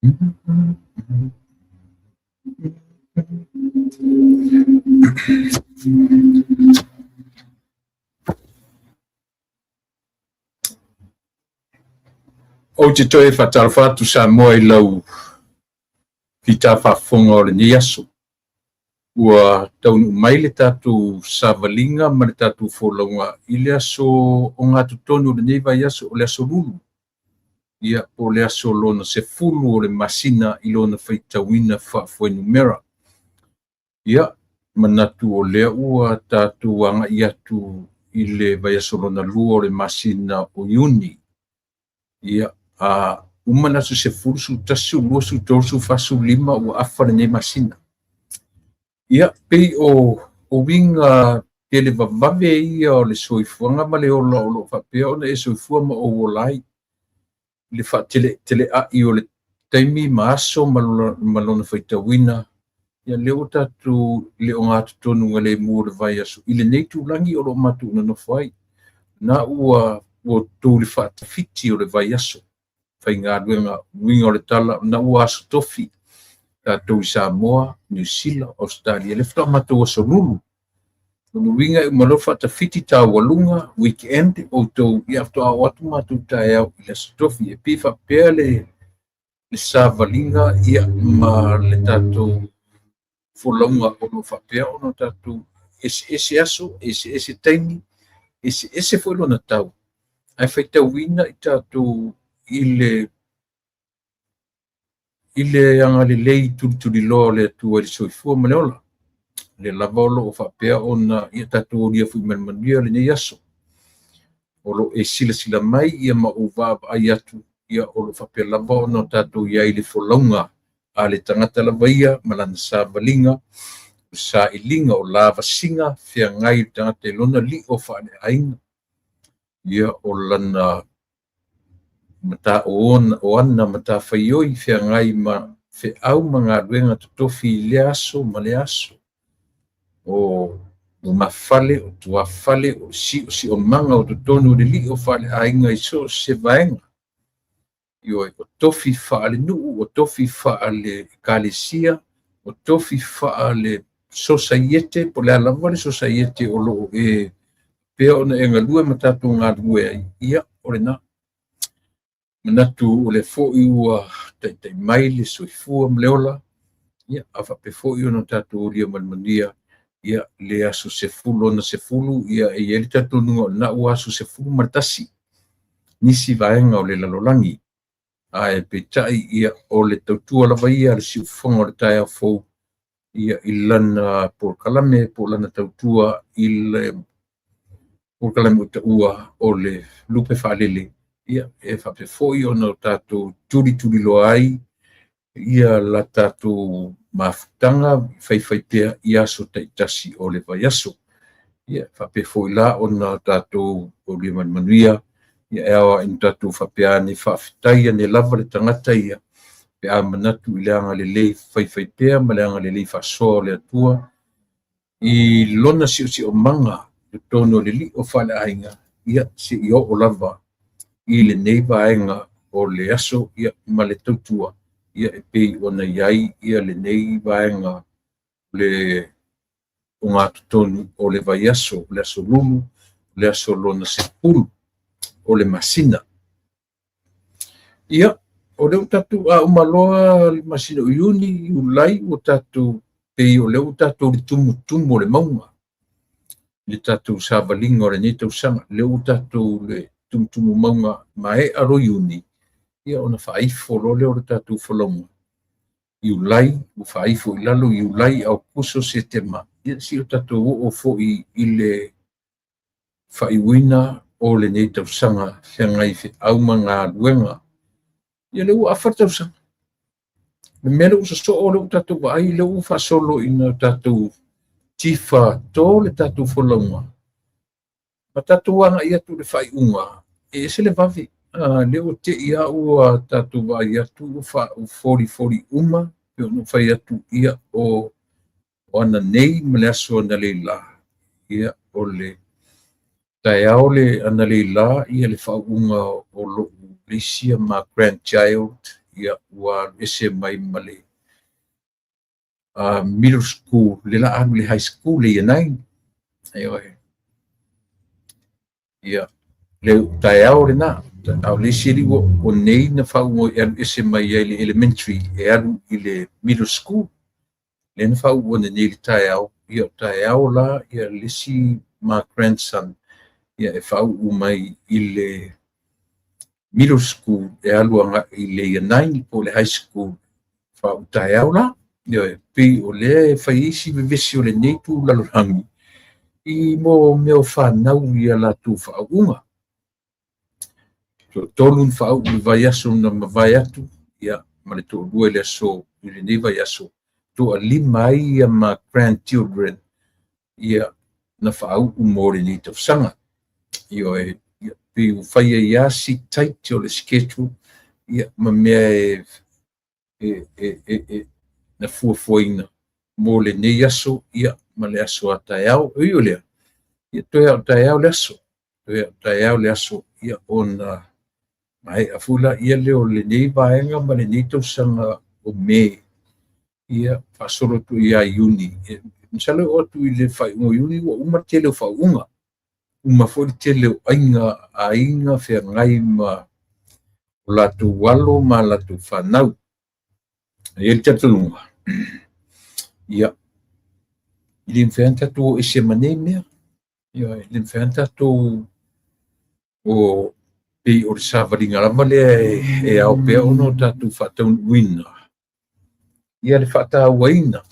Ou te toe faatalofa atu Samoa i lau fita faafofoga o lenei aso. Ua taunuu mai le tatou savaliga ma le tatou folauga i le aso ogatotonu o lenei vaiaso, o le aso Lulu. Ia, po o le aso lona 10 o le masina i lona faitauina faafuainumera. Ia, manatu o lea ua tatou agai atu i le vaiaso lona lua o le masina o Iuni. Ia, a uma le aso 10, 11, 12, 13, 14, 15 ua afa lenei masina. Ia, pei o uiga televavave ia o le soifuaga ma le ola o lo o faapea ona e soifua ma ou ola ai, i le faatele'atele'a'i o le taimi ma aso ma lona faitauina. Ia, lea ua tatou le ogatotonu galemu o le vaiaso i lenei tulagi o lo o matou nonofo ai. Na ua tou le faatafiti o le vaiaso faigaluega, uiga o le tala, na ua aso tofi tatou i Samoa, Niu Sila, Australia, le faatoa matou aso Lulu. O le uiga e uma loa faatafiti taualuga weekend outou, ia faatoa oo atu matou taeao i le aso tofi. E pei faapea le savaliga, ia, ma le tatou folauga o lo o faapea ona tatou eseese aso, eseese taimi, eseese foi lona tau. Ae faitauina i tatou i le agalelei tulituliloa o le Atua i le soifua ma le ola. Le lava o lo o faapea ona ia tatou olia foi ma le manuia lenei aso. O lo o e silasila mai ia ma ou vaavaai atu, ia o lo o faapea lava ona tatou iai le folauga a le tagata lava ia ma lana savaliga, o sailiga o lavasiga feagai le tagata i lona li'o faaleaiga, ia o lana mata o ana matafaioi feagai ma feau ma galuega totofi i lea aso ma lea aso, o lumafale, o tuafale, o si'osi'omaga o totonu o le li'o faaleaiga i so o se vaega. Ioe, o tofi faalenuu, o tofi faale-ekalesia, o tofi faale-sosaiete, po o le a lava le sosaiete o lo o e pea ona e galue ma tatou galulue ai, ia, o lena. Manatu o le foi ua taitai mai le soifua ma le ola, ia, a faapea foi ona tatou olia ma le manuia, ia, le aso 10 lona 10, ia, e i ai le talitonuga o lena ua aso 11 nisi vaega o le lalolagi. Ae peitai, ia, o le tautua lava ia a le siufofoga o le taeao fou, ia, i lana polokalame po o lana tautua i le polokalame o taua o le lupe faalele, ia, e faapea foi ona tatou tulituliloa ai ia la tatou mafutaga faifaipea i aso taitasi o le vaiaso. Ia, faapea foi la ona tatou olia ma le manuia, ia, e ao ina tatou faapea ane faafetai ane lava le tagata ia pe a manatu i le agalelei faifaipea ma le agalelei faasoa o le Atua i lona si'osi'omaga i totonu o le li'o faaleaiga, ia, seia oo lava i lenei vaega o le aso, ia, ma le tautua, ia, e pei ona i ai ia lenei vaega le ogatotonu o le vaiaso, o le aso Lulu, o le aso lona 10 o le masina. Ia, o lea ua tatou a uma loa le masina o Iuni, Iulai, ua tatou pei o lea ua tatou le tumutumu o le mauga i le tatou savaliga o lenei tausaga. Lea ua tatou le tumutumu mauga mae'a lo Iuni, ia, ona faaifo loa lea o le tatou folauga. Iulai ua faaifo i lalo, Iulai, Aokuso, Setema, ia, si o tatou oo foi i le faaiuina o lenei tausaga feagai feau ma galuega. Ia, lea ua afa le tausaga. Le mea lea ua sosoo, lea ua tatou vaai, lea ua faasolo ina tatou tifa to le tatou folauga ma tatou agai atu i le faaiuga, e ese le vave. Lea ua te'i lava ua tatou vaai atu ua folifoli uma, pe ona fai atu, ia, o ananei ma le aso analeila, ia, o le taeao le analeila, ia, le faauuga o lo'u le isi ma grandchild. Ia, ua alu ese mai ma le middle school, le la alu i le high school le Year 9. Ioe. Ia, le taeao lena. A o le isi alii o nei na faauu e alu ese mai ai le elementary e alu i le middle school. Lea na faauu ananei i le taeao. Ia, o taeao la, ia le isi ma grandson, ia e faauu mai i le middle school e alu agai i le Year 9 po o le high school. Faauu taeao la. Ioe, pei o lea e fai ai si vevesi o lenei itu lalolagi i mo mea o fanau i a latou faauuga. Toatolu na faauu i le vaiaso na mavae atu, ia, ma le toalua i le aso i lenei vaiaso, toalima ai ia ma grandchildren, ia, na faauu mo lenei tausaga. Ioe, ia, pei ua fai ai lava si tight o le schedule, ia, ma mea e na fuafuaina mo lenei aso, ia, ma le aso a taeao. E ui o lea, ia, toe lava o taeao le aso, toe lava o taeao le aso, ia, ona maea foi laia lea o lenei vaega ma lenei tausaga o Me, ia, faasolo atu ia Iuni. Masalo e oo atu i le faaiuga o Iuni ua uma le tele o faauuga, uma foi le tele o aiga, aiga feagai ma o latou alo ma latou fanau. E i ai le talitonuga, ia, e le mafai ona tatou o ese ma nei mea. Ioe, e le mafai ona tatou o pei o le savaliga lava lea e ao pea ona o tatou faataunuuina ia le faatauaina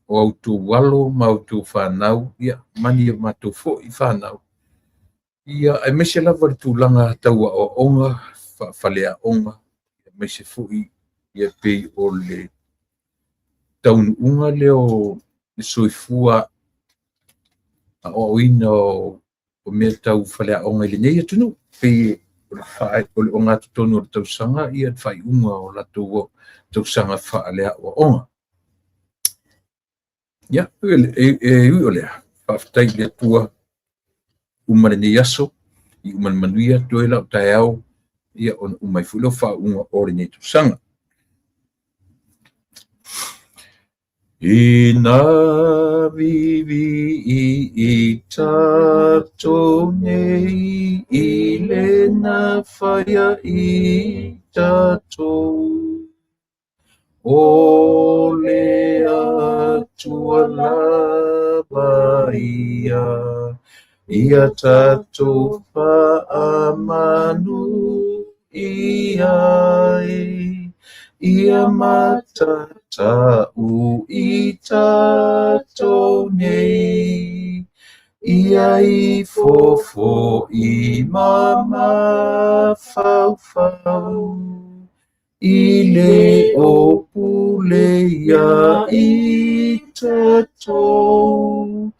o a outou alo ma a outou fanau, ia, ma ni a matou foi fanau, ia, aemaise lava le tulaga tau aoaoga, faafaleaoga, aemaise foi ia pei o le taunuuga lea o le soifua aoaoina o mea tau faleaoga i lenei atunuu. Pei o le ogatotonu o le tausaga ia le faaiuga o latou tausaga faaleaoaoga. Ia, e ui o lea, faafetai i le Atua, uma lenei aso, i uma le manuia, toe la o taeao, ia ona uma ai foi lea o faauuga o lenei tausaga. Ina viivii tatou nei i le na whaia i tatou. O le Atua lava ia, ia tatou faamanu i ai, ia matatau i tatou nei, ia i fofo i ma mafaufau. I le o pule ia i tatou,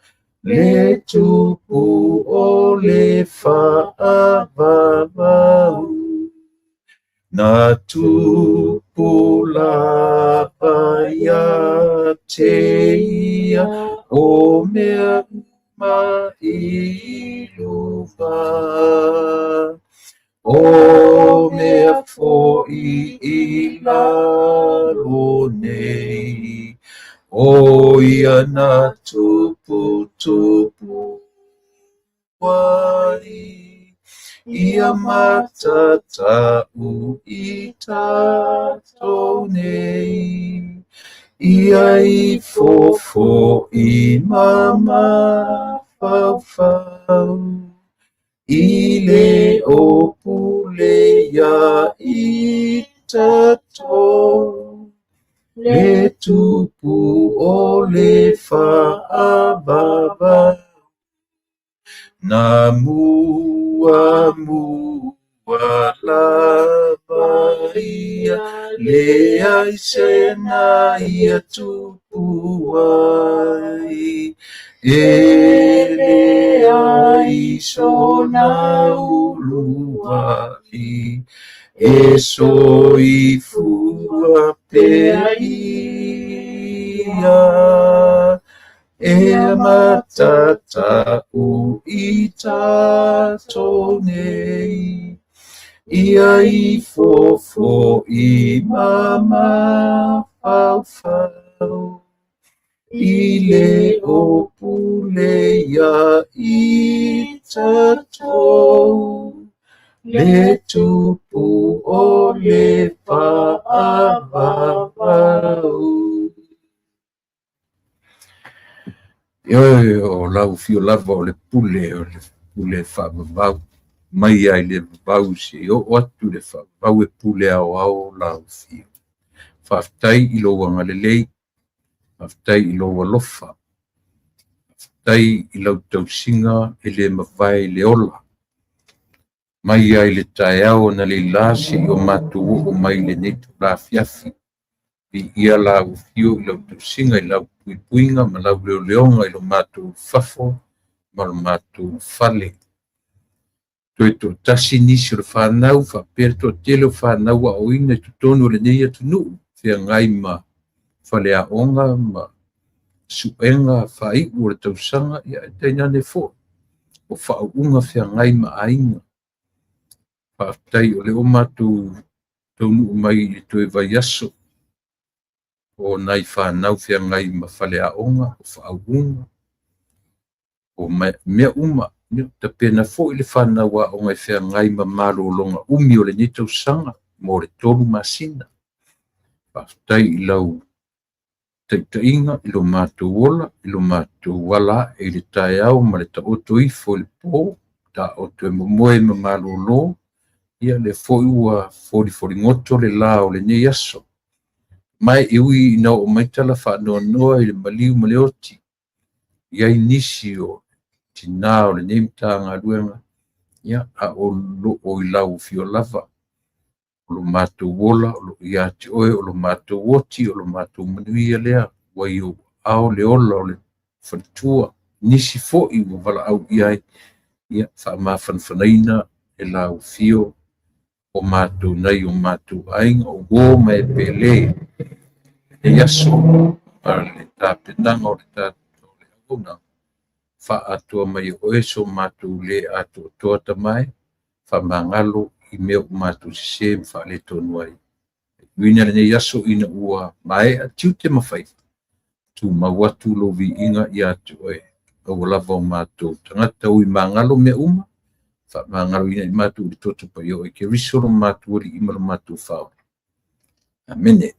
le tupu o le faavavau. Na tupu lava ia te ia o mea uma i luga. O mea foi i lalo nei, o ia na tuputupu ai, ia matatau i tatou nei, ia i fofo i ma mafaufau. I le o pule ia i tatou, le tupu o le faavavau. Na muamua lava ia, leai se na ia tupu ai, e leai sona uluai, e soifua pea ia. E matatau i tatou nei, Ia ifo fo'i ma mafaufau i le o pule ia i tatou le tupu o le faavavau. Ioe, o lau afio lava o le pule, o le pule faavavau, mai lava i le vavau seia oo atu i le faavavau e pule aoao lau afio. Faafetai i lou agalelei, faafetai i lou alofa, faafetai i lau tausiga e le mavae i le ola. Mai lava i le taeao analeila seia o matou oo mai i lenei itula afiafi. Viia lau afio i lau tausiga i lau puipuiga ma lau leoleoga i lo matou ulufafo ma lo matou fale. Toe toatasi nisi o le fanau faapea le toatele o fanau aoaoina i totonu o lenei atunuu, feagai ma faleaoga ma suega faaiu o le tausaga, ia ae tainane foi o faauuga feagai ma aiga. Faafetai o lea ua matou taunuu mai i le toe vaiaso o nai fanau feagai ma faleaoga, o faauuga, o mea uma. Tapena foi le fanau aoga e feagai ma malologa umi o lenei tausaga mo le 3 masina. Faafetai i lau taitaiga i lo matou ola, i lo matou ala ae i le taeao ma le taoto ifo i le po, taoto e momoe ma malolo. Ia lea foi ua folifoligoto le la o lenei aso. Ma e ui ina oo mai tala faanoanoa i le maliu ma le oti, i ai nisi o tinā o lenei Matagaluega, ia, a o loo i lau afio lava. O lo matou ola o lo o ia te oe, o lo matou oti, o lo matou manuia lea, ua i ou aao le ola o le faletua. Nisi foi ua valaau i ai, ia faamafanafanaina e lau afio o matou nai o matou aiga, o uo ma e pele lenei aso ma le tapenaga o le tatou auaunaga. Faaatoa mai e oe so matou le atoatoa tamae, faamagalo i mea ua matou sese ma faaletonu ai. Uiina lenei aso ina ua maea tiute ma faiva, tumau atu lou viiga ia te oe. Aua lava o matou tagata ui magalo mea uma, faamagaloina i matou i le toto paia o oe Keriso lo matou Alii ma lo matou Faaola. Amene.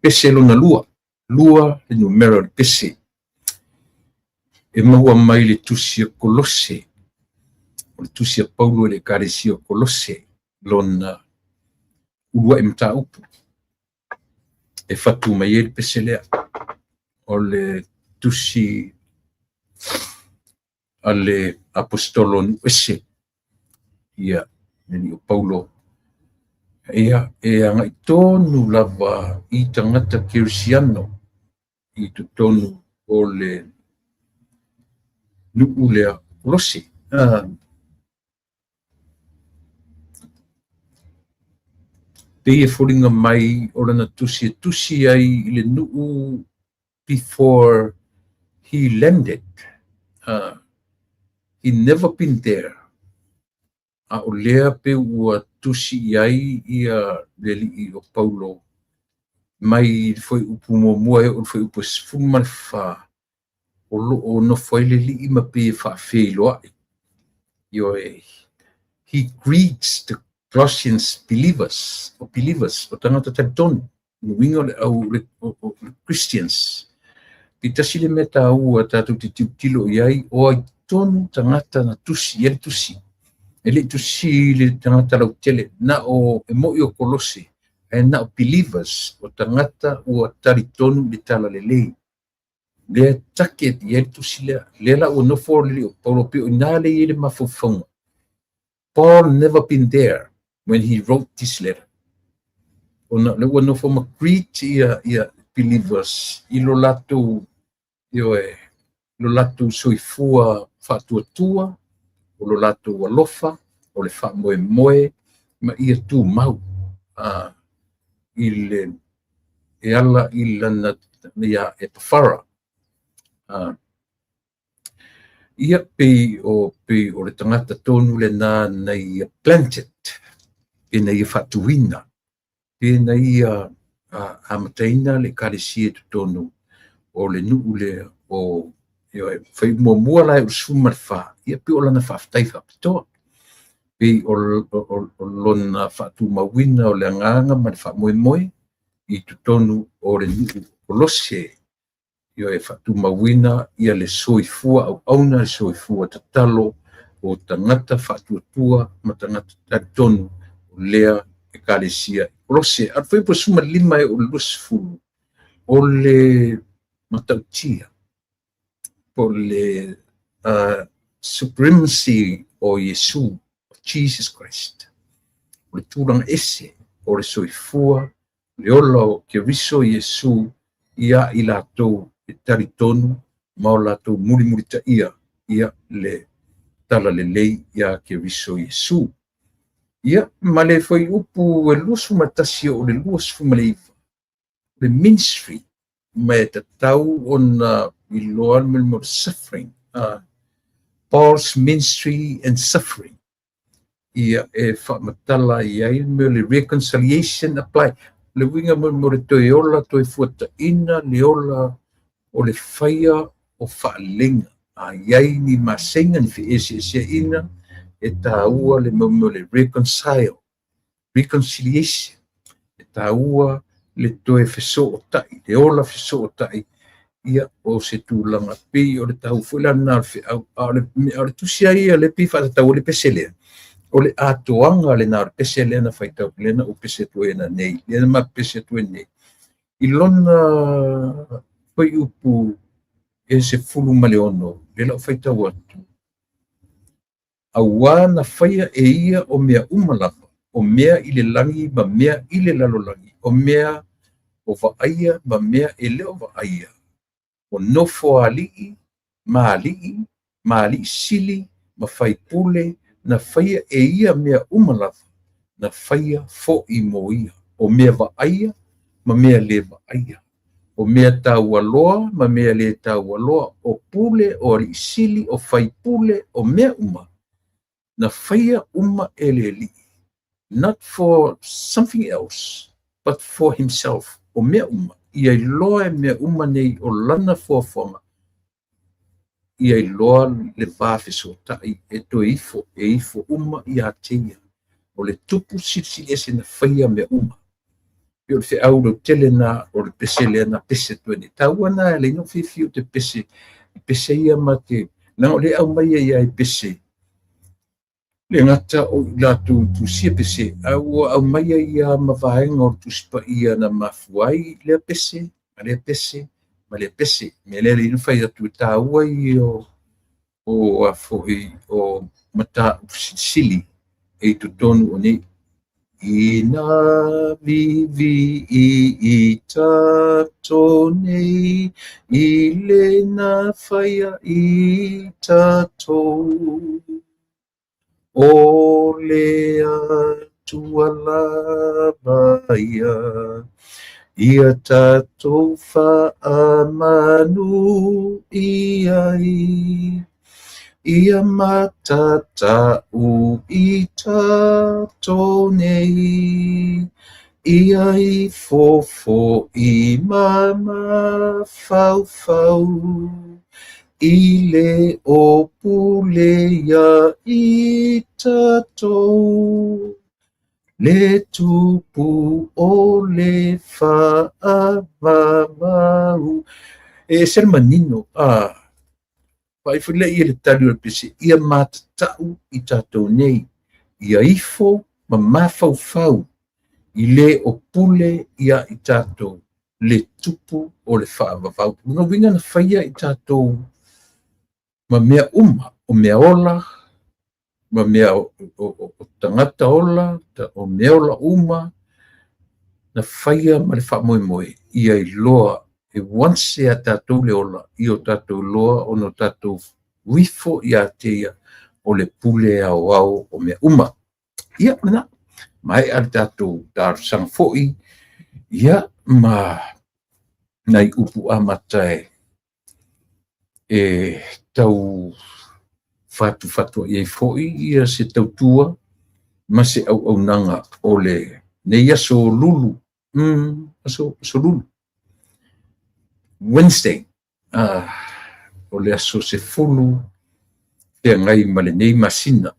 Pese lona lua, lua le numera o le pese. E maua mai le tusi a Kolose, o le tusi a Paulo i le Ekalesia o Kolose, lona uluai mataupu e fatu mai ai le pese lea. O le tusi a le aposetolo nuuese, ia, le alii o Paulo, ia, e agai tonu lava i tagata kerisiano i totonu o le nuu lea o Kolose. Pei e foliga mai o lana tusi e tusi ai i le nuu before he landed. He never been there. A o lea pe ua tusi i ai ia le alii o Paulo mai le fuaiupu muamua e oo i le fuaiupu e 14, o loo nofo ai le alii ma pei e faafeiloai. Ioe, he greets the Colossians believers, o believers, o tagata talitonu, uiga o le au o le Christians. Pei tasi le mea taua tatou te tilotilo i ai, o ai talitonu tagata na tusi i ai le tusi. E le i tusi i le tagata lautele, na o e mo'i o Kolose, ae na o believers, o tagata ua talitonu i le talalelei. Lea e target i ai le tusi lea. Lea la ua nofo le alii o Paulo pei o i ina lea e i ai le mafaufauga. Paul never been there when he wrote this letter. Ona o lea ua nofo ma greet ia believers i lo latou, ioe, lo latou soifua faatuatua, o lo latou alofa, o le faamoemoe ma ia tumau i le e ala i lana ia Epafara. Ia pei o le tagata tonu lena na ia planted, pe na ia faatuina, pe na ia amataina le ekalesia i totonu o le nuu lea o ioe. Fai muamua la e o le 14, ia pei o lana faafetai faapitoa, pei o lona faatumauina o le agaga ma le faamoemoe i totonu o le nuu Kolose. Ioe, faatumauina ia le soifua auauna, le soifua tatalo o tagata faatuatua ma tagata talitonu o lea ekalesia i Kolose. A fuaiupu 15 e oo i le 20, o le matautia po o le supremacy o Iesu, Jesus Christ, o le tulaga ese o le soifua, le ola o Keriso Iesu ia i latou e talitonu ma o latou mulimulitaia ia le talalelei ia Keriso Iesu. Ia ma le fuaiupu e 21 oo i le 29, le ministry, ma e tatau ona iloa le mea o le suffering, Paul's ministry and suffering. Ia e faamatala i ai le mea o le reconciliation apply, le uiga mo le toe ola, toe fuataina le ola o le faia o faaleleiga. A i ai ni maseiga, ni feeseeseaiga, e taua le mea o le reconcile, reconciliation. E taua le toe fesootai, le ola fesootai, ia o se tulaga pei o le tau foi la lena o le feau. A o le tusi ai ia le pei faatatau le pese lea, o le atoaga lena o le pese lea na faitau, lea na ou pese atu ai nei, lea na ma pese atu ai nei. I lona fuaiupu e 16, lea la ou faitau atu: Auā na faia e ia o mea uma lava, o mea i le lagi ma mea i le lalolagi, o mea o vaaia ma mea e le o vaaia, o nofo alii ma alii ma alii sili ma faipule, na faia e ia mea uma lava, na faia fo'i mo ia, o mea vaaia ma mea le vaaia, o mea taualoa ma mea le taualoa, o pule, o alii sili, o faipule, o mea uma, na faia uma e le Alii, not for something else, but for himself. O mea uma, ia iloa e mea uma nei o lana fuafuaga, ia iloa le va fesootai e toe ifo, e ifo uma ia te ia. O le tupu silisili ese na faia mea uma. Pei o le feau lautele na o le pese lea na pese atu ai nei. Taua na e leai no fiafia o te pese, i pese ia ma te, leaga o lea e aumaia ia i pese, le gata o i latou tusia pese, a ua aumaia ia ma vaega o le Tusi Paia na mafua ai lea pese, ma lea pese, ma lea pese. Mea lea le fai atu e taua ia o a foi o mataupu silisili e i totonu o nei. Ina vivi i tatou nei i le na faia i tatou. O le Atua lava ia, ia tatou faamanu i ai. Ia matatau i tatou nei, ia ifo fo'i ma mafaufau, i le o pule ia i tatou. Le tupu o le faavavau. E ese le manino. Vaai foi lea i le tali o le pese, ia matatau i tatou nei, ia ifo ma mafaufau i le o pule ia i tatou le tupu o le faavavau. Lona uiga na faia i tatou ma mea uma, o mea ola, ma mea o tagata ola, o mea ola uma, na faia ma le faamoemoe ia iloa e once ia tatou le ola, ia o tatou iloa ona o tatou ifo ia te ia o le pule aoao o mea uma. Ia, lena, maea le tatou talosaga foi, ia, ma nai upu amata e tau fatufatuai ai foi ia se tautua ma se auaunaga o lenei aso Lulu, aso Lulu, Wednesday, o le aso 10 feagai ma lenei masina.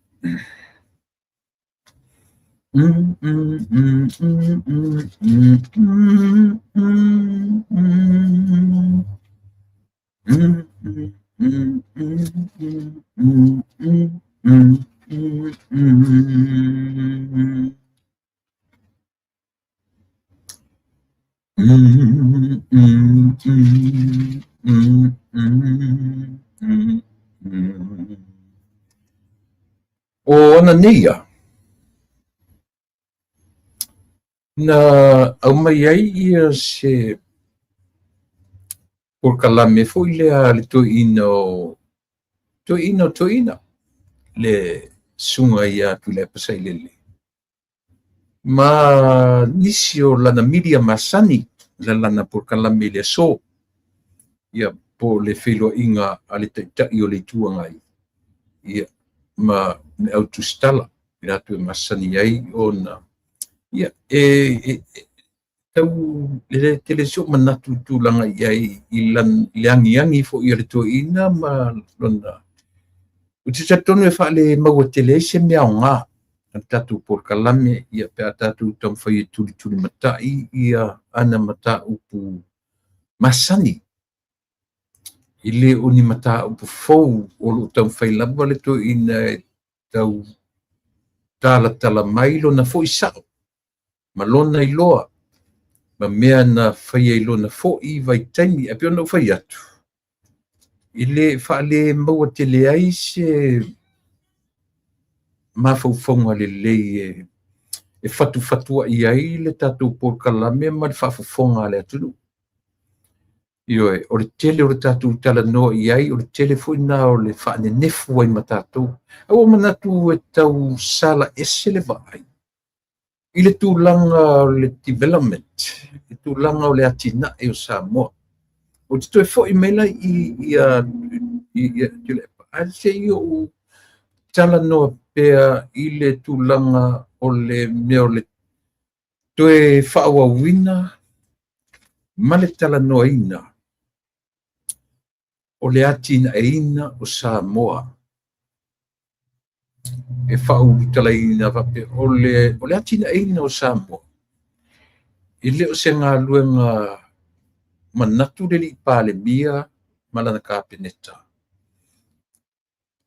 O ana nei ia, na aumai ai ia se polokalame foi lea a le toeaina o toeaina, le susuga ia Tuilaepa Sailele, ma nisi o lana milia masani la lana polokalame i le aso, ia po o le feiloaiga a le Taitai o le Itu Agai, ia, ma le au tusitala i latou e masani ai ona, ia, e tau le tele si ou manatu i tulaga i ai i le agiagi foi a le toeaina ma lona. Ou te talitonu e faale maua tele ai se mea aoga a le tatou polokalame, ia pe a tatou taumafai e tulitulimatai ia ana mataupu masani. E le o ni mataupu fou o loo taumafai lava le toeaina e tau talatala mai lona foi sao ma lona iloa ma mea na faia i lona foi vaitaimi. Ae pei ona ou fai atu, e le faale maua tele ai se mafaufauga lelei e fatufatuai ai le tatou polokalame ma le faafofoga a le atunuu. Ioe, o le tele o le tatou talanoa i ai, o le tele foi na o le faanenefu ai ma tatou. Ae ua manatu e tau sala ese le vaai i le tulaga o le development, le tulaga o le atinae o Samoa. Ou te toe foi mai la i Tuilaepa, ae se i ou talanoa pea i le tulaga o le mea o le toe faaauauina ma le talanoaina o le atinaeina o Samoa. E faaulutalaina faapea o le atinaeina o Samoa e le o se galuega manatu le alii Palemia ma lana Kapeneta.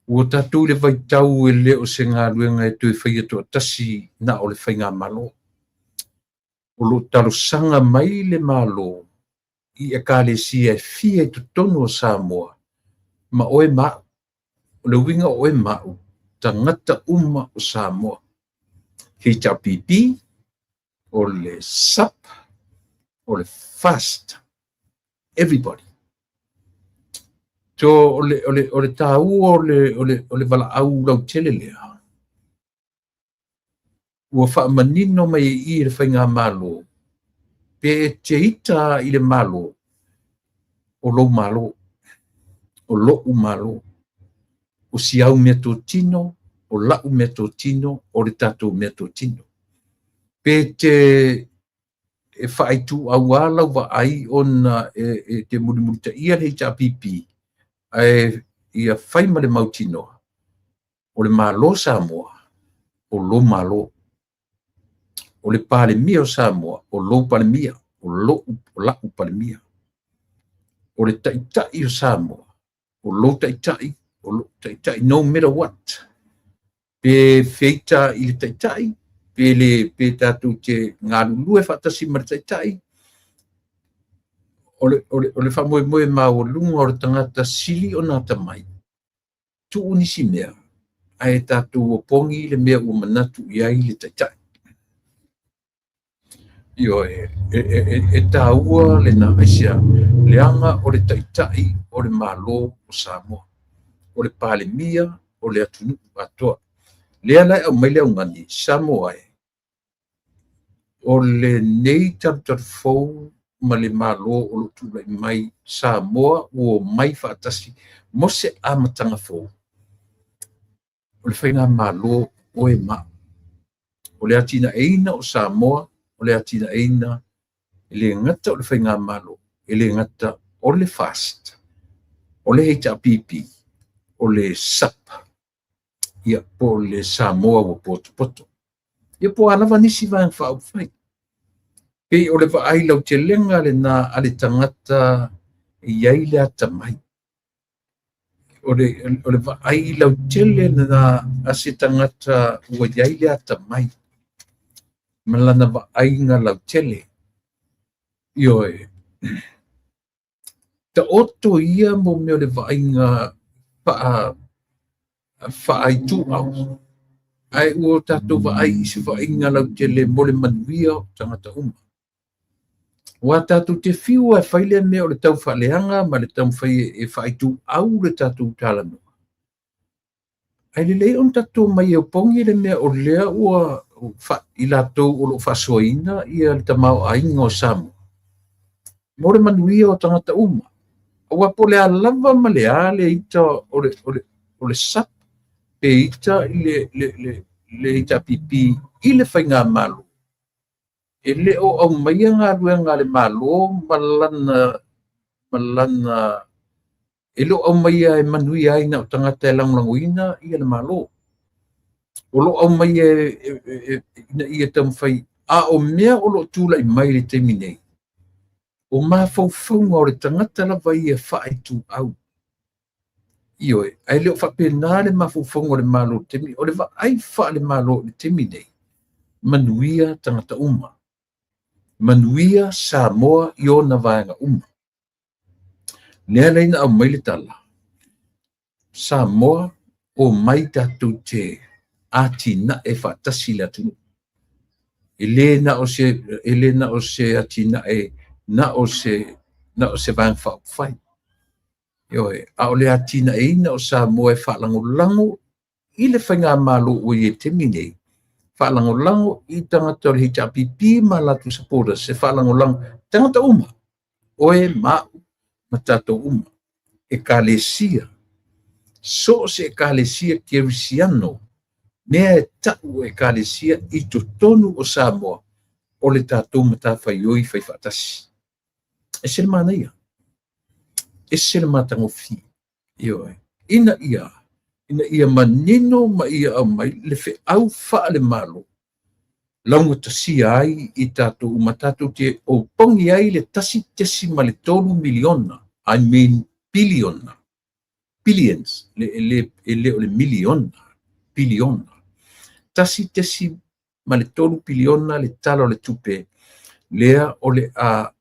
Ua tatou i le vaitau e le o se galuega e toe faia toatasi na o le faigamalo. O lo o talosaga mai le Malo i ekalesia e fia i totonu o Samoa ma oe ma au. O le uiga o oe ma au, tagata uma o Samoa. HRPP, o le SUP, o le FAST, everybody. So o le tāua o le valaau lautele lea, ua faamanino mai i i le faigamalo, pe e te ita i le Malo, o lou Malo, o lo'u Malo, o si au mea totino, o la'u mea totino, o le tatou mea totino. Pe te e faaituau lau vaai ona e te mulimulitaia le HRPP, ae ia fai ma le mautinoa, o le Malo Samoa, o lou Malo. O le Palemia o Samoa, o lou Palemia, o la'u Palemia. O le Taitai o Samoa, O lou taitai, o lou taitai, no matter what. Pe feita i le taitai, pe le pe tatou te galulue faatasi ma le taitai, o le faamoemoe maualuga o le tagata sili ona atamai, tuu nisi mea, ae tatou opogi le mea ua manatu i ai le taitai. Ioe, e taua lena aisea, leaga o le taitai o le Malo o Samoa, o le Palemia o le atunuu atoa. Lea la e aumai le augani, Samoa e, o lenei talutalufou ma le Malo o lo o tulai mai Samoa ua omai faatasi mo se amataga fou. O le faigamalo oe ma au. O le atinaeina o Samoa, o le atinaeina e le gata o le faigamalo, e le gata o le FAST, o le HRPP, o le SAP, ia po o le Samoa ua potopoto. Ia po o a lava nisi vaega faaupufai. Pei o le vaai lautelega lena a le tagata e i ai le atamai. O le vaai lautele lena a se tagata ua i ai le atamai ma lana vaaiga lautele. Ioe, taoto ia mo mea o le vaaiga faaituau, ae ua tatou vaai i se vaaiga lautele mo le manuia o tagata uma. Aua tatou te fiu e fai le mea o le taufaaleaga ma le taumafai e faaituau le tatou talanoa, ae lelei ona tatou omai e opogi le mea o lea ua i latou o lo o faasoaina ia le tamaoaiga o Samoa mo le manuia o tagata uma. Aua po o le a lava ma le a le ita o le SAP pe ita i le HRPP i le faigamalo, e le o aumaia galuega a le Malo ma lana e le o aumaia e manuia ai na o tagata e lagolagoina ia le Malo. O lo o aumaia ina ia taumafai, a o mea o lo o tulai mai i le taimi nei, o mafaufauga o le tagata lava ia faaituau. Ioe, ae le o faapena le mafaufauga o le Malo i le taimi, o le vaai faale-Malo i le taimi nei, manuia tagata uma. Manuia Samoa i ona vaega uma. Lea la ina aumai le tala, Samoa omai tatou te atinae faatasi le atunuu. E le na o se atinae na o se vaega faaupufai. Ioe, a o le atinaeina o Samoa e faalagolago i le faigamalo ua i ai i le taimi nei, faalagolago i tagata o le HRPP ma latou supporters, e faalagolago tagata uma, oe ma au ma tatou uma. Ekalesia, so o se ekalesia kerisiano, mea e tau o ekalesia i totonu o Samoa, o le tatou matafaioi fai faatasi. E ese le manaia, ese le matagofie. Ioe, ina ia manino ma ia aumai le feau faale-Malo, laugatasia ai i tatou uma tatou te opogi ai le 1.3 miliona, I mean piliona, billions, le, e le o le miliona, piliona. 1.3 piliona le tala o le tupe, lea o le a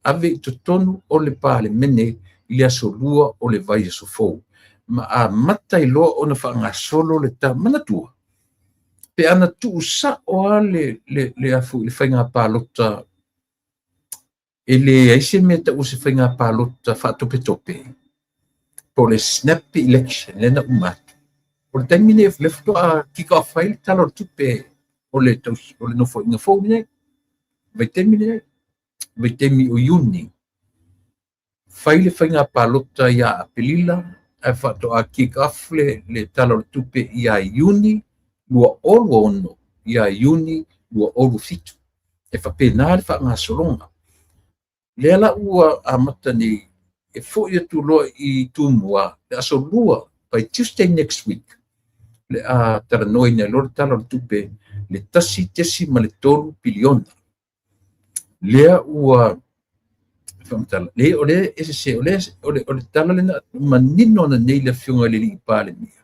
ave i totonu o le Palemene i le aso 2 o le vaiaso fou. Ma amata ai loa ona faagasolo le ta manatua. Pe ana tuusao lava le faiga palota, e leai se mea taua se faiga palota faatopetope, po o le snap election lea na uma atu. O le taimi nei o lea faatoa kick off ai le tala o le tupe o le nofoaiga fou lenei. Vaitaimi lenei, vaitaimi o Iuni. Fai le faiga palota ia Aperila, ae faatoa kick off le tala o le tupe ia Iuni 2026, ia Iuni 2027. E faapena le faagasologa. Lea la ua amata nei e foi atu loa i Tumua, le aso 2, by Tuesday next week, le a talanoaina loa le tala o le tupe le 1.3 piliona. Lea ua Faamatala le o le e sese o le o le tala lena manino na nei le afioga i le alii Palemia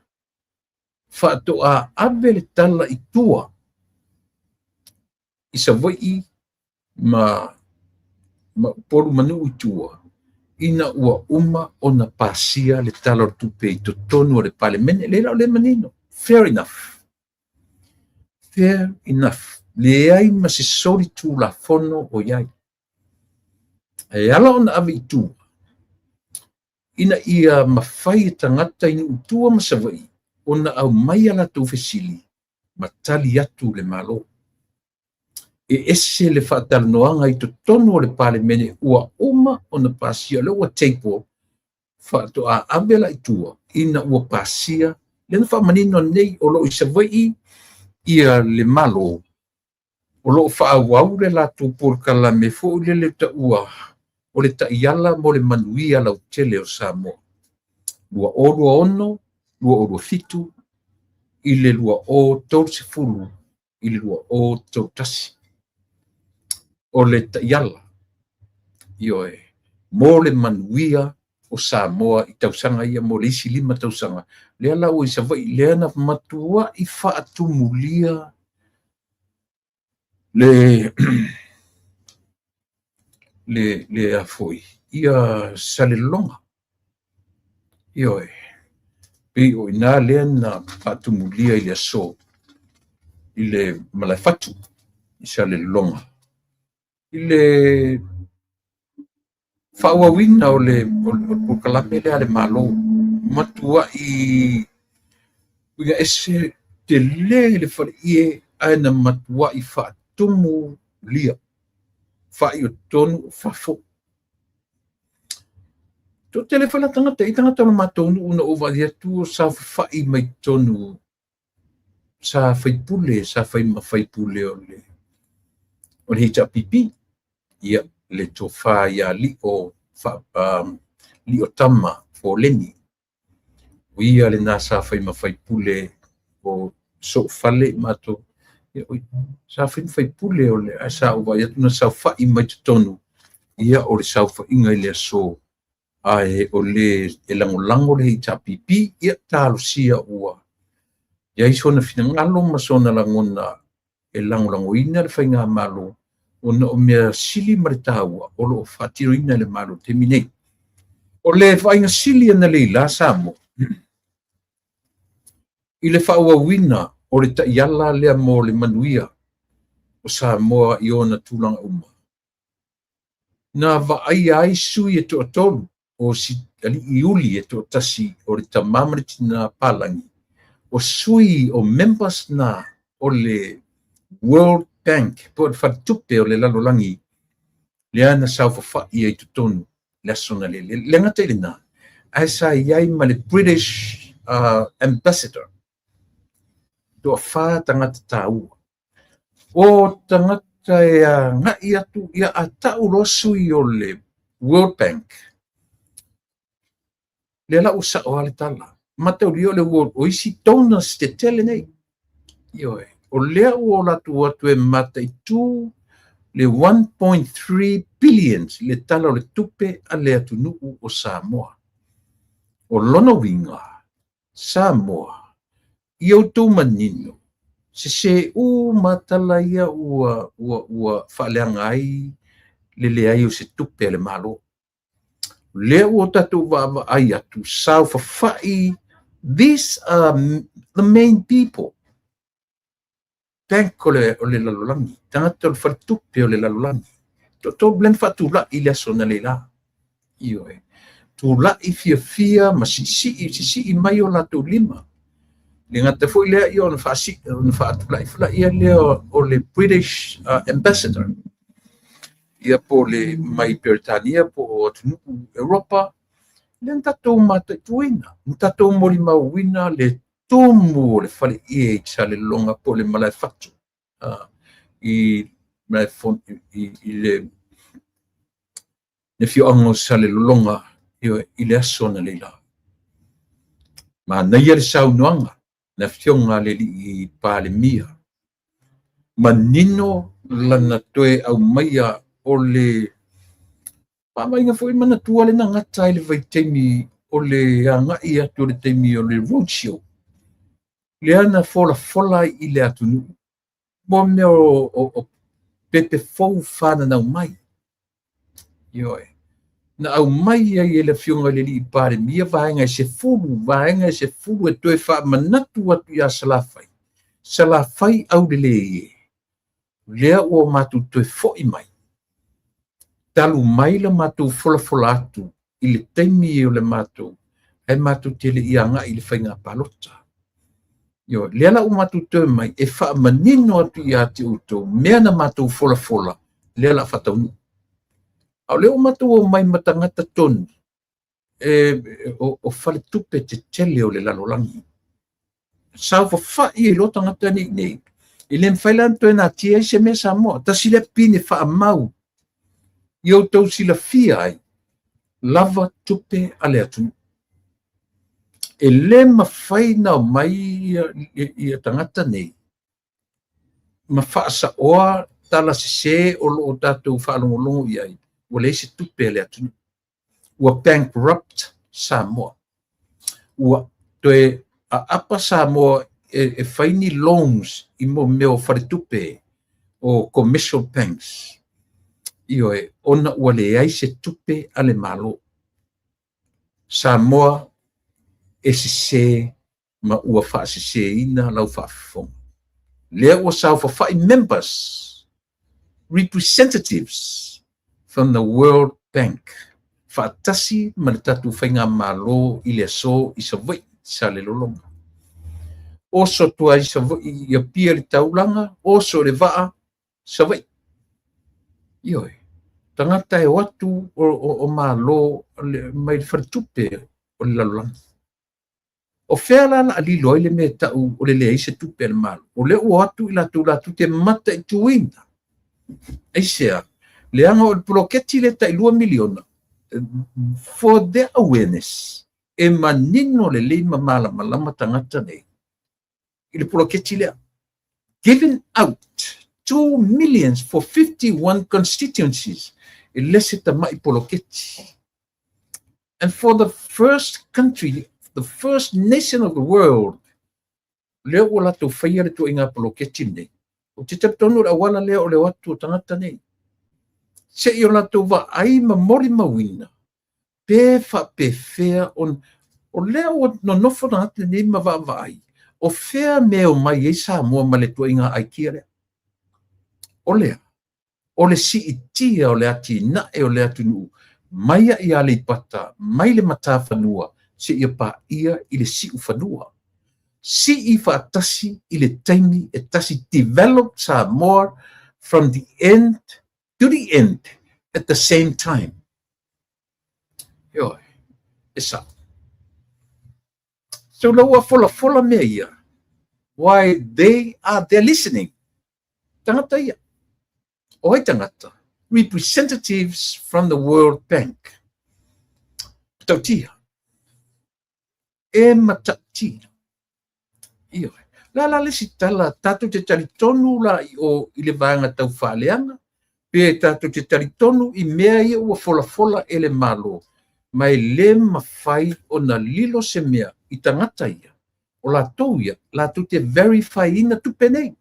faatoa ave le tala i tua i Savaii ma Upolu ma nuu i tua ina ua uma ona pasia le Tala o le Tupe i totonu o le Palemene. Lea la o lea manino. Fair enough. Fair enough. Leai ma se soli tulafono o i ai. E ala ona ave i tua ina ia mafai e tagata i nuu i tua ma Savaii ona aumai a latou fesili ma tali atu le Malo. E ese le faatalanoaga i totonu o le Palemene ua uma ona pasia, o lea ua table, faatoa ave la i tua ina ua pasia. Lea na faamanino nei o lo o i Savaii ia le Malo, o lo o faaauau le latou polokalame foi lele taua o le taiala mo le manuia lautele o Samoa 2026 2027 i le 2030 i le 2031. O le taiala, ioe, mo le manuia o Samoa i tausaga ia mo le isi 5 tausaga. Lea la ua i Savaii, lea na matuai faatumulia le afoi ia Salelologa. Ioe, pei o ina lea na faatumulia i le aso i le Malaefatu i Salelologa i le faaauauina o le polokalame lea a le Malo. Matuai uiga ese tele le faleie, ae na matuai faatumulia faaio tonu o fafo. Toatele foi la tagata i tagata o le matou nuu na ou vaai atu o saofafai mai totonu, sa faipule, sa fai ma faipule o le HRPP, ia le tofa ia Lio, Lio Tama Foleni. O ia lena sa fai ma faipule o Soofale matou. Ia, sa fai ma faipule o le, ae sa ou vaai atu na saofai mai totonu, ia o le saofaiga i le aso, ae o le e lagolago le HRPP, ia talosia ua i ai sona finagalo ma sona lagona e lagolagoina le faigamalo, ona o mea sili ma le taua o lo o faatinoina e le Malo i le taimi nei. O le vaaiga sili analeila Samoa i le faaauauina o le taiala lea mo le manuia o Samoa i ona tulaga uma, na vaaia ai sui e toatolu o si alii uli e toatasi o le tama ma le tina palagi, o sui o members na o le World Bank po o le faletupe o le lalolagi, lea na saofafai ai totonu le aso na lele. Le gata i lena, ae sa i ai ma le British Ambassador, toafa tagata taua. O tagata e agai atu, ia a tau loa sui o le World Bank, lea la ua sao lava le tala. Mataulia o le World, o isi donors tetele nei. Ioe, o lea ua o latou atu e mataitu le 1.3 billion le tala o le tupe a le atunuu o Samoa. O lona uiga, Samoa, ia outou manino, sese uma tala ia ua faaleaga ai le leai o se tupe a le Malo. Lea ua tatou vaavaai atu, saofafai, these are the main people. Bank o le lalolagi, tagata o le faletupe o le lalolagi. Toatolu lea na faatulai i le aso analeila. Ioe, tulai fiafia ma sisii mai o latou lima. Le gata foi lea ia ona faatulai foi ia lea o le British Ambassador. Ia po le mai Peretania po o atunuu Europa, lea na tatou mataituina, na tatou molimauina le tumu o le faleie i Salelologa po o le Malaefatu, i le afioaga o Salelologa i le aso analeila. Manaia le saunoaga le afioga a le alii Palemia, manino lana toe aumaia o le Faamaiga foi manatua le na gata ai le vaitaimi o le agai atu o le taimi o le road show. Lea na folafola ai i le atunuu mo mea o pepe fou fananau mai. Ioe. Na aumai ai e le Afioga i le Alii Palemia vaega e 10, vaega e 10 e toe faamanatu atu ia Salafai. Salafai aulelei e. Lea ua matou toe foi mai. Talu mai la matou folafola atu i le taimi o le matou, ae matou te le i agai i le faiga palota. Ioe, lea la ua matou toe mai e faamanino atu ia te outou mea na matou folafola, lea o le a faataunuu. A o lea ua matou omai ma tagata tonu o faletupe tetele o le lalolagi. Saofafai ai loa tagata nei nei, e le mafai la ona toe natia ai se mea Samoa. Tasi lea pine faamau ia outou silafia ai lava tupe a le atunuu. E le mafai ona omai ia tagata nei ma faasaoa tala sese o lo o tatou faalogologo i ai, ua leai se tupe a le atunuu. Ua bankrupt Samoa. Ua toe aapa Samoa e fai ni loans i mo mea o faletupe o commercial banks. Ioe, ona ua leai se tupe a le Malo. Samoa e sese ma ua faaseseina lau faafofoga. Lea ua saofafai members, representatives from the World Bank, faatasi ma le tatou faigamalo i le aso i Savaii, Salelologa. Oso atu ai Savaii i Apia le taulaga, oso le vaa, Savaii. Ioe, tagata e o atu o Malo mai le faletupe o le lalolagi. O fea la la lilo ai le mea tau o le leai se tupe a le Malo? O lea ua o atu i latou latou te mataituina. Aisea, leaga o le poloketi le tai 2 miliona for their awareness, e manino lelei ma malamalama tagata nei i le poloketi lea. Given out 2 millions for 51 constituencies, e le se tamai poloketi. And for the first country, the first nation of the world, lea ua latou faia le tuaiga poloketi nei. O te talitonu le auala lea o le o atu o tagata nei. Se i o latou vaai ma molimauina, pe faapefea on, o lea ua nonofo tagata nei ma vaavaai, o fea mea o mai ai Samoa ma le tuaiga aikia lea. O lea, o le siitia o le atinae o le atunuu, mai ia i Aleipata, mai le matafanua, se ia paia i le siufanua. Sii faatasi i le taimi e tasi, develop Samoa from the end to the end at the same time. Ioe, e sa. So la ua folafola mea ia, why they are there listening. Tagata ia. O ai tagata? Representatives from the World Bank. Matautia. E matautia. Ioe. La la le si tala, tātou te talitonu la i o i le vaega tau faaleaga, pe tātou te talitonu i mea ia ua folafola e le Malo, ma e le mafai ona lilo se mea i tagata ia, o latou ia, latou te verify ina tupe nei.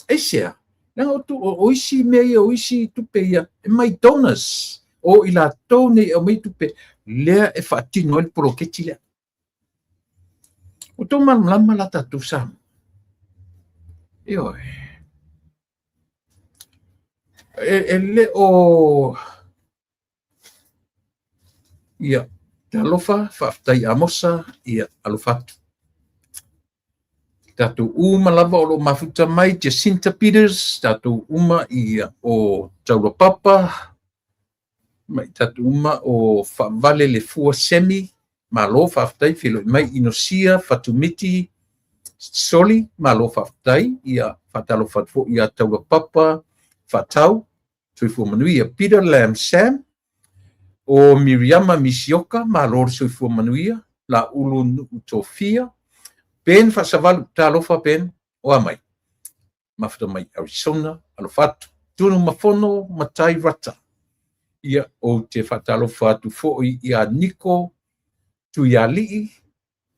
Aisea, leaga o isi mea ia, o isi tupe ia, e mai donors, o i latou nei e aumai tupe, lea e faatino ai le poloketi lea. O tō malamalama la tātou Samoa. Ioe. E le o... Ia, talofa, faafetai Amosa, ia, alofa atu. Tātou uma lava o lo mafuta mai, Jacinta Peters, tātou uma ia o Taulapapa, mai tātou uma o Faavale le Fua Semi, malo faafetai, feiloai mai Inosia, Fatumiti, Soli, malo faafetai, ia faatalofa atu foi ia Taulapapa, Faatau, soifua manuia, Peter Lam Sam, o Miriama Misioka, malo le soifua manuia, la ulu nuu tofia, Ben Faasavalu, talofa Ben, o a mai, mafuta mai Arizona, alofa atu, Tunu Mafono, Matai Rata. Ia, ou te faatalofa atu foi ia Niko Tuialii,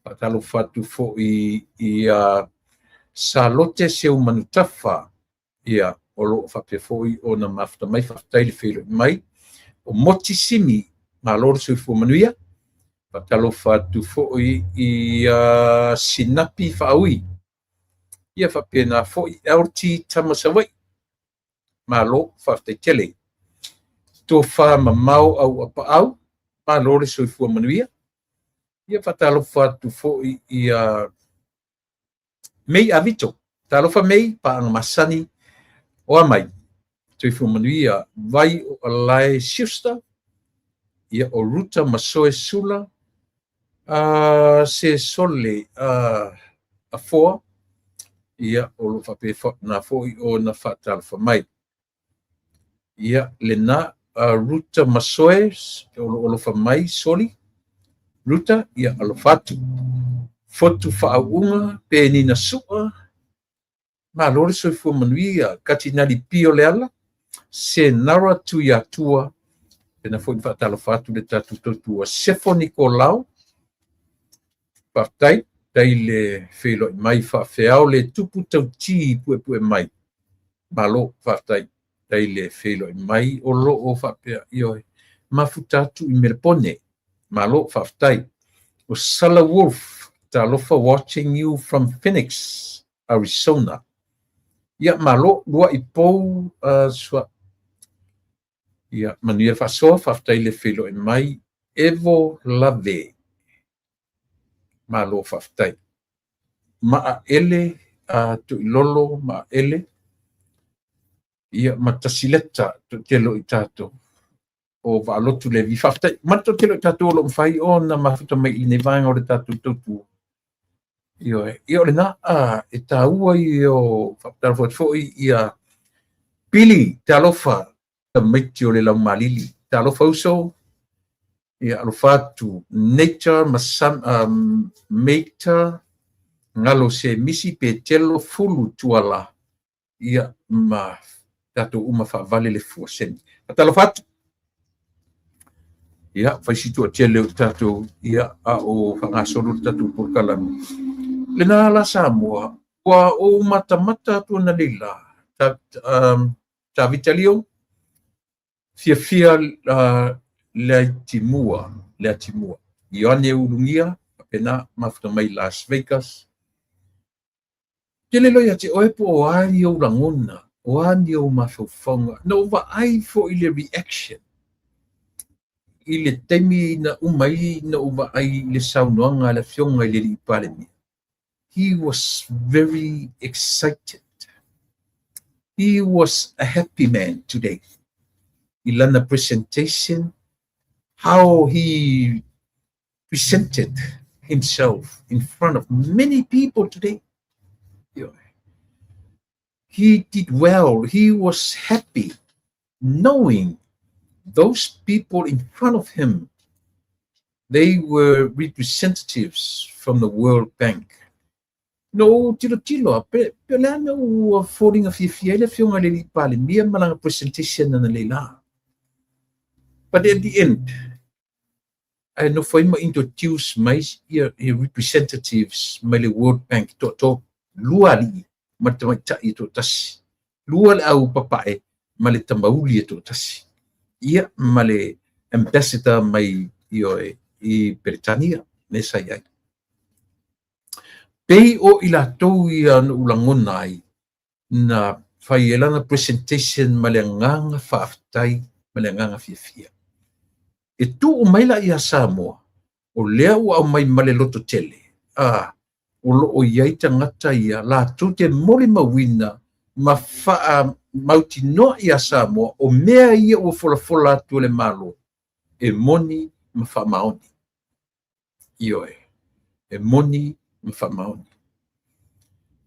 faatalofa atu foi ia Salote Seumanutafa, ia, o loo faapea foi ona mafuta mai, faafetai le feiloai mai. O Moti Simi, malo le soifua manuia. Faatalofa atu foi ia Sinapi Faaui, ia faapena foi LT Tamasawai, malo faafetai tele. Tofa mamao au apaau, malo le soifua manuia. Ia faatalofa atu foi ia Mei Avito, talofa Mei, paaga masani o a mai, soifua manuia. Vai o Alae Schuster, ia o Ruta Masoe Sula, se Sole Afoa, ia o lo faapena foi ona faatalofa mai. Ia lena Ruta Masoe o lo alofa mai Soli Ruta, ia alofa atu. Fotu faauuga Penina Sua, malo le soifua manuia. Katinali Pio Leala, Senara Tuiatua, pena foi faatalofa atu le tatou tautua Sefo Nikolao, faafetai tai le feiloai mai. Faafeao le tupu tauti puepue mai, malo faafetai tai le feiloai mai. O loo faapea ioe mafuta atu i Melepone, malo faafetai. O Sala Wolf, talofa, watching you from Phoenix, Arizona. Ia malo luai pou sua. Ia manuia faasoa, faafetai le feiloai mai. Evo Lave, malo faafetai. Maa ele tuilolo maa ele, ia matasileta toatele o i tatou o Vaalotu Levi, faafetai ma le toatele o i tatou o loo mafai ona mafuta mai i lenei vaega o le tatou tautua. Ioe, ia o lena e taua ia o faatalofa atu foi ia Pili, talofa tamaiti o le laumalili, talofa uso, ia alofa atu. Nature Masam, Mater Galo se misi Petelo Fulu Tuala, ia ma tatou uma faavale le fuaseni, faatalofa atu. Ia fai si toatele o tatou, ia a o faagasolo le tatou polokalame lena la Samoa ua ou matamata atu ana leila ta Vitalio fiafia le atimua Ioane Ulugia faapena mafuta mai Las Vegas. Tele loa ia te oe po o a ni ou lagona, o a ni ou mafaufauga na ou vaai foi le reaction i le taimi na uma ai na ou vaai i le saunoaga a le afioga i le alii Palemia. He was very excited. He was a happy man today. I lana presentation, how he presented himself in front of many people today. He did well. He was happy knowing those people in front of him, they were representatives from the World Bank. No tilo tilo pe pe le ana ua foliga fiafia ai le afioga i le alii Palemia ma lana presentation ana leila. But at the end, ae nofo ai ma introduce mai ia representatives mai le World Bank toatolu, lua alii ma le tamaitai e toatasi, lua le au papae ma le tamauli e toatasi, ia ma le ambassador mai ioe i Peretania le sa i ai. Pei o i latou ia na ou lagona ai na fai ai lana presentation ma le agaga faafetai ma le agaga fiafia. E tuu mai la ia Samoa, o lea ua aumai ma le loto tele, o loo i ai tagata ia latou te molimauina ma faamautinoa ia Samoa o mea ia ua folafola atu e le Malo e moni ma faamaoni. Ioe, e moni ma faamaoni.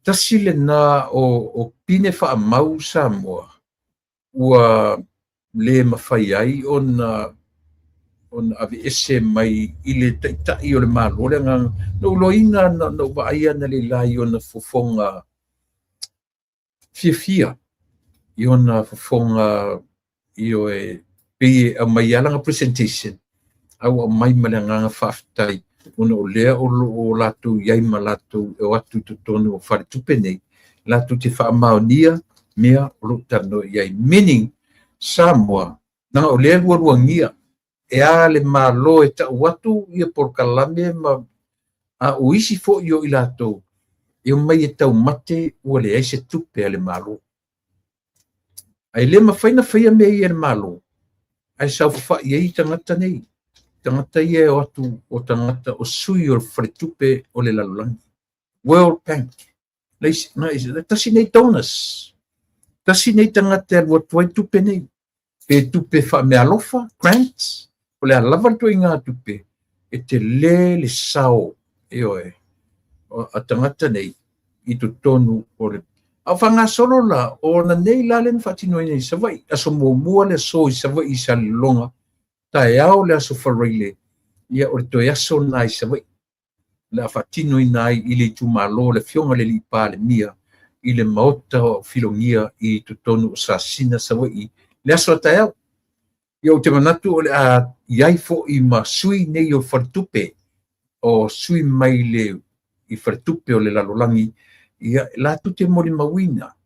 Tasi lena o pine faamau Samoa ua le mafai ai ona aveese mai i le taitai o le Malo le agaga. Na ou loaina na ou vaai ana leila i ona fofoga fiafia, i ona fofoga ioe Pei e aumai lava lana presentation, a ua aumai ma le agaga faafetai ona o lea o lo o latou i ai ma latou e o atu i totonu o faletupe nei, latou te faamaonia mea o lo o talanoa i ai. Meaning, Samoa, leaga o lea e lualuagia e a le Malo e tau atu ia polokalame ma a o isi foi o i latou e omai e taumate ua leai se tupe a le Malo. Ae le mafai ona faia mea ia e le Malo, ae saofafai ai tagata nei, tagata ia e o atu o tagata o sui o le faletupe o le lalolagi, World Bank. Tasi nei donors, tasi nei tagata e alu atu ai tupe nei, pe tupe faameaalofa, grants, o le a lava le ituaiga tupe, e tele le sao, ioe, a tagata nei i totonu o le. A o faagasolo la, o ona nei la lea na faatinoina i Savaii, aso muamua le aso i Savaii i Salelologa, taeao le aso Faraile, ia o le toe aso lena i Savaii, o le a faatinoina ai i le itumalo o le Afioga i le Alii Palemia i le Maota o Filogia i totonu o Sasina, Savaii, le aso a taeao. Ia ou te manatu o le a i ai foi ma sui nei o faletupe, o sui mai le i faletupe o le lalolagi, ia latou te molimauina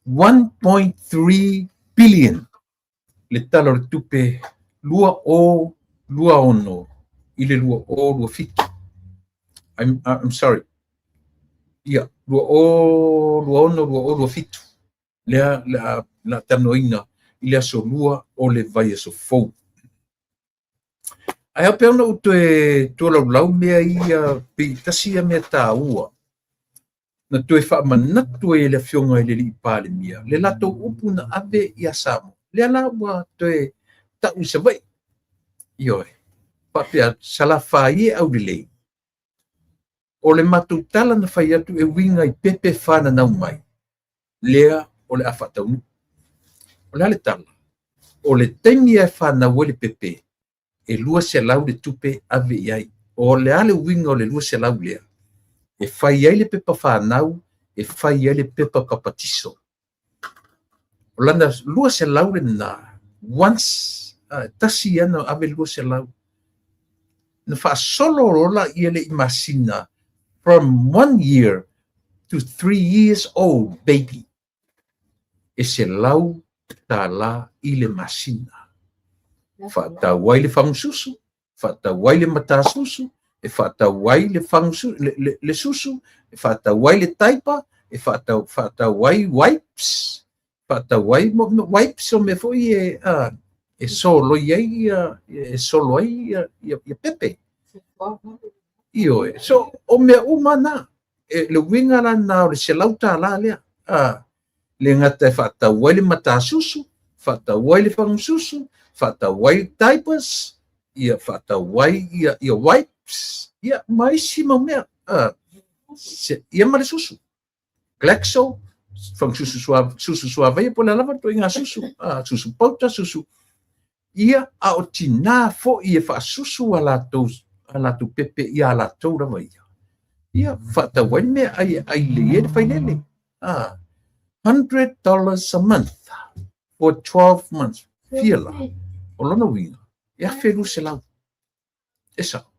1.3 billion le Tala o le Tupe 2026 i le 2027. I'm sorry. Ia, 2026 2027 lea la talanoaina i le aso 2 o le vaiaso fou. Ae ao pea ona ou toe tualaulau mea ia, pei tasi ia mea taua na toe faamanatu ai e le Afioga i le Alii Palemia le latou upu na ave ia Samoa. Lea la ua toe tau i Savaii. Ioe, faapea Salafai e aulelei. O le matou tala na fai atu e uiga i pepe fananau mai, lea o le a faataunuu. O le a le tala? O le taimi e fanau ai le pepe, e 200 le tupe ave i ai. O le a le uiga o le 200 lea? E fai ai le pepa fanau, e fai ai le pepa papatiso. O lana 200 lena, once, tasi ia na ave 200. Na faasolo loa ia le i masina from 1 year to 3 years old baby. E $100 i le masina. Faatau ai le fagususu, faatau ai le matasusu, e faatau ai le fagususu, le susu, e faatau ai le taipa, e faatau ai wipes, faatau ai wipes o mea foi e soloi ai e solo ai ia pepe. Ioe, so o mea uma na, le uiga la na o le $100 lea. Le gata e faatau ai le matasusu, faatau ai le fagususu, faatau ai diapers, ia faatau ai ia wipes, ia ma isi mau mea. Ia ma le susu. Glaxo, fagususu susu suavai po o le a lava le ituaiga susu, susu pauta, susu. Ia, a o tina foi e faasusu a latou pepe ia latou lava ia. Ia, faatau ai le mea ai e ai lelei ai le failele. $100 a month for 12 months. Fia la, o lona uiga, e 1,200. E sao.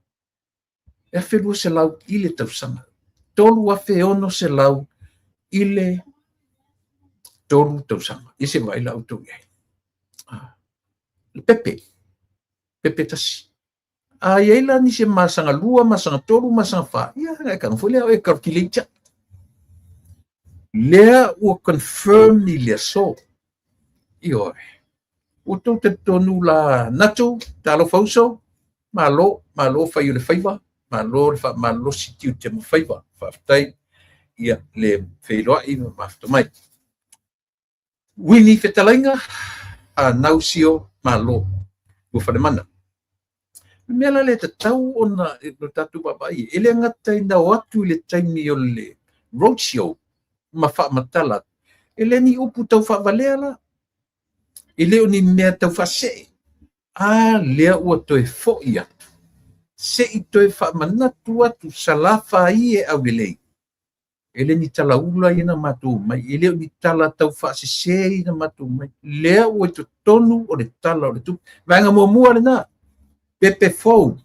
E 1,200 i le tausaga. 3,600 i le 3 tausaga. Ia se vaai la outou i ai. Le pepe. Pepe tasi. A i ai la nisi e masaga 2, masaga 3, masaga 4, ia e taga foi lea o e calculate. Lea ua confirm i le aso. Ioe. Ua tou talitonu la Natu, talofa uso, malo, malo fai o le faiva, malo le faamalolosi tiute ma faiva. Faafetai ia le feiloai ma mafuta mai. Uini fetalaiga, anau sio, malo, ua falemana. Le mea la le tatau ona o tatou vaavaai, e le gata ina o atu i le taimi o le roadshow ma faamatala, e le ni upu tau faavalea la, e le o ni mea tau faasee, a lea ua toe foi atu, se i toe faamanatu atu Salafai e aulelei. E le ni talaula ia na matou omai, e le o ni tala tau faasese ia na matou omai. Lea ua i totonu o le Tala o le Tupe. Vaega muamua lena, pepe fou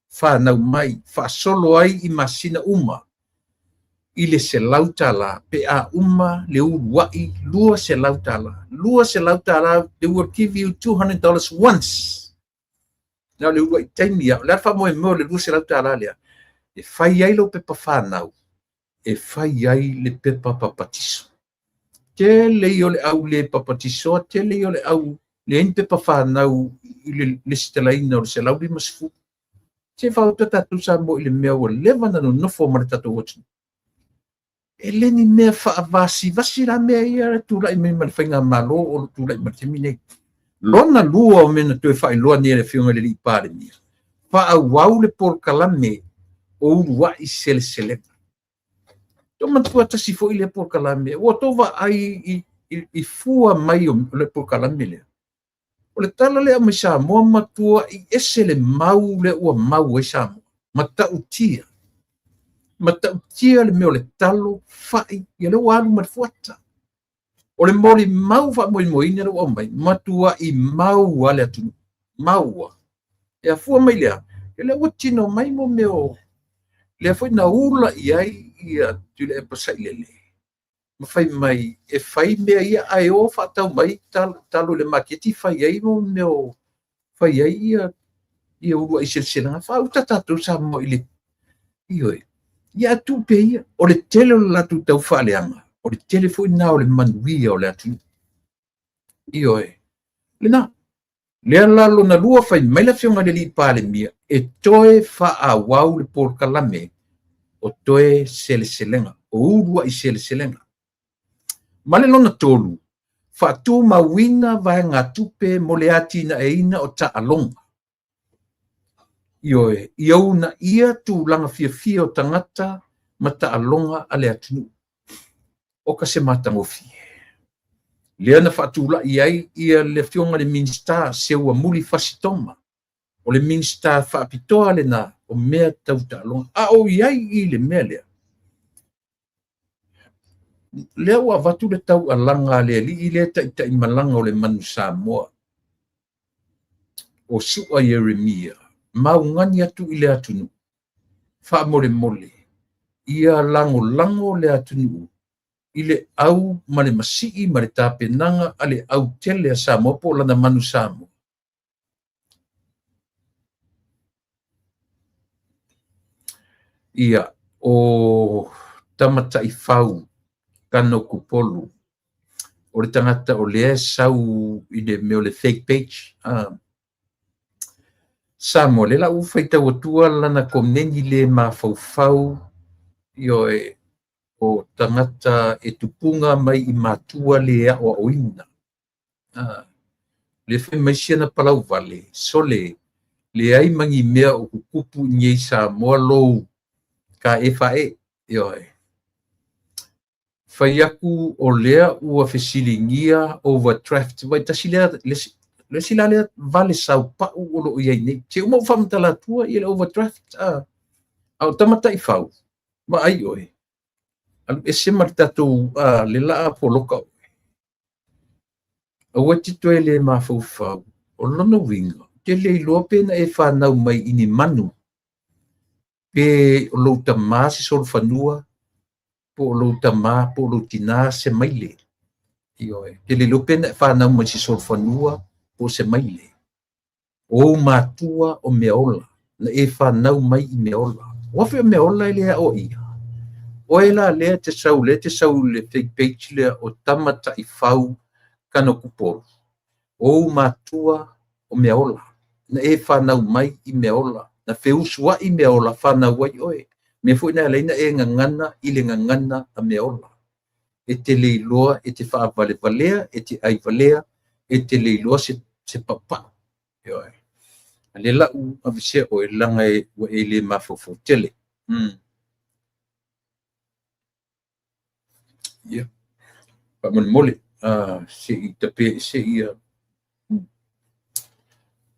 fanau mai, faasolo ai i masina uma i le $100 pe a uma le uluai $200. $200, they will give you $200 once. Na o le uluai taimi lava. O le a le faamoemoe o le $200 lea? E fai ai lau pepa fanau, e fai ai le pepa papatiso. Tele ia o le au le papatisoa, tele ia o le au leai ni pepa fanau i le lesitalaina o le 150. Se faaoto tatou Samoa i le mea ua leva ona nonofo ma le tatou atunuu. E le ni mea faavasivasi la mea ia e tulai mai ma le faigamalo o lo o tulai mai i le taimi nei. Lona lua o mea na toe faailoa nei e le Afioga i le Alii Palemia, faaauau le polokalame o uluai seleselega. Tou manatua tasi foi lea polokalame, ua outou vaai i fua mai o le polokalame lea. O le tala lea aumai Samoa, matuai ese le mau lea ua mau ai Samoa. Matautia. Matautia le mea o le talo, fai, ia lea ua alu ma le fuata. O le molimau faamoemoeina lea ua aumai, matuai mau lava le atunuu. Mau lava. E afua mai lea, ia lea ua tino mai mo mea o lea foi na ula i ai ia Tuilaepa Sailele ma fai mai e fai mea ia ae o faatau mai talo i le maketi fai ai mo mea o fai ai ia ia uluai seleselega. Faauta tatou Samoa i le ioe. Ia ae tuu pea ia. O le tele o le latou tau faaleaga, o le tele foi lena o le manuia o le atunuu. Ioe. Lena. Lea la lona lua fai mai le Afioga i le Alii Palemia e toe faaauau le polokalame o toe seleselega, o uluai seleselega. Ma le lona tolu, faatumauina vaegatupe mo le atinaeina o taaloga. Ioe, ia uunaia tulaga fiafia o tagata ma taaloga a le atunuu. O ka se matagofie. Lea na faatulai ai ia le Afioga i le Minisita Seuamuli Fasi Toma. O le Minisita faapitoa lena o mea tau taaloga. A o i ai i le mea lea, lea ua avatu le taualaga a le alii lea taitaimalaga o le manu Samoa, o Su'a Ieremia, maugani atu i le atunuu, faamolemole, ia lagolago le atunuu i le au ma le masii ma le tapenaga a le autele a Samoa po o lana manu Samoa. Ia, o Tamataifau Kanokupolu, o le tagata o lea e sau i le mea o le fake page. Samoa, lea la ua faitau atua lana komeni le mafaufau, ioe, o tagata e tupuga mai i matua le aoaoina. Le fai mai siana palauvale, sole, leai ma ni mea o tutupu i nei Samoa lou ka e fae, ioe. Fai atu o lea ua fesiligia overdraft, vai tasi lea, le isi la lea vale saupau o lo o i ai nei. Se uma ua faamatala atua ia le overdraft, a o Tamataifau, vaai oe, alu ese ma le tatou, le laa poloka oe. Aua te toe le mafaufau, o lona uiga, ou te le iloa pe na e fanau mai i ni manu, pe o lou tamā se solofanua, po o lou tamā, po o lou tinā se maile. Ioe, te le iloa pe na e fanau mai se solofanua, po o se maile. O ou matua o mea ola, na e fanau mai i mea ola. Ua afe o mea ola e le aoaia. Oe la lea te sau, lea te sau i le fake page lea o Tamataifau Kanokupolu. O ou matua o mea ola, na e fanau mai i mea ola, na feusuai mea ola fanau ai oe. Mea foi na e ala ai na e gagana i le gagana a mea ola. E te le iloa, e te faavalevalea, e te aivalea, e te le iloa se paupau. Ioe. A le lau avesea oe, leaga e, ua e le mafaufau tele. Ia. Faamolemole, se i tape se i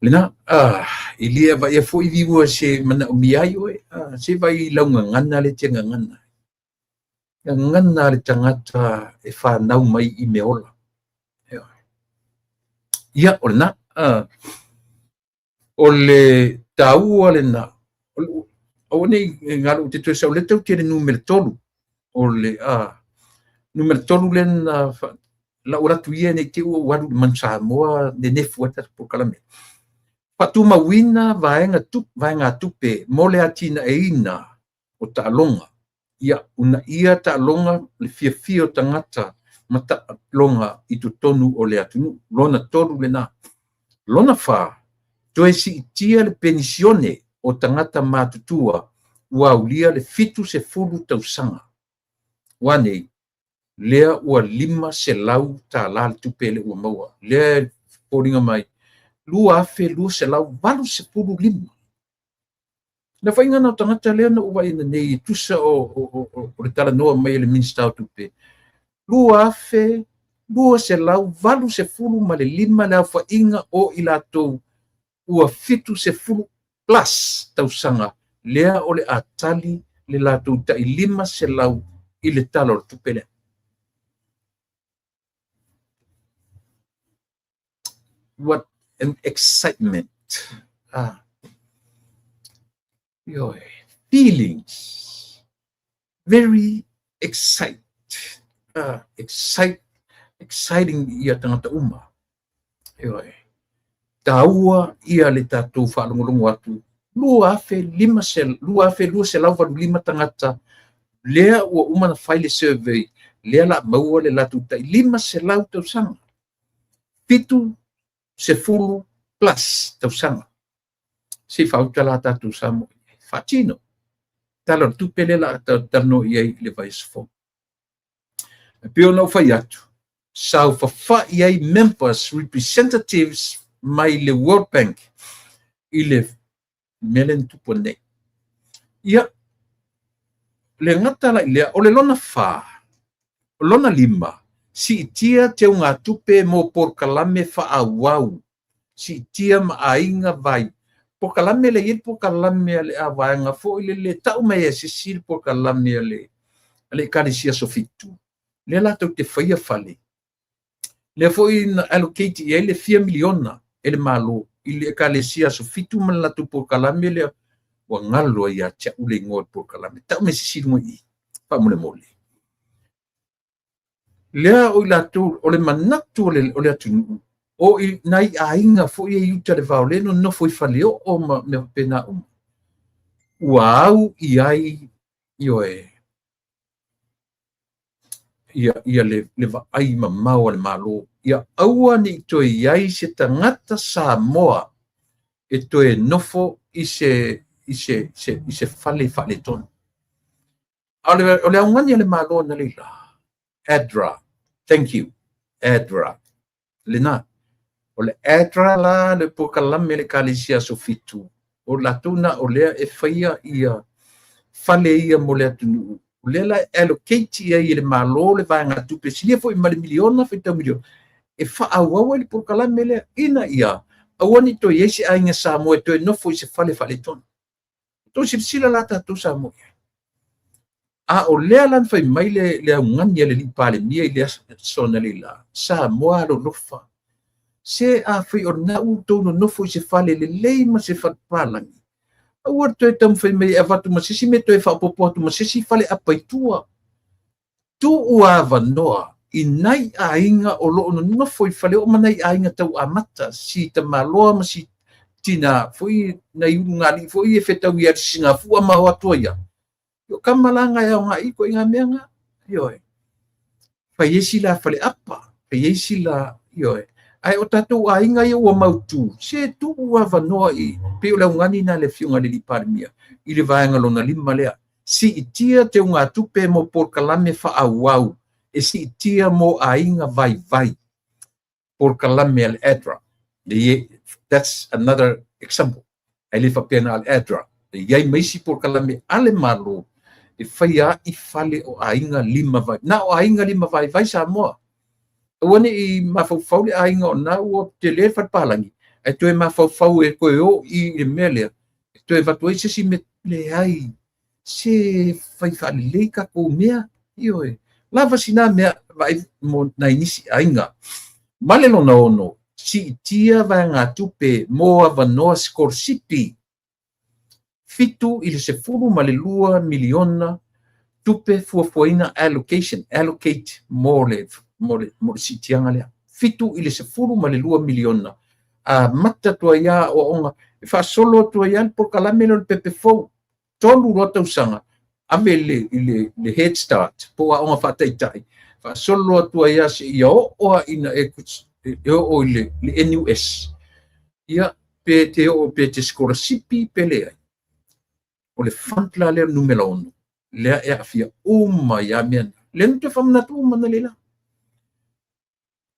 lena, e le avaia foi viewers se manaomia ai oe, se vai i lau gagana le te gagana. Gagana a le tagata e fanau mai i meaola. Ia, o lena. O le taua lena. Aua ne i galo ou te toe sau lea tatou te i le numera 3. O le numera 3 lea na lau alu atu ia ne i te i ua ou alu i le Manu Samoa nenefu ai le tatou polokalame. Faatumauina vaegatupe mo le atinaeina o taaloga. Ia uunaia taaloga le fiafia o tagata ma taaloga i totonu o le atunuu. Lona 3 lena. Lona 4, toe siitia le penisione o tagata matutua ua aulia le 70 tausaga. Ua nei, lea ua $500 le tupe lea ua maua. Lea e foliga mai 2,285. Le aofaiga lena o tagata lea na ou vaai nei e tusa o le talanoa mai e le Minisita o Tupe, 2,285 le aofaiga o i latou ua 70 plus tausaga lea o le a tali le latou tai 500 i le Tala o le Tupe lea. What an excitement. Ioe, feelings. Very excite. Exciting ia tagata uma. Ioe. Taua ia le tatou faalogologo atu 2,285 tagata lea ua uma na fai le survey lea la maua le latou tai 500 tausaga. 70 plus tausaga. Se i faauta la tatou Samoa. Faatino. Tala o le tupe lea la talanoa i ai i le vaiaso fou. E pei ona ou fai atu, saofafai ai members, representatives mai le World Bank i le mea lea na tupu nei. Ia, le gata la i lea, o le lona 4, o lona 5, siitia teugatupe mo polokalame faaauau, siitia ma aiga vai. Polokalame le i le polokalame a le avaega foi le le tau mai e sisi le polokalame a le Ekalesia Aso Fitu. Lea latou te faia fale. Lea foi na allocate i ai le fia miliona e le Malo i le Ekalesia Aso Fitu ma le latou polokalame lea ua galo ai ia te au le igoa o le polokalame. Tau mai se isi luga i i, faamolemole. Lea o i latou, o le manatu o le atunuu, o i nai aiga foi e i uta le vao lea nonofo i faleoo ma mea faapena uma. Ua au i ai, ioe, ia le vaai mamao a le Malo. Ia aua ne i toe i ai se tagata Samoa e toe nofo i se fale faaletonu. A o le augani a le Malo na leila. ADRA. Thank you. ADRA. Lena. O le ADRA la le polokalame le Ekalesia Aso Fitu. O latou na o lea e faia ia fale ia mo le atunuu. O lea la allocate i ai e le Malo le vaegatupe silia foi ma le miliona faitau miliona e faaauau ai le polokalame lea ina ia aua ne i toe i ai se aiga Samoa e toe nofo i se fale faaletonu. Tou silasila la tatou Samoa i ai. A o lea la na fai mai le augani a le alii Palemia i le aso na leila, Samoa alolofa. Se a fai o lena ua outou nonofo i se fale lelei ma se fale papalagi, aua le toe taumafai mai e avatu ma se isi mea toe faaopoopo atu ma se isi fale apa i tua. Tuu avanoa i nai aiga o loo nonofo i faleoo ma nai aiga tau amata, si tamaloa ma si tina foi nai ulugalii foi e fetau i ai le sisigafua ma o atu ai. O kamalanga e aoga i ko i ngā mea ngā. Ioe. Fai ai sila fale apa, fai ai sila, ioe. Ai o tatou aiga ia ua mautu, se tuu avanoa i, pei o le augani na le afioga i le alii Palemia, i le vaega lona 5 lea. Siitia teugatupe mo polokalame faaauau, e siitia mo aiga vaivai. Polokalame a le ADRA. That's another example. Ai le faapea na le ADRA. E iai maisi polokalame a le Malo e faia i fale o aiga lima vai. Na o aiga lima vai vai Samoa. Aua ne i mafaufau le aiga o na ua tele fale palangi. Ai toe mafaufau e koe o i le mea lea. E toe avatu ai se isi mea leai. Se fai faalelei tatou mea. Ioe, lava sina mea vaai mo nai nisi aiga. Ma le lona ono, siitia vaegatupe mo avanoa sikolasipi. $72 miliona tupe fuafuaina allocation, allocate mo le siitiaga lea. $72 miliona. Amata atu ai aoaoga, e faasolo atu ai le polokalame lea o le pepe fou. 3 loa tausaga, ave i le Head Start po o aoga faataitai, faasolo atu ai lava seia oo lava ina e oo i le NUS. Ia, pe te oo pe te sikolasipi pe leai. O le fund la lea numera 6, lea e aafia uma ai lava mea na. Lea na toe faamanatu uma analeila.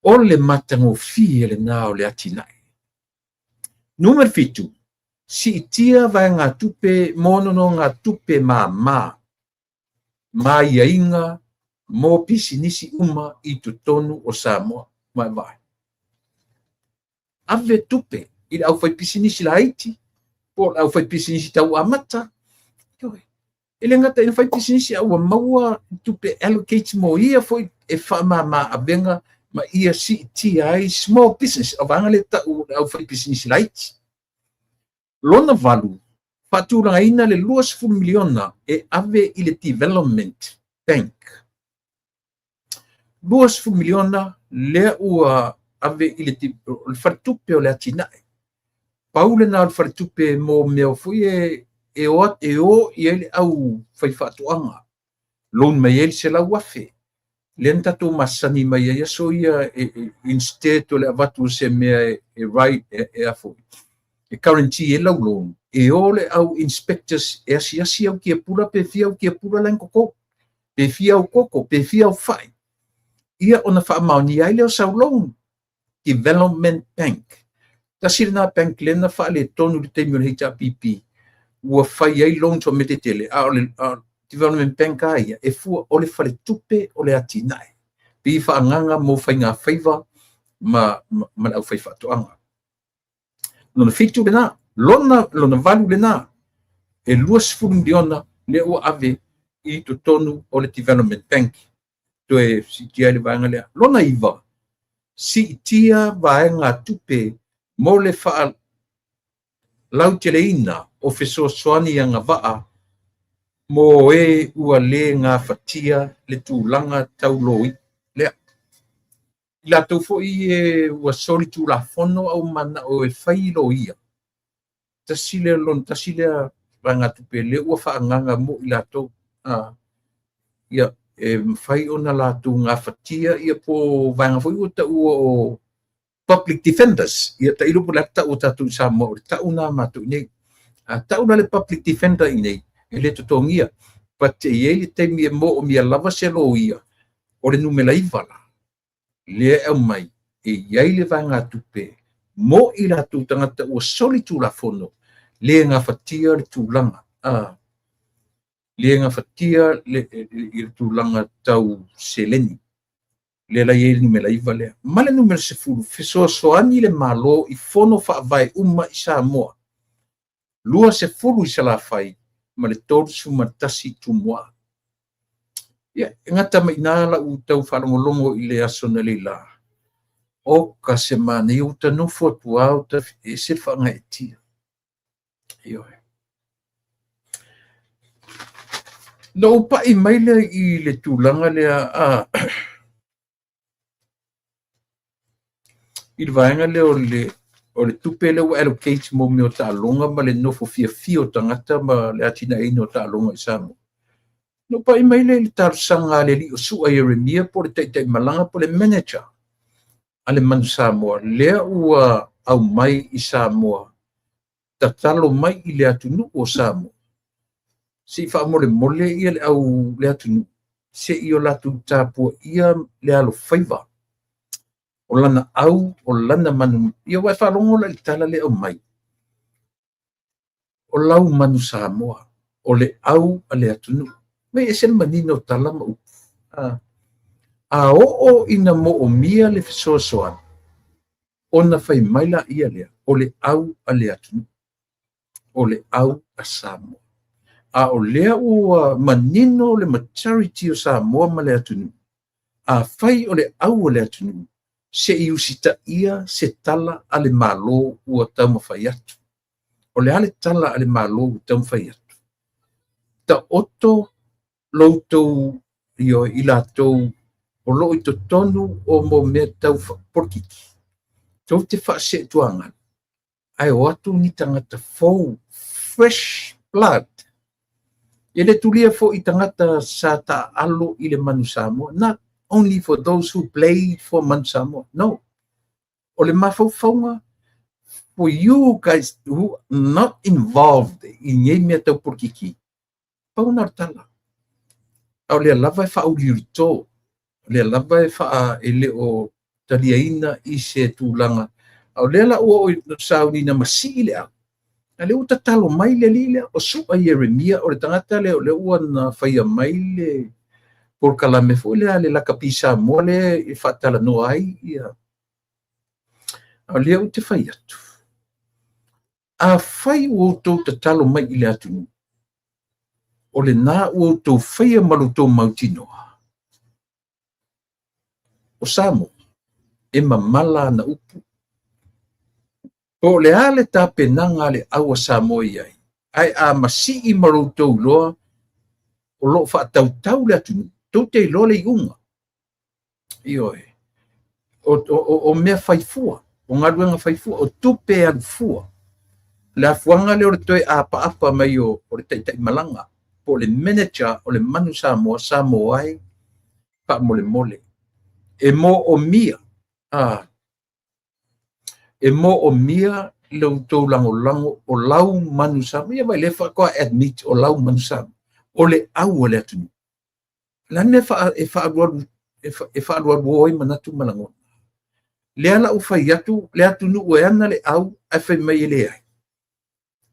O le matagofie lena o le atinae. Numera 7, siitia vaegatupe mo nonogatupe māmā ma aiaiga mo pisinisi uma i totonu o Samoa. Vaavaai. Ave tupe i le aufaipisinisi laiti po o le aufaipisinisi tau amata. Ioe. E le gata ina faipisinisi a ua maua tupe allocate mo ia foi e faamama avega ma ia siitia ai small business, o vaega lea tau o le aufaipisinisi laiti. Lona 8, faatulagaina le $20 miliona e ave i le Development Bank. $20 miliona lea ua ave i le faletupe o le atinae. Pau lena o le faletupe mo mea foi e o i ai le au fai faatoaga. Loan mai ai le 100,000. Lea na tatou masani mai ai aso ia instead o le avatu o se mea e right e a foi e guarantee e lau loan, e o le au inspectors e asiasi au kiapula pe fia au kiapula la na toto, pe fia au koko, pe fia au fai. Ia ona faamaonia ai lea o sau loan. Development Bank. Tasi lena bank lea na faaletonu i le taimi o le HRPP, ua fai ai loans o mea tetele, a o le Development Bank a ia, e fua o le faletupe o le atinae. Pe faagaga mo faiga faiva ma le au fai faatoaga. Lona 7 lena, lona 8 lena, e $20 miliona lea ua ave i totonu o le Development Bank. Toe siitia ai le vaega lea. Lona 9, siitia vaegatupe mo le faalauteleina o fesoasoani agavaa mo e ua le gafatia le tulaga tau loi lea. I latou foi e ua solitulafono au manao e fai loia. Tasi lea lona tasi lea vaegatupe lea ua faagaga mo i latou. Ia, e mafai ona latou gafatia ia po vaega foi ua taua o public defenders. Ia tailo po o le a tau o tatou i Samoa, o le tau na matou i nei. A tau la le public defender i nei, e le totogia. But e i ai le taimi e moomia lava se loia, o le numera 9 la, lea e aumai, e i ai le vaegatupe mo i latou tagata ua solitulafono, le gafatia le tulaga. Le gafatia le tulaga tau seleni. Lea la i ai le numera 9 lea. Ma le numera 10, fesoasoani le Malo i fono faavae uma i Samoa. 20 i Salafai ma le 31 i Tumua. Ia, e gata mai ina lau tau faalogologo i le aso analeila. O ka se manaia ua ta nofo atu lava o ta ese le faagaeetia. Ioe. Na ou pai mai lea i le tulaga lea i le vaega lea o le tupe lea ua allocate mo mea o taaloga ma le nofo fiafia o tagata ma le atinaeina o taaloga i Samoa. Na ou pai mai lea i le talosaga a le alii o Sua Ieremia po o le taitai malaga po o le manager a le Manu Samoa lea ua aumai i Samoa, tatalo mai i le atunuu o Samoa se i faamolemole ia le au le atunuu se i o latou tapuaia le alofaiva o lana au o lana manu. Ia ua e faalogo la i le tala lea aumai. O lau Manu Samoa, o le au a le atunuu. Mai ese le manino o tala ma upu. A oo ina moomia le fesoasoani, ona fai mai la ia lea, o le au a le atunuu. O le au a Samoa. A o lea ua manino le majority o Samoa ma le atunuu, afai o le au a le atunuu, se i usitaia se tala a le Malo ua taumafai atu. O le a le tala a le Malo ua taumafai atu? Taoto lo outou i latou o loo i totonu o mo mea tau polokiki, tou te faaseetuaga ae o atu ni tagata fou, fresh blood. E le tulia foi tagata sa taaalo i le Manu Samoa. Not only for those who played for Manu Samoa. No. O le mafaufauga for you guys who not involved i nei mea tau polokiki, pau na o le tala. A o lea lava e faauliulito, o lea lava e faa e le o taliaina i se tulaga. A o lea la ua oo i sauniga masii le au, a lea ua tatalo mai le alii lea, o Su'a Ieremia, o le tagata lea o lea ua na faia mai le polokalame foi lea a le Lakapi Samoa lea e faatalanoa ai ia. A o lea ou te fai atu, afai ua outou tatalo mai i le atunuu, o lena ua outou faia ma lo outou mautinoa, o Samoa e mamala ana upu. Po o le a le tapenaga a le au a Samoa i ai, ae a masii ma lo outou iloa o loo faatautau le atunuu, tou te iloa le iuga. Ioe. O mea faifua, o galuega faifua, o tupe alu fua. Le afuaga lea o le toe apaapa mai o le taitai malaga, po o le manager o le Manu Samoa, Samoa ai faamolemole. E moomia, e moomia le outou lagolago o lau Manu Samoa. Ia vai le faatoa admit o lau Manu Samoa. O le au o le atunuu. Le a le mea e faalualuo ai manatu ma lagona. Lea la ua fai atu le atunuu e ana le au ae fai mai e leai.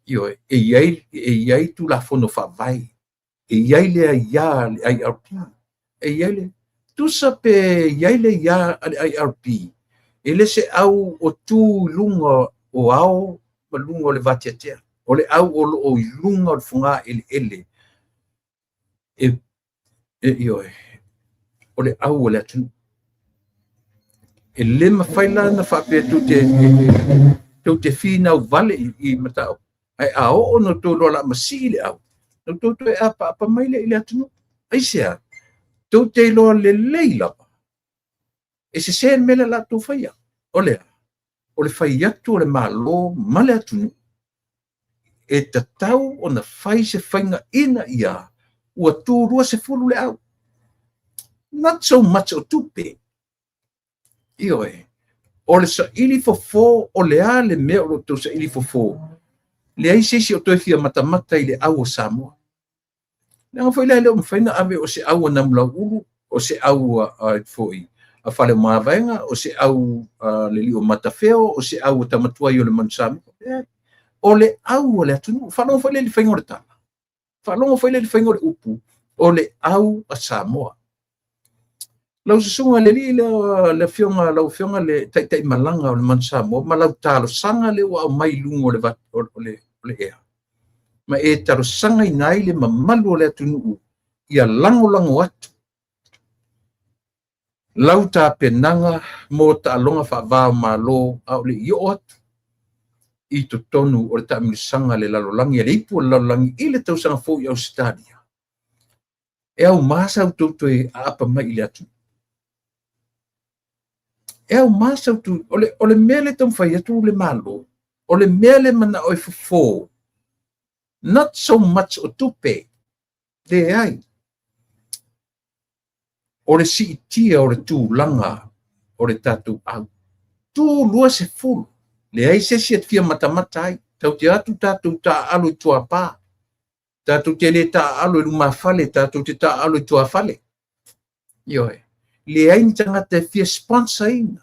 Ioe, e i ai Tulafono Faavae, e i ai le aiā le IRP, e i ai le tusa pe i ai le aiā a le IRP, e le se au o tu i luga o ao ma luga o le vateatea. O le au o loo i luga o le fogaeleele e ioe, o le au o le atunuu. E le mafai la ona faapea tou te finau vale i mataupu. Ae a oo na outou iloa o le a masii le au, na outou toe apaapa mai lea i le atunuu. Aisea? Tou te iloa lelei lava e sese le mea lea o le a outou faia. O le a? O le fai atu o le Malo ma le atunuu e tatau ona fai se faiga ina ia ua tu 20 le au. Not so much o tupe. Ioe. O le saili fofo, o le a le mea o lo outou saili fofo? Leai se isi o toe fia matamata i le au o Samoa. Leaga foi lea e le o mafai ona ave o se au a Namulauulu, o se au a foi a Faleomavaega, o se au a le Lio Matafeo, o se au a Tamatuai o le Manu Samoa. O le au o le atunuu. Faalogo foi lea i le faiga o le tala. Faalogo foi lea i le faiga o le upu, o le au a Samoa. Lau susuga le alii lea, le afioga, lau afioga le taitai malaga o le Manu Samoa, ma lau talosaga lea ua aumai i luga o le ea. Ma e talosagaina ai le mamalu o le atunuu ia lagolago atu lau tapenaga mo taaloga faava o Malo a o le i oo atu i totonu o le taamilosaga le lalolagi a le ipu o le lalolagi i le tausaga fou i Ausetalia. E aumā sa outou toe aapa mai i le atunuu. E aumā sa outou, o le mea le taumafai atu le Malo, o le mea le manao e fofo, not so much o tupe, leai. O le siitia o le tulaga o le tatou au. Tu 20, leai se isi e fia matamata ai. Tau te atu tatou taaalo i tuapā. Tatou te le taaalo i lumafale, tatou te taaalo i tuafale. Ioe. Leai ni tagata e fia sponsor ina.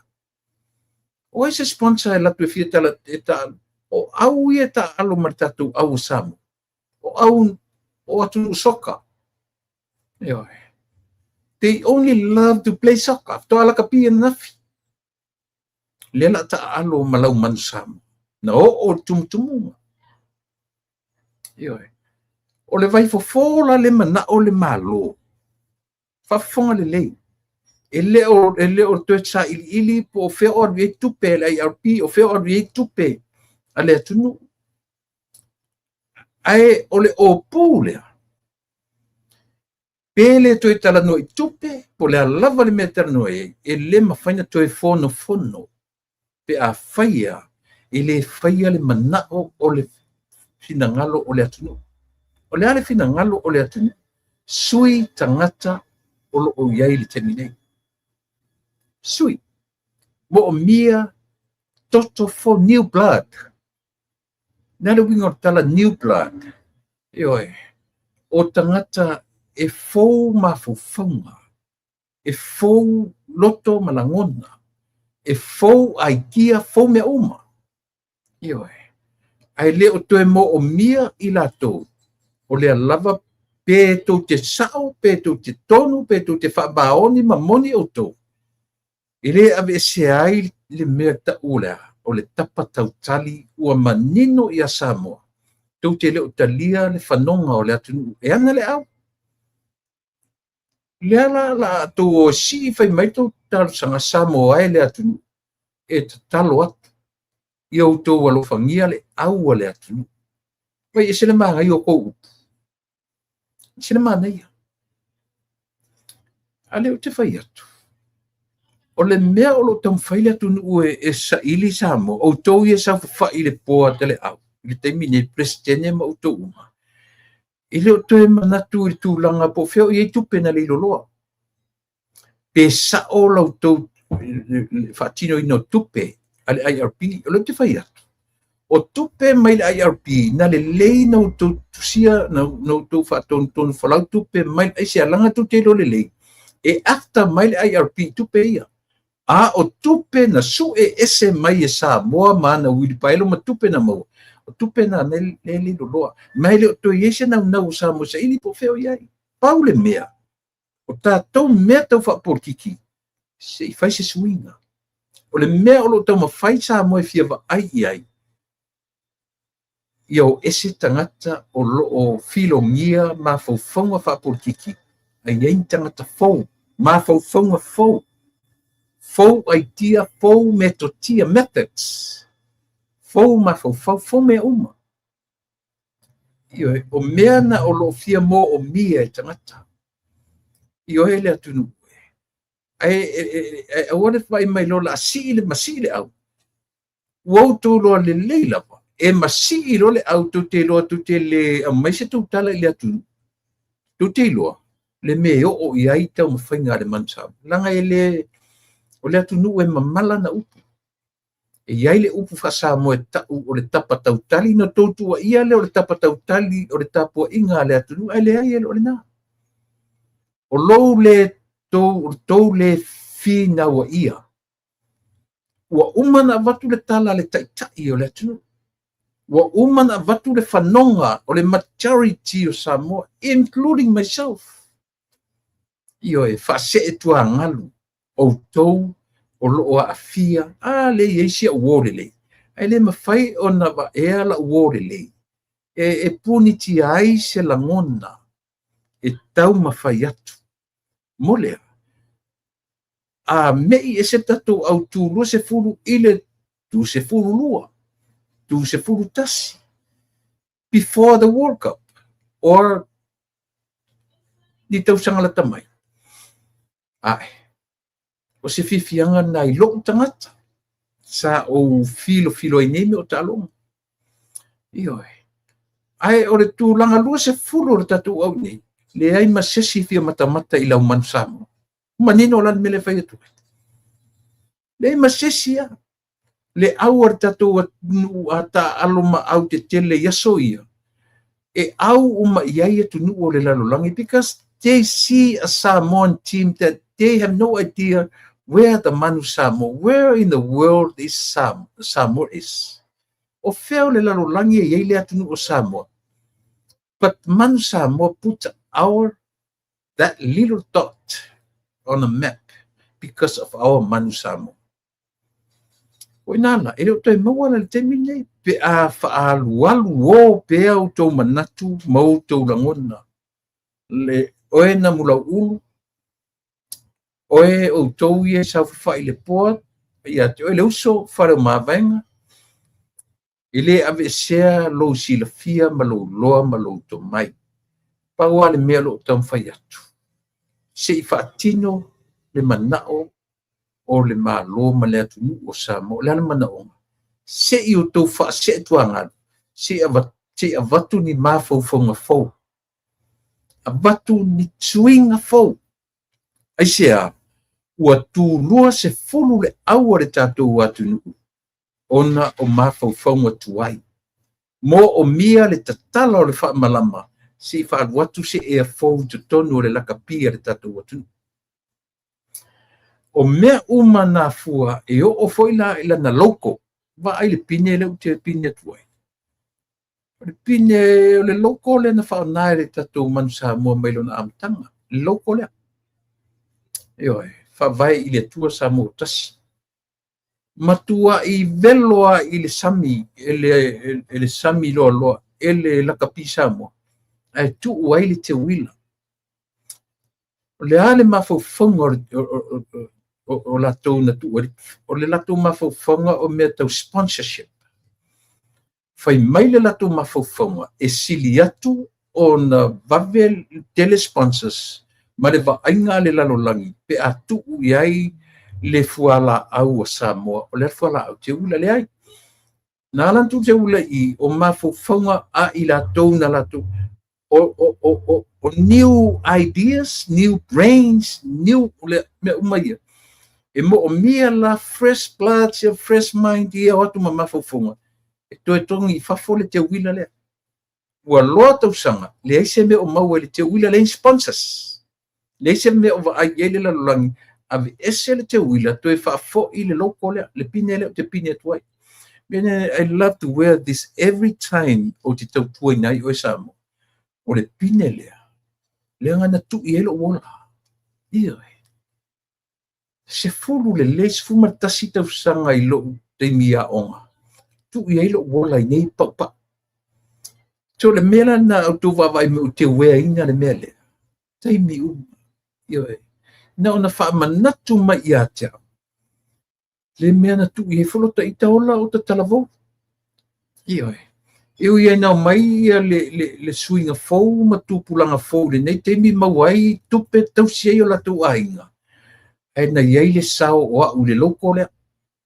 O ai se sponsor e latou e fia tala, e taaalo? O au ia e taaalo ma le tatou au o Samoa. O au o atunuu soka. Ioe. They only love to play soccer. Toa lakapi ananafi. Lea la taaalo ma lau Manu Samoa. Na oo o le tumutumuga. Ioe. O le vaifofo la le manao le Malo, faafofoga lelei, e le o toe sailiili po o fea o alu i ai tupe a le IRP, o fea o alu i ai tupe a le atunuu. Ae o le opu lea, pe le toe talanoa i tupe, po o le a lava le mea e talanoa i ai, e le mafai ona toe fonofono pe a faia e le faia le manao o le finagalo o le atunuu. O le a le finagalo o le atunuu? Sui tagata o lo o i ai i le taimi nei. Sui. Moomia toto for new blood. O le a le uiga o le tala new blood? Ioe. O tagata e fou mafaufauga, e fou loto ma lagona, e fou aikia, fou mea uma. Ioe. Ae le o toe moomia i latou, o lea lava pe tou te sao, pe tou te tonu, pe tou te faamaoni ma moni outou, e le aveesea ai le mea tau o le a, o le tapa tautali ua manino ia Samoa, tou te le o talia le fanoga o le atunuu e ana le au. Lea la la tou o sii fai mai tou talosaga Samoa e le atunuu, e tatalo atu ia outou alofagia le au a le atunuu. Vai ese le manaia o tou upu. Ese le manaia. A lea ou te fai atu, o le mea o lo o taumafai le atunuu e saili Samoa, outou ia saofafai i le board a le au, i le taimi nei, Peresetene ma outou uma, e le o toe manatu i le tulaga po o fea o i ai tupe na leiloloa. Pe sao la outou faatinoina o tupe a le IRP, o lea ou te fai atu, o tupe mai le IRP, na lelei na outou tusia, na outou faatonutonu folau tupe mai, ai se alaga tou te iloa lelei, e after mai le IRP tupe ia. A o tupe na sue ese mai e Samoa ma ana uilipaelo ma tupe na maua, o tupe na le leiloloa. Ma e le o toe i ai se naunau o Samoa saili po o fea o i ai. Pau le mea, o tatou mea tau faapolitiki, se i fai se suiga. O le mea o lo o taumafai Samoa e fia vaai i ai, ia o ese tagata o lo o filogia mafaufauga faapolitiki, ae i ai ni tagata fou, mafaufauga fou, fou aitia, fou metotia, methods, fou mafaufau, fou mea uma. Ioe, o mea na o lo o fia moomia e tagata. Ioe le atunuu. Ae aua le vaai mai loa o le a sii le masii le au. Ua outou iloa lelei lava, e masii loa le au, tou te iloa tou te le aumai se tou tala i le atunuu. Tou te iloa le mea e oo i ai taumafaiga a le Manu Samoa. Leaga e le, o le atunuu e mamala na upu. E i ai le upu faa-Samoa e tau o le tapa tautali, na tou tuuaia lea o le tapa tautali o le tapuaiga a le atunuu, ae leai e le o lena. O lou le tou le finauaia, ua uma na avatu le tala a le taitai o le atunuu. Ua uma na avatu le fanoga o le majority o Samoa, including myself. Ioe, faasee tuagalu outou o lo o aafia, a le i ai si au uo lelei. Ae le mafai ona vaea lau uo lelei e punitia ai se lagona e taumafai atu. Mo lea, a mei ese tatou au tu 20 i le 22, 21, before the World Cup, or ni tausaga lata mai. Ae, o se fiafiaga lena i lou tagata, sa ou filofilo ai nei mea o taaloga. Ioe. Ae o le tulaga 20 o le tatou au nei, leai ma se isi fia matamata i lau Manu Samoa. Manino la le mea lea e fai atu ai. Leai ma se isi lava. Le au a le tatou atunuu a taaalo ma au tetele i aso ia, e au uma i ai atunuu o le lalolagi, because they see a Samoan team that they have no idea where the Manu Samoa, where in the world is Samoa is. O fea o le lalolagi e i ai le atunuu o Samoa. But Manu Samoa put our, that little dot on a map because of our Manu Samoa. O ina la, e le o toe maua la i le taimi lenei, pe a faaalualu o pea outou manatu ma outou lagona. Le oe na mulauulu, oe outou ia e saofafai i le poa, ia te oe le uso, fale o mavaega, e le aveesea lou silafia ma lou iloa ma lou tomai. Pau lava le mea o lo o taumafai atu, se i faatino le manao o le Malo ma le atunuu o Samoa. O le a le manaoga? Se i outou faaseetuagalu, se i avatu ni mafaufauga fou, avatu ni suiga fou. Aisea? Ua tulua sefulu le au a le tatou atunuu ona o mafaufauga tuai. Moomia le tatala o le faamalama se i faalu atu se ea fou i totonu o le lakapi a le tatou atunuu. O mea uma na fua e oo foi la i lana logo. Vaai le pine lea ou te pine atu ai. O le pine o le logo lea na faaaoga e le tatou Manu Samoa mai lona amataga. Le logo lea. Ioe, faavae i le Atua Samoa ua tasi. Matuai velo lava i le sami, e le sami loaloa, e le lakapi Samoa, ae tuu ai le teuila. O le a le mafaufauga o latou na tuu ai? O le latou mafaufauga o mea tau sponsorship. Fai mai le latou mafaufauga e sili atu ona vave tele sponsors ma le vaaiga a le lalolagi pe a tuu i ai le fualaau a Samoa. O le fualaau teuila leai. Na ala ona tuu teuila i o mafaufauga a i latou na latou o new ideas, new brains, new le mea uma ia. E moomia la fresh blood, fresh mind ia o atu ma mafaufauga. E toe togi i fafo le teuila lea. Ua loa tausaga, leai se mea o maua i le teuila, leai sponsors. Leai se mea o vaai i ai le lalolagi, aveese le teuila, toe faafoi le logo lea, le pine lea ou te pine atu ai. I love to wear this every time ou te tautuaina ai oe Samoa. O le pine lea, leaga na tuu i ai lou ola. Ioe. 10 lelei, 11 tausaga i lou taimi aoga. Tuu i ai lou ola i nei paupau. So le mea la na outou vaavaai mai ou te weaina le mea lea. Taimi uma. Ioe. Na ona faamanatu mai ia te au. Le mea na tuu i ai folo ita ola o tatalavou. Ioe. E ui ai nao mai ia le suiga fou ma tupulaga fou lenei taimi maua ai tupe tausi ai o latou aiga. Ae na i ai le sao o au i le logo lea.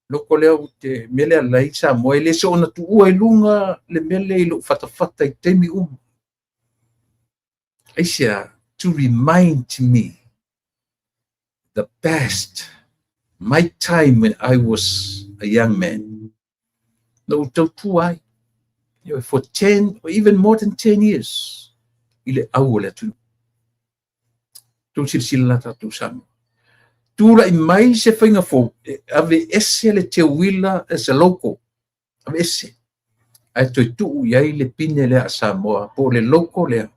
Logo lea ou te mea lea lai Samoa e le soona tuua i luga le mea lea i lou fatafata i taimi uma. Aisea, to remind me the past, my time when I was a young man. Na ou tautua ai. For 10 or even more than 10 years i le au o le atunuu. Tou silasila la tatou Samoa. Tulai mai se faiga fou, e aveese le teuila as a logo. Aveese. Ae toe tuu i ai le pine lea a Samoa, po o le logo lea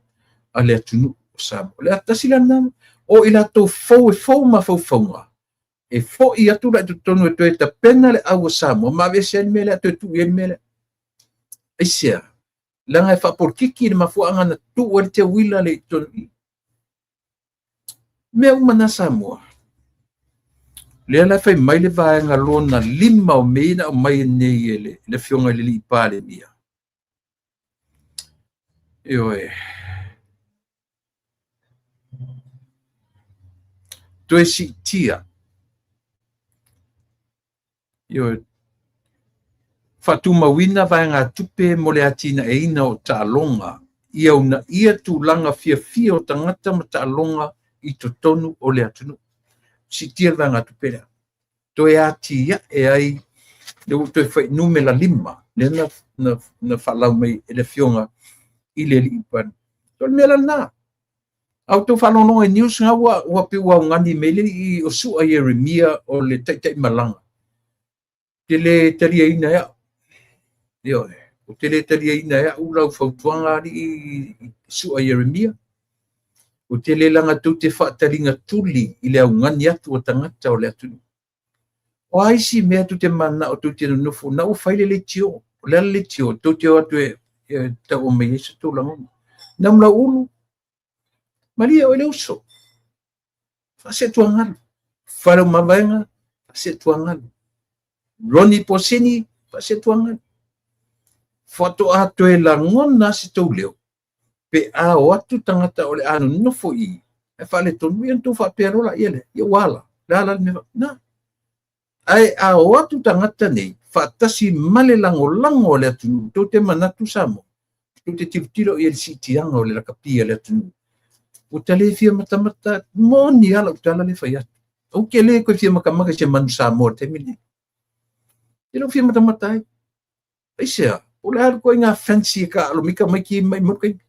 a le atunuu o Samoa. O le atasi la lena, o i latou fou e fou mafaufauga, e foi atu la i totonu e toe tapena le au o Samoa, ma aveese ai le mea lea, toe tuu i ai le mea lea. Aisea, leaga e faapolokiki le mafuaaga na tuu ai le teuila le i totonu i. Mea uma na Samoa. Lea la fai mai le vaega lona 5 o mea na aumai nei e le afioga i le alii Palemia. Ioe. Toe siitia. Ioe. Faatumauina vaega tupe mo le atinaeina o taaloga ia una ia tulaga fiafia o tagata ma taaloga i totonu o le atunuu. Siitia le vaega tupe lea. Toe atiae ai le ua toe fai numera 5 lea na faalau mai e le afioga i le alii Palemia. O le mea la lena. Au tau faalogologo i news nga ua pe ua augani mai le alii o Sua Ieremia o le taitaimalaga. Te le taliaina e au. Ioe. O te le taliaina e au lau fautuaga alii Sua Ieremia. O te le langa tou te faataliga tuli i le augani atu o tagata o le atunuu. O a isi mea tou te mananao tou te nonofo, na ua fai le leitio, o le a le leitio, tou te o atu e tau aumai ai so tou lagona. Namulauulu, malie oe le uso, faasetuagalu. Faleomavaega, faasetuagalu. Ronnie Posini, faasetuagalu. Faatoa toe lagona se tou leo, pe a o atu tagata o le a nonofo i i, ae faaletonu, ia ona tou faapea loa laia lea, ia ua ala, le a la le mea, na. Ae a o atu tagata nei, faatasi ma le lagolago a le atunuu, tou te manatu Samoa, tou te tilotilo i ai i le siitiaga o le lakapi a le atunuu, ua ta le fia matamata, moni lava lau tala lea e fai atu. Ou te le toe fia matamata i se manu Samoa i le taimi lenei. E le o fia matamata ai. Aisea? O le a le ituaiga fancy e taaalo mai tamaiti mai mau taimi.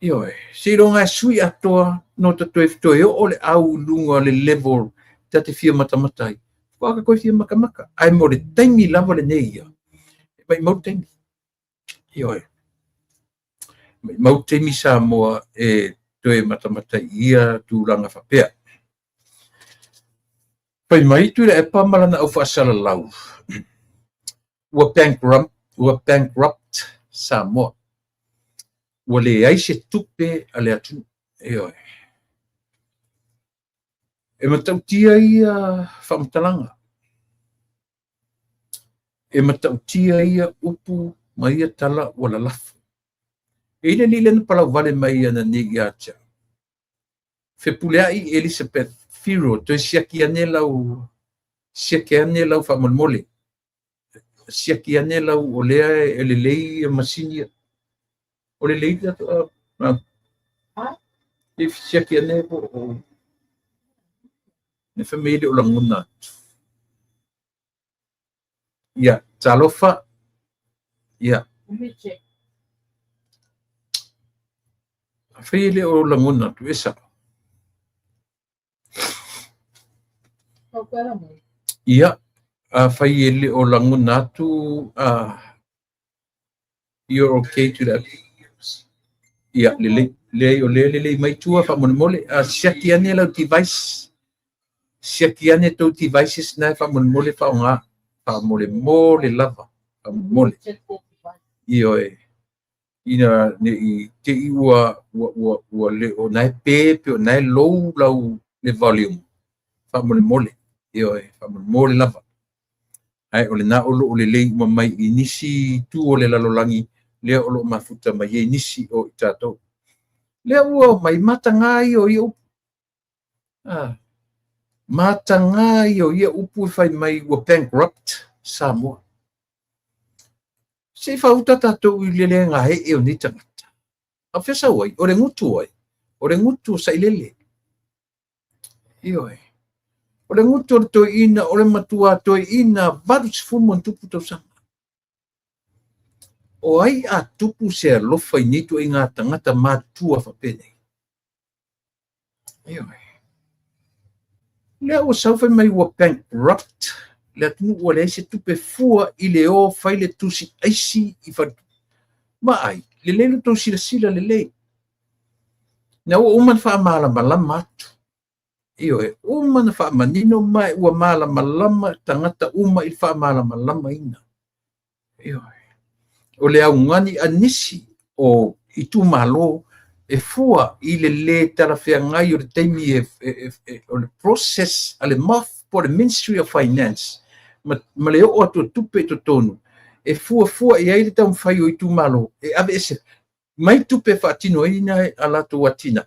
Ioe, seiloga e sui atoa no ta toe toe oo le au i luga o le level ta te fia matamata ai. Faatoa ta toe fia matamata. Ae mo le taimi lava lenei ia, e maumau le taimi. Ioe. Maumau taimi Samoa e toe matamata i ia tulaga faapea. Fai mai Tuilaepa ma lana au faasalalau, ua bankrupt, ua bankrupt Samoa. Ua leai se tupe a le atunuu. Ioe. E matautia ia faamatalaga. E matautia ia upu ma ia tala ua lalafo. E i ai le alii lea na palauvale mai ananei ia te au. Fepuleai Elizabeth Whiro, toe siaki ane lau, siaki ane lau faamolemole. Siaki ane lau, o lea e lelei ia masini ia. O lelei le siaki ane po o le fai mai e le o lagona atu. Ia, talofa. Ia. Afai e le o lagona atu, e sao. Ia, afai e le o lagona atu, you're okay to that. Ia, lelei. Leai, o lea lelei mai tua faamolemole. Siaki ane lau device. Siaki ane tou devices na e faamolemole faaaoga. Faamolemole lava. Faamolemole. Ioe. Ina ne i te i ua, ua, ua, ua le o na e pe, pe o na e low lau le volume. Faamolemole. Ioe, faamolemole lava. Ae o lena o lo o lelei uma mai i nisi itu o le lalolagi, lea o lo o mafuta mai ai nisi o i tatou. Lea ua omai mataga ia o ia upu. Mataga ia o ia upu e fai mai ua bankrupt Samoa. Se i faauta tatou i le le gaee o nei tagata. A o fea sau ai? O le gutu ai. O le gutu o Sailele. Ioe. O le gutu o le toeaina, o le matua toeaina 80+ tausaga. O ai a tupu se alofa i nei ituaiga tagata matutua faapenei? Ioe. Lea ua sau fai mai ua bankrupt le atunuu, ua leai se tupe fua i le o fai le tusi aisi i faletupe. Vaai, lelei lo tou silasila lelei. Na ua uma na faamalamalama atu. Ioe, uma na faamanino ma ua malamalama tagata uma i le faamalamalamaina. Ioe. O le augani a nisi o itumalo e fua i le lē talafeagai o le taimi o le process a le MOF po o le Ministry of Finance ma le oo atu o tupe i totonu e fuafua i ai le taumafai o itumalo e aveese mai tupe e faatino ai na a latou atinae.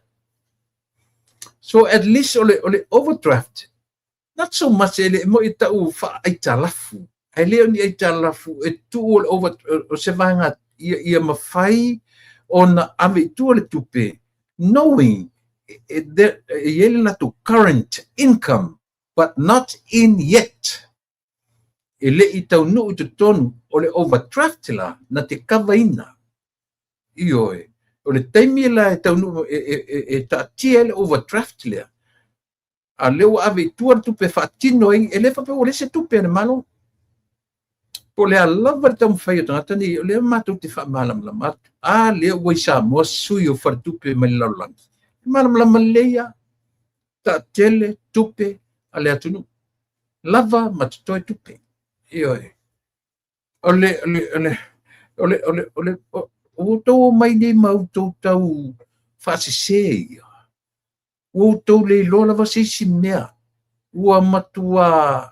So at least o le overdraft, not so much e le moi e tau faaaitalafu, ae le o ni aitalafu e tuu o le over, o se vaega ia mafai ona ave i tua le tupe, knowing e i ai le latou current income, but not in yet. E le i taunuu i totonu o le overdraft la, na te kavaina. Ioe, o le taimi la e taunuu e taatia ai le overdraft lea, a lea ua ave i tua le tupe faatino ai, e le faapea ua leai se tupe a le Malo. Po o le a lava le taumafai o tagata nei, o lea matou te faamalamalama atu. A lea ua i Samoa sui o faletupe mai le lalolagi. E malamalama lelei lava, taatele tupe a le atunuu. Lava ma totoe tupe. Ioe. O le, o le, o le, o le, o le, o le, ua outou omai nei ma outou tau faasese ia. Ua outou le iloa lava se isi mea. Ua matua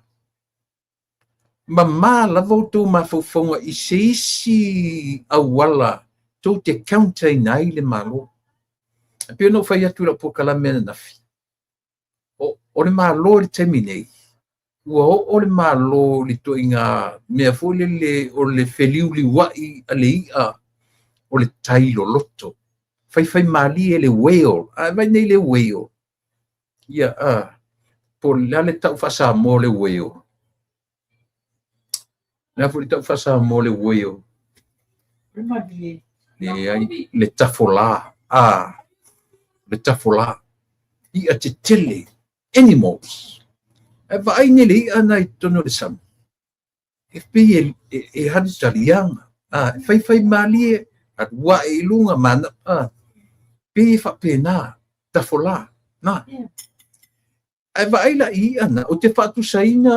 mamā lava outou mafaufauga i se isi auala tou te counter-ina ai le Malo. E pei ona ou fai atu i lau polokalame ananafi, o le Malo i le taimi nei, ua oo le Malo i le ituaiga mea foi lele o le feliuliuai a le i'a o le tai loloto. Faifaimalie le whale. A e vaai nei le whale. Ia, a, po o le a le tau faa-Samoa o le whale? O le a foi le tau faa-Samoa o le whale? Leai, le tafolā. A, le tafolā. I'a tetele, animals. Ae vaai nei le i'a na i totonu o le sami. E pei e, e, e alu taliaga. A, e faifaimalie, alu ae i luga, mana, a, pei e faapena, tafolā. Na. Ae vaai la i i'a na, ou te faatusaina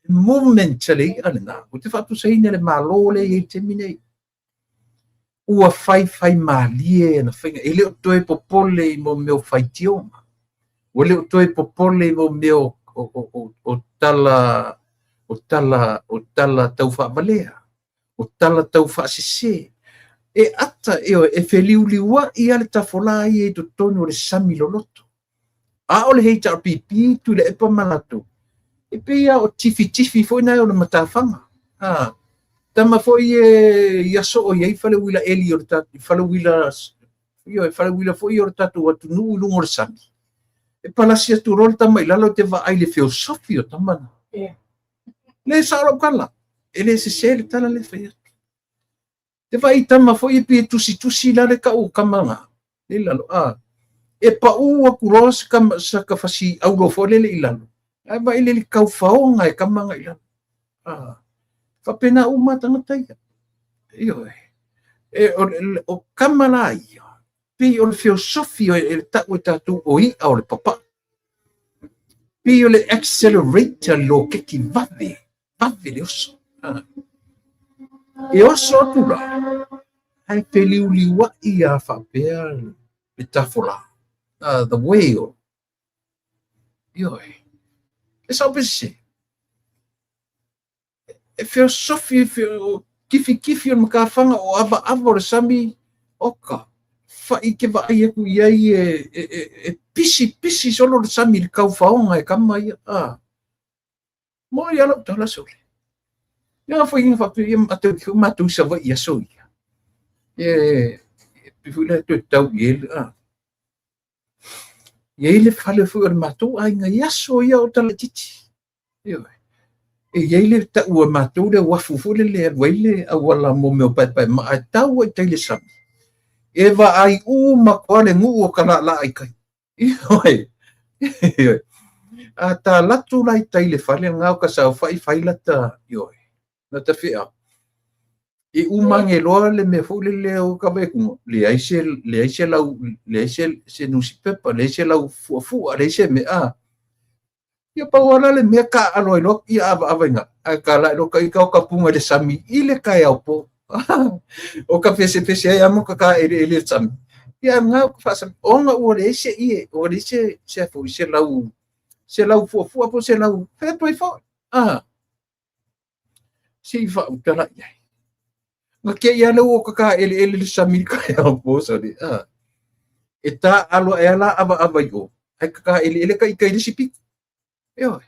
movement a le i'a lena, ou te faatusaina le Malo lea e i ai i le taimi nei. Ua faifaimalie ana faiga, e le o toe popole i mo mea o faitioga, ua le o toe popole i mo mea o, o, o, o, o tala o tala o tala tau faavalea, o tala tau faasese. E ata, ioe, e feliuliuai lava le tafolā ia i totonu o le sami loloto. A o le HRPP, Tuilaepa ma latou, e pei lava o tifitifi foi na o le matafaga. A, tama foi e i aso o i ai faleuila eli o le tatou, faleuila, ioe, faleuila foi o le tatou atunuu i luga o le sami. E palasi atu loa le tama i lalo te vaai i le feosofi o tama na. Le sao lau tala, e le sese le tala lea e fai atu. Te vaai i tama foi e pei e tusitusi la le tau o kama na i lalo, a e paʻū atu loa se kama, saka fasi aulo foi lele i lalo, ae vaai le kaufaoga e kama na i lalo. A, faapena uma tagata ia. Ioe. E, o, o kama la ia, pei o le feosofi e, e tau e tatou o i'a o le papaʻu. Pei o le accelerator le loketi vave, vave le oso. E oso atu la, ae feliuliuai a faapea le tafolā, the whale. Ioe. E sao pe sese? E feosofi, kifikifi o le matafaga o avaava o le sami, oka, fa'i ke vaai atu i ai e, e, e, e pisi pisi solo le sami i le kaufaoga e kama ia. A. Mo ia lau tala sole. Ia foi ina faapea ia matou i matou i Savaii i aso ia. E, e foi le toe tau i ai a. I ai le fale foi o le matou aiga i aso ia o talaitiiti. Ioe. E i ai le tau a matou le uafu foi lele e alu ai le auala mo mea o paepaemaa e tau ai i tai le sami. E vaai uma atu lava le nuu o Kalalaa i tai. Ioe. Ioe. A ta alu atu la i tai i le fale lena o ka saofai fai lata, ioe, lata feau. E uma ane loa le mea foi lele o ka vaai atu, leai se, leai se lau, leai se, se nusipepa, leai se lau fuafua, leai se mea. A, ia pau lava la le mea taaalo ai loa ia avaava i ina, ae tala ae loa ita o ka puga i le sami i le taeao po. O ka pesepese ai lava ma ka kāʻeleʻele le sami. Ia ae lena o ka faasami, ona ua leai se ie, ua leai se, se a foi, se lau, se lau fuafua po o se lau, fai atu ai foi. Ah, se i faautala i ai. Na te i a lea ua kāʻeleʻele le sami i le taeao po, sole. Ah, e tāʻalo aʻe lava la avaava i o, ae kāʻeleʻele ka ita i le isi pito. Ioe.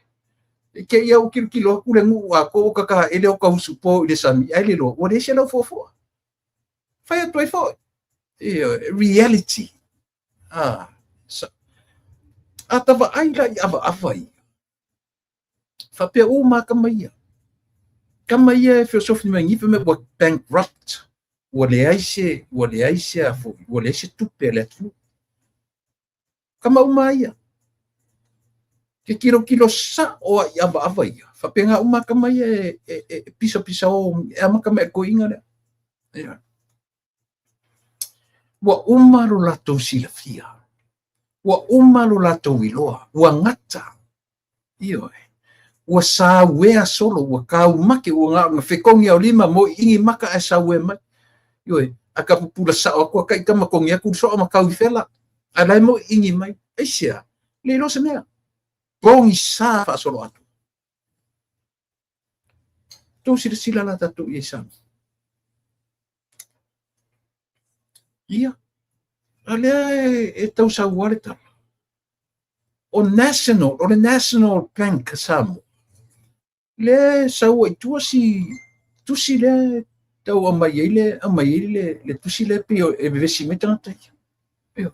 I te i a ua tilotilo atu le nuu atoa ua kakaele o ka usupo i le sami, ae le iloa, ua leai se laufuafua. Fai atu ai foi. Ioe, reality. Ah, sa, a ta vaai la i avaava ia, faapea uma lava kama ia. Kama ia e feosofi mai ni fai mai ua bankrupt, ua leai se, ua leai se a foi, ua leai se tupe a le atunuu. Kama uma lava ia. Ke tilotilo sa'o a i avaava ia, faapena uma lava kama ia e, e, e, e pisapisao, e amata mai i le toeaina lea. Ia. Ua uma lo latou silafia, ua uma lo latou iloa, ua gata. Ioe. Ua sauea solo, ua kaumake, ua na fekogi au lima mo iigi maka ae sauea mai. Ioe, a ka pupula sao aku a kai tama kongi aku soa ma kau i fela. Ae la e moiiigi mai. Aisea? Le iloa se mea. Pogisa faasolo atu. Tou silasila la tatou i ai Samoa. Ia, a lea e tausaua le tala. O National, o le National Bank Samoa, lea e sau ai tua si tusi lea e tau aumai ai le aumai ai le tusi lea pei e vevesi mai tagata ia. Ioe.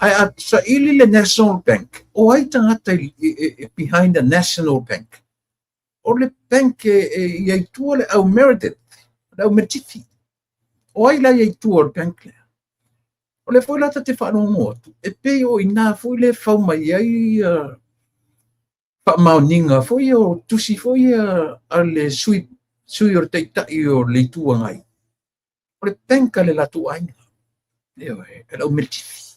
Ae a saili le National Bank, o ai tagata e behind the National Bank? O le bank e i ai tua le au Meredith, le au Meretifi. O ai la i ai tua o le bank lea? O lea foi la ta te faalogo atu, e pei o i ina foi le fau mai ai faamaoniga foi o tusi foi a le sui o le taitai o le Itu Agai. O le bank a le latou aiga. Ioe, e lau Meretifi.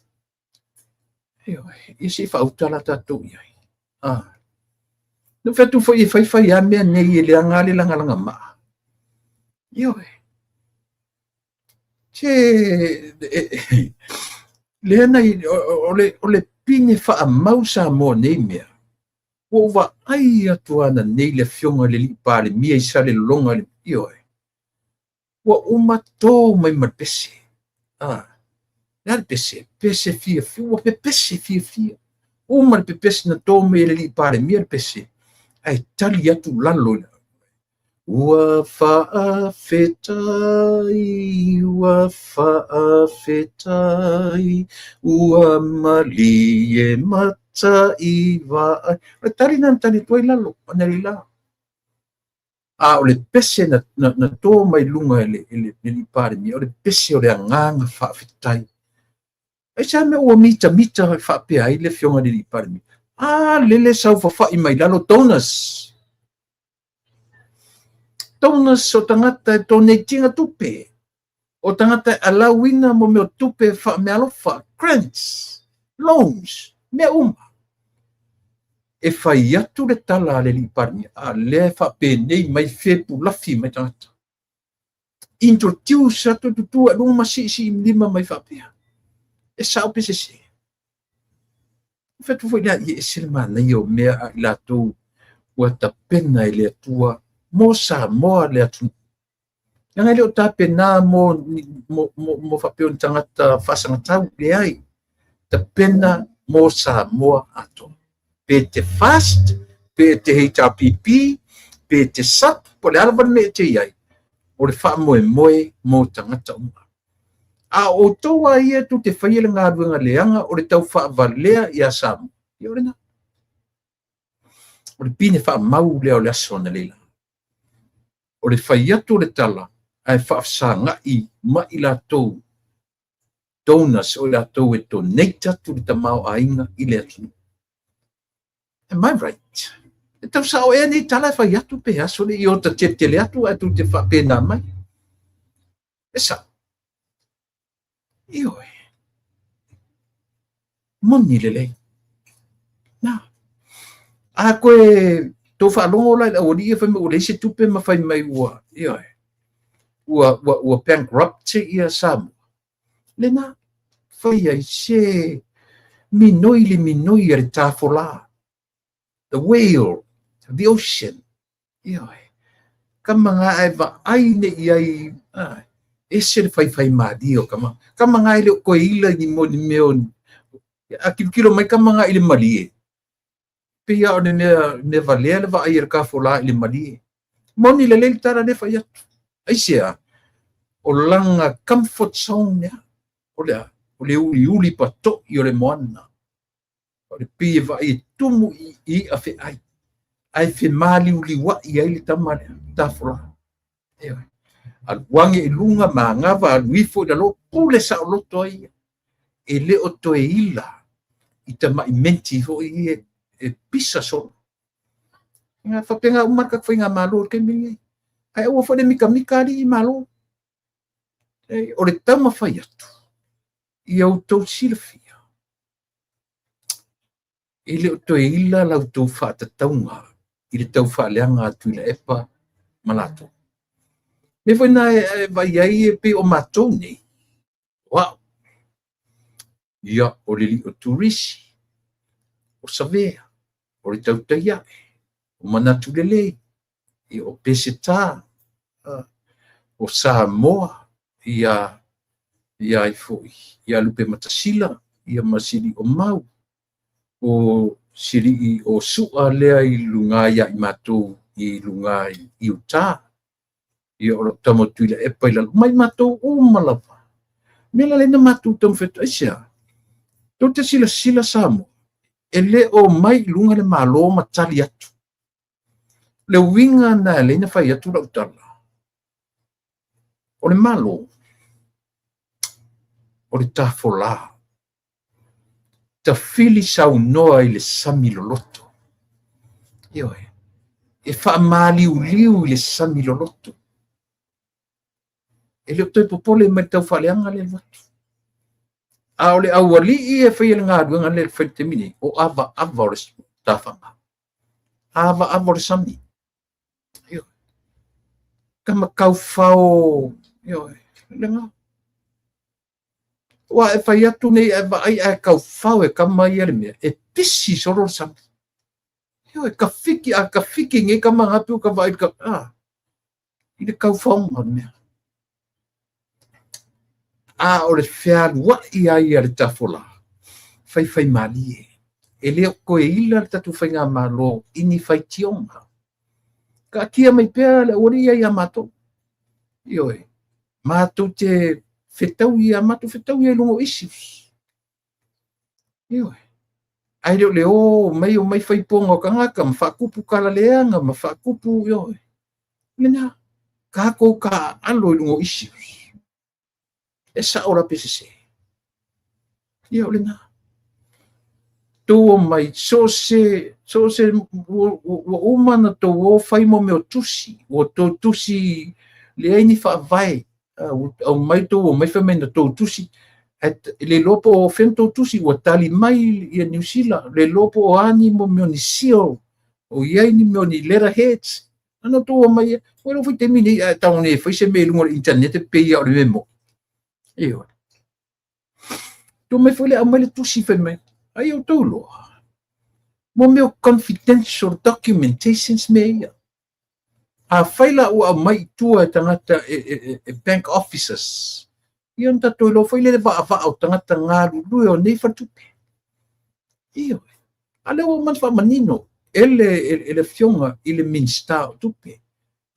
Ioe, ia se i faauta la tatou i ai. Ah. Na fai atu foi e faifai lava mea nei e leaga lava le lagalaga maa. Ioe. Se lea na o le pine faamau Samoa nei mea. Ua ou vaai atu ananei le afioga i le alii Palemia i Salelologa, ioe. Ua uma to mai ma le pese. Ah, le a le pese? Pese fiafia, ua pepese fiafia. Uma le pepese na to mai e le alii Palemia le pese, ae tali atu lalo i Ua faafetai, ua faafetai, ua malie mata i vaai. O le tali lena na tali atu ai lalo, analeila. A o le pese na to mai luga e le alii Palemia, o le pese o le agaga faafetai. Aisea mea ua mitamita faapea ai le afioga i le alii Palemia? A lele saofafai mai lalo donors. Donors o tagata e donate ina tupe. O tagata e alauina mo mea o tupe faameaalofa, grants, loans, mea uma. E fai atu le tala a le alii Palemia, a lea e faapenei mai fepulafi mai tagata. Introduce atu tutu e luga ma siisii lima mai faapea. E sao pe sese. Fai atu foi lea, ia ese le manaia o mea a i latou ua tapena e le Atua mo Samoa le atunuu. Leaga e le o tapena mo faapea o ni tagata faasagatau, leai. Tapena mo Samoa atoa. Pe te FAST, pe te HRPP, pe te SUP, po o le a lava le mea e te i ai, o le faamoemoe mo tagata uma. A o outou lava ia tou te faia le galuega leaga o le tau faavalea ia Samoa, ia o lena. O le pine faamau lea o le aso analeila. O le fai atu o le tala ae faafesaga'i ma i latou donors, o i latou e donate atu le tamaoaiga i le atunuu. Am I right? E tau sao ea nei tala e fai atu pe aso le i ota teletele atu ae tou te faapena mai. E sao. Ioe. Moni lelei. Na. A koe tou faalogo la i le aualii ia fai mai ua leai se tupe ma fai mai ua, ioe, ua bankrupt ia Samoa. Lena, fai ai se minoi le minoi a le tafola. The whale, the ocean. Ioe. Kama ngā e vaai nei i ai, ese le faifai malie o kama. Kama ngā e le o koe ila i ni mo ni mea o, a kilokilo mai kama ngā i le malie. Pei lava o le mea valea le vaai a le tafola i le malie. Moni lelei le tala lea fai atu. Aisea? O lana comfort zone lea. O le a? O le uliuli pato'i o le moana. O le pei e vaai e tumu i i'a fe'ai, ae femāliuliua'i ai le tama lea, tafola. Ioe. Alu age i luga ma agava, alu ifo i lalo, pule saoloto ai ia. E le o toe ila i tama'i menti foi ia e pisa solo. Ia faapena uma le tatou faigamalo i le taimi lenei. Ae aua foi le mitamita alii malo. O le taumafai atu ia outou silafia e le o toe ila la outou faatatauga i le taufaaleaga a Tuilaepa ma latou. Mea foi na e vaai ai e pei o matou nei, o au, ia, o le alii o Turisi, o Savea, o le Tautai Ae, o Manatu Lelei, ia, o Peseta, o Samoa, ia, ia ai foi, ia Lupematasila, ia ma Siliomau, o Silii o Sua lea i luga ia i matou i luga i uta. Ia o lou tama Tuilaepa i lalo, mai matou uma lava. Mea la lea na matou taumafai atu, aisea? Tou te silasila Samoa, e le o mai i luga le Malo ma tali atu. Le uiga na e lea na fai atu lau tala, o le Malo, o le tafolā, tafili saunoa i le sami loloto. Ioe, e faamaliuliu i le sami loloto. E le o toe popole mai le taufaaleaga le alu atu. A o le aualii e faia le galuega lea e fai i le taimi nei, o avaava o le tafaga, avaava o le sami. Ioe. Tama taufao, ioe, lena. Ua e fai atu nei ae vaai ae taufao e tama ia le mea, e pisi solo le sami. Ioe, tafiki, a tafiki nei tama na atu ka vaai ka, i le taufaoga o le mea. A o le fealuai ai a le tafolā, faifaimalie. E le o toe ila le tatou faigamalo i ni faitioga. Taatia mai pea le aualii ia ia matou. Ioe, matou te fetaui ia, matou fetaui ia i luga o issues. Ioe. Ae le o le o mai o mai faipoga o tagata ma faatupu tala leaga ma faatupu, ioe. Lena, tatou taaalo i luga o issues. E sao la pe sese. Ia o lena. Tou o mai, so se, so se, ua uma na tou o fai mo mea o tusi, ua tou tusi leai ni faavae, ua aumai tou omai fai mai na tou tusi, ae le iloa po o fea na tou tusi, ua tali mai ia Niu Sila, le iloa po o a ni mo mea o ni seal, o i ai ni mea o ni letterheads, ana tou omai, ua iloa foi taimi nei a e tago nei e fai se mea i luga o le internet e pei lava o le mea moni. Ioe. Tuu mai foi le aumai le tusi fai mai, ai outou iloa, mo mea o confidential documentations mea ia. Afai la ua aumai i tua e tagata e bank officers, ia ona tatou iloa foi lea le vaavaa o tagata galulue o nei faletupe. Ioe. A lea ua uma ona faamanino e le Afioga i le Minisita o Tupe.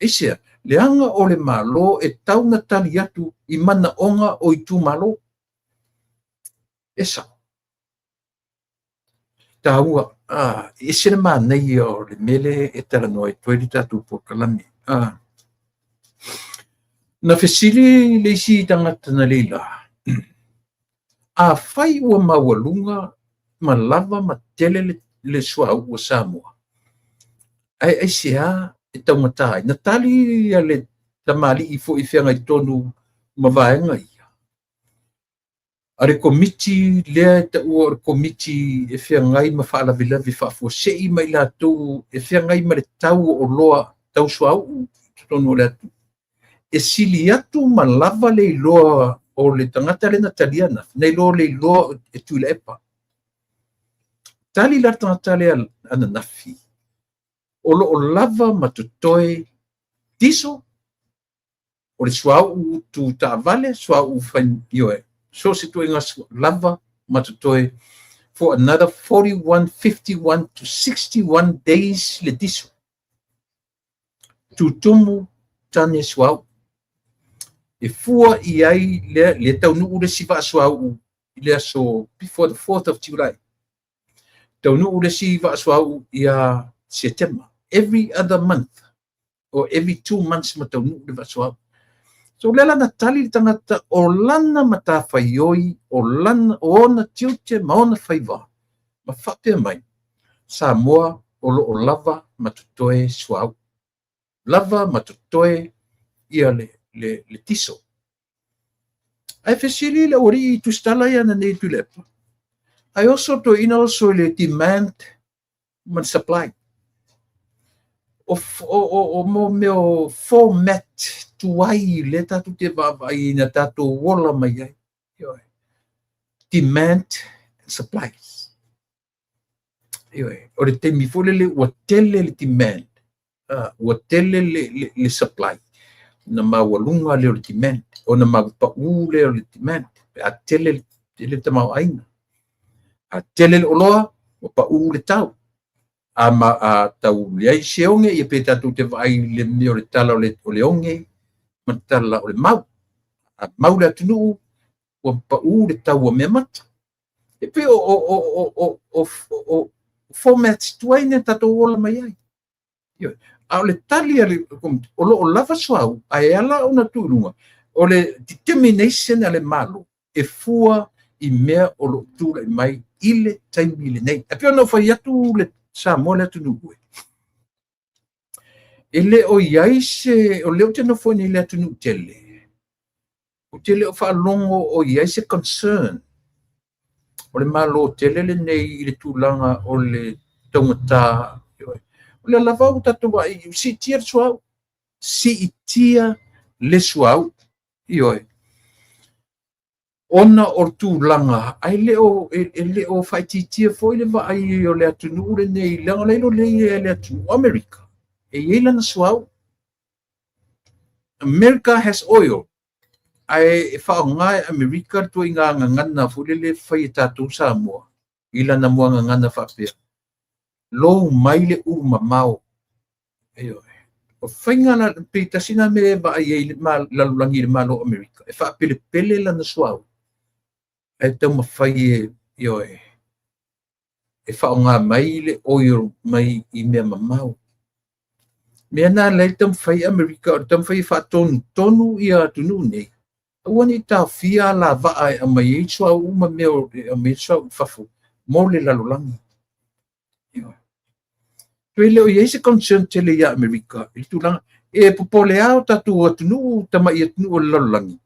Aisea? Leaga o le Malo e tau na tali atu i manaoga o itumalo. E sao. Taua, e ese le manaia o le mea lea e talanoa atu ai le tatou polokalame. Na fesili le isi tagata na leila, afai ua maualuga ma lava ma tele le suauu o Samoa, ae aisea e taugata ai? Na tali le tamalii foi e feagai tonu ma vaega ia, a le komiti lea e taua o le komiti e feagai ma faalavelave faafuasei ma i latou e feagai ma le tau o oloa tau suauu i totonu o le atunuu, e sili atu ma lava le iloa o le tagata lea na talia na, na iloa le iloa e Tuilaepa. Tali la le tagata lea ananafi, o lo o lava ma totoe diesel, o le suauu tu taavale, suauu fai, ioe, so se ituaiga lava ma totoe for another 41, 51 to 61 days le diesel. Tutumu tane suauu. E fua i ai le taunuu le isi vaa suauu i le aso before the 4th of July. Taunuu le isi vaa suauu ia Setema. Every other month or every 2 months ma taunuu le vaa suauu. So lea la na tali le tagata o lana matafaioi, o lana, o ona tiute ma ona faiva, ma faapea mai, Samoa o lo o lava ma totoe suauu. Lava ma totoe ia le diesel. Ae fesili le aualii i tusitala ia na nei Tuilaepa. Ae oso toeaina oso i le demand ma le supply. O mo mea o format tuai lea tatou te vaavaai ina tatou ola mai ai. Ioe. Demand and supplies. Ioe. O le taimi foi lele ua tele le demand, ua tele le supply, ona maualuga lea o le demand, ona pau lea o le demand, pe a tele le tamaoaiga. A tele le oloa, ua pau le tau. A tau leai se oge, ia pe tatou te vaai i le mea o le tala o le oge ma le tala o le mau. A mau le atunuu, ua pau le tau o mea mata. E pei o formats tuai na tatou ola mai ai. A o le tali a le Komiti, o lo o lava suauu, ae ala ona tuu i luga, o le determination a le Malo e fua i mea o lo o tulai mai i le taimi lenei. E pei ona ou fai atu le Samoa le atunuu e. E le o i ai se, o lea ou te nofo nei i le atunuu tele, ou te le o faalogo o i ai se concern o le Malo tele lenei i le tulaga o le taugata. O lea lava ua tatou vaai, siitia le suauu. Siitia le suauu. Ioe. Ona o le tulaga, ae le o faaitiitia foi le vaai o le atunuu lenei, leaga o lea e i ai le atunuu o Amerika, e i ai lana suauu. America has oil. Ae faaaoga e Amerika le ituaiga gagana foi lele e fai e tatou Samoa i lana muagagana faapea, lou mai le ulu mamao. Ioe. O faiga la, pe tasi na mea e vaai ai le lalolagi i le Malo o Amerika, e faapelepele lana suauu, ae taumafai e, ioe, e faaaoga mai le oil mai i mea mamao. Mea na lea e taumafai Amerika, o le taumafai e faatonutonu ia atunuu nei, aua ne i taofia alavaa e aumai ai suauu ma mea e aumai ai suauu i fafo mo le lalolagi. Pe le o i ai se concern tele ia Amerika i le tulaga e popole lava o tatou atunuu, tamai atunuu o le lalolagi,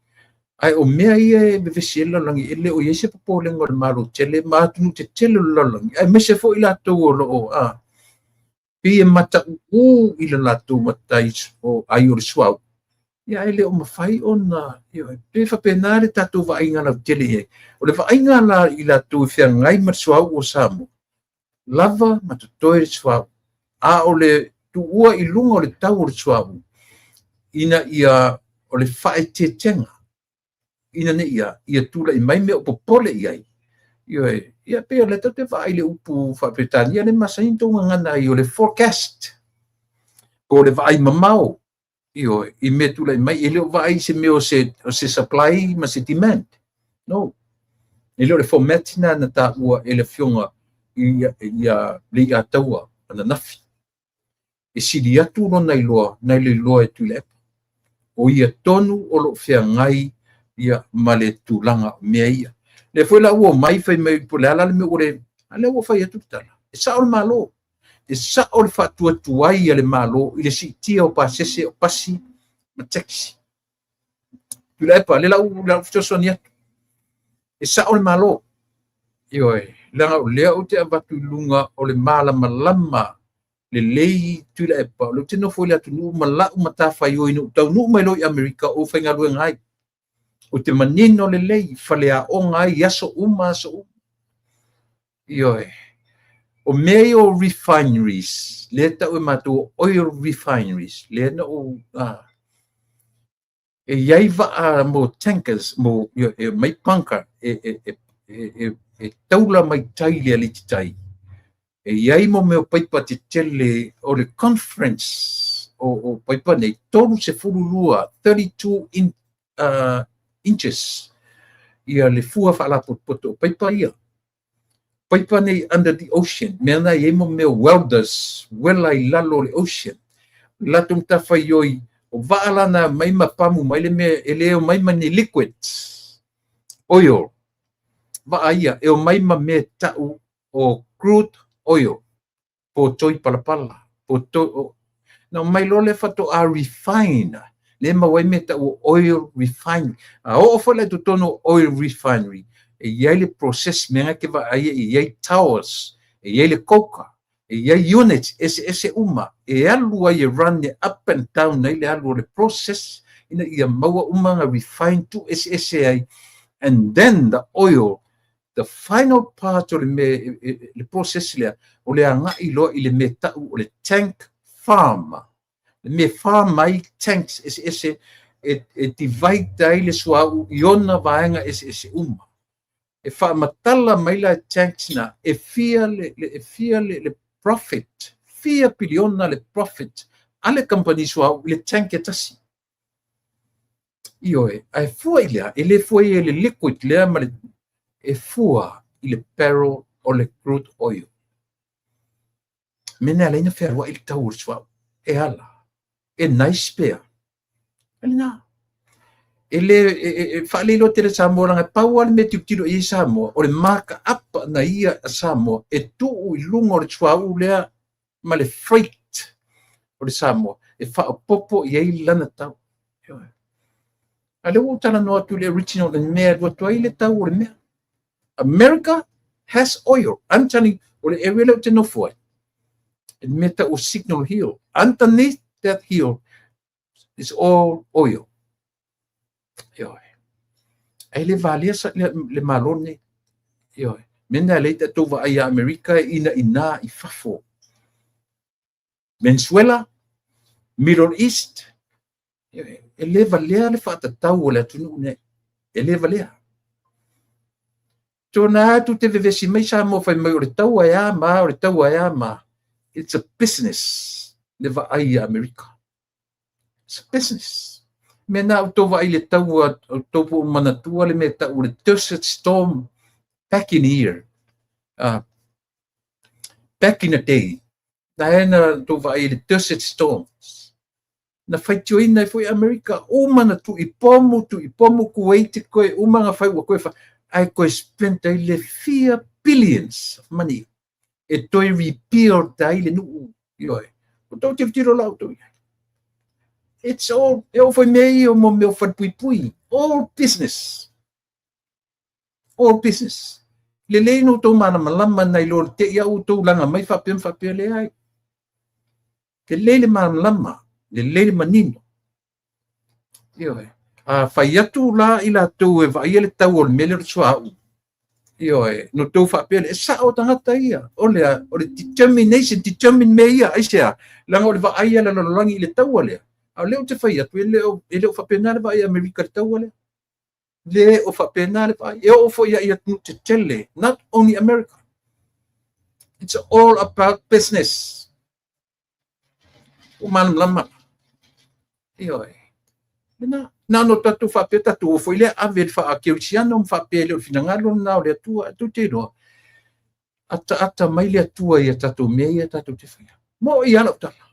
ae o mea ia e vevesi ai le lalolagi, e le o i ai se popolega o le Malo tele ma atunuu tetele o le lalolagi, aemaise foi latou o lo o pei e matauu i le latou matai o ai o le suauu, ia ae le o mafai ona, pe faapena le tatou vaaiga lautele i ai. O le vaaiga la i latou e feagai ma le suauu o Samoa, lava ma totoe le suauu, a o le tuua i luga o le tau o le suauu, ina ia o le faaeteetega, ina ne i ia tulai mai mea o popole i ai. Ioe, ia pei o lea tatou te vaai i le upu faa-Peretania le masani ona outou gagana ai, o le forecast, po o le vaai mamao, ioe, i mea tulai mai, e le o vaai se mea o se supply ma se demand. No. E le o le format na taua e le afioga ia Leiataua ananafi. E sili atu lona iloa nai le iloa e Tuilaepa. O ia tonu o lo o feagai ia ma le tulaga o mea ia. Lea foi la ua omai fai mai po o le a la le mea ua le... A lea ua fai atu le tala. E sao le Malo. E sao le faatuatuai a le Malo i le siitia o pasese, o pasi ma taxi. Tuilaepa, lea la ua fesoasoani atu. E sao le Malo. Ioe, leaga o lea ou te avatu i luga o le malamalama lelei Tuilaepa, o lea ou te nofo i le atunuu ma lau matafaioi na ou taunuu mai loa i Amerika o faigaluega ai. Ou te manino lelei, faleaoga ai i aso uma, aso uma. Ioe. O mea ia o refineries, lea tau e matou oil refineries, lea na ou... e i ai vaa mo tankers, mo e mai bunker, e taula mai tai le aliti tai. E i ai mo mea o paipa tetele o le conference o paipa nei, 32, 32 inches, ia le fua faalapotopoto o paipa ia. Paipa nei under the ocean, mea na i ai mo mea welders, wela i lalo o le ocean. Latou matafaioi, o vaa la na mai ma pamu mai le mea, e le o mai ma ni liquids, oil. Vaa ia, e o mai ma mea tau o crude oil, po toi palapala, po toi, na mai loa le faatoa refine, le maua ai mea tau oil refinery. A oo foi la i totonu o oil refinery, e i ai le process mea na te vaai e i ai towers, e i ai le coker, E i ai units eseese uma e alu ai e run e up and down ai le alu o le process ina ia maua uma na refine tuueseese ai, and then the oil, the final part o le mea, le process lea o le agai loa i le mea tau o le tank farm, le mea farm ai tanks eseese e divide ai le suauu i ona vaega eseese uma. E faamatala mai la tanks na e fia le profit, fia piliona le profit a le company suauu i le tank e tasi. Ioe, ae fua i lea, e le fua i le liquid lea ma le, e fua i le barrel o le crude oil. Mea na leina fealuai le tau o le suauu. E ala, e nice pea. Lena. E le e faaleiloa tele Samoa laga e pau lava le mea tilotilo i ai Samoa, o le makaapa na ia a Samoa e tuu i luga o le suauu lea ma le freight o le Samoa e faaopoopo i ai lana tau. A lea ua ou talanoa atu i le original le mea e alu atu ai le tau o le mea. America has oil. I'm telling you, o le area lea ou te nofo ai, e le mea tau o Signal Hill. Underneath that hill is all oil. Ioe. Ai le valia le malo nei. Ioe. Mea na lei tatou vaai ia Amerika e ina ina i fafo. Venezuela, Middle East, e le valea le faatatau o le atunuu nei. E le valea. Tona atu te vevesi mai Samoa fai mai o le taua e a ma, o le taua e a ma. It's a business le vaai ia Amerika. It's a business. Mea na outou vaai le taua, outou po o manatua le mea tau o le Desert Storm back in year. Back in the day, na e na outou vaai le Desert Storms. Na faitioina ai foi Amerika, uma na tuuipomu, tuuipomu Kuwait koe, uma na fai ua koe fa, ae koe spend ai le fia billions of money e toe rebuild ai le nuu. Ioe. O tau tilotilo la outou i ai. It's all, e oo foi mea ia mo mea o falepuipui. All business. All business. Lelei na outou malamalama nai lo le te i au outou laga mai faapea ma faapea, leai. Lelei le malamalama, lelei le manino. Ioe. A fai atu la i latou e vaaia le tau o le mea lea o le suauu. Ioe, no tou faapea le, e sao tagata ia. O le, o le determination, determine mea ia, aisea, laga o le vaai a le lalolagi i le taua lea. A o lea ou te fai atu, e le o faapena le vaai a Amerika i le taua lea. Le o faapena le vaai. E oo foi ia atunuu tetele, not only America. It's all about business. Ua malamalama. Ioe. Lena, na no tatou faapea tatou o foi lea ave le faakerisiano ma faapea le o le finagalo lena o le Atua. Tou te iloa, ataata mai le Atua ia tatou mea ia tatou te faia. Mo i ala o tala.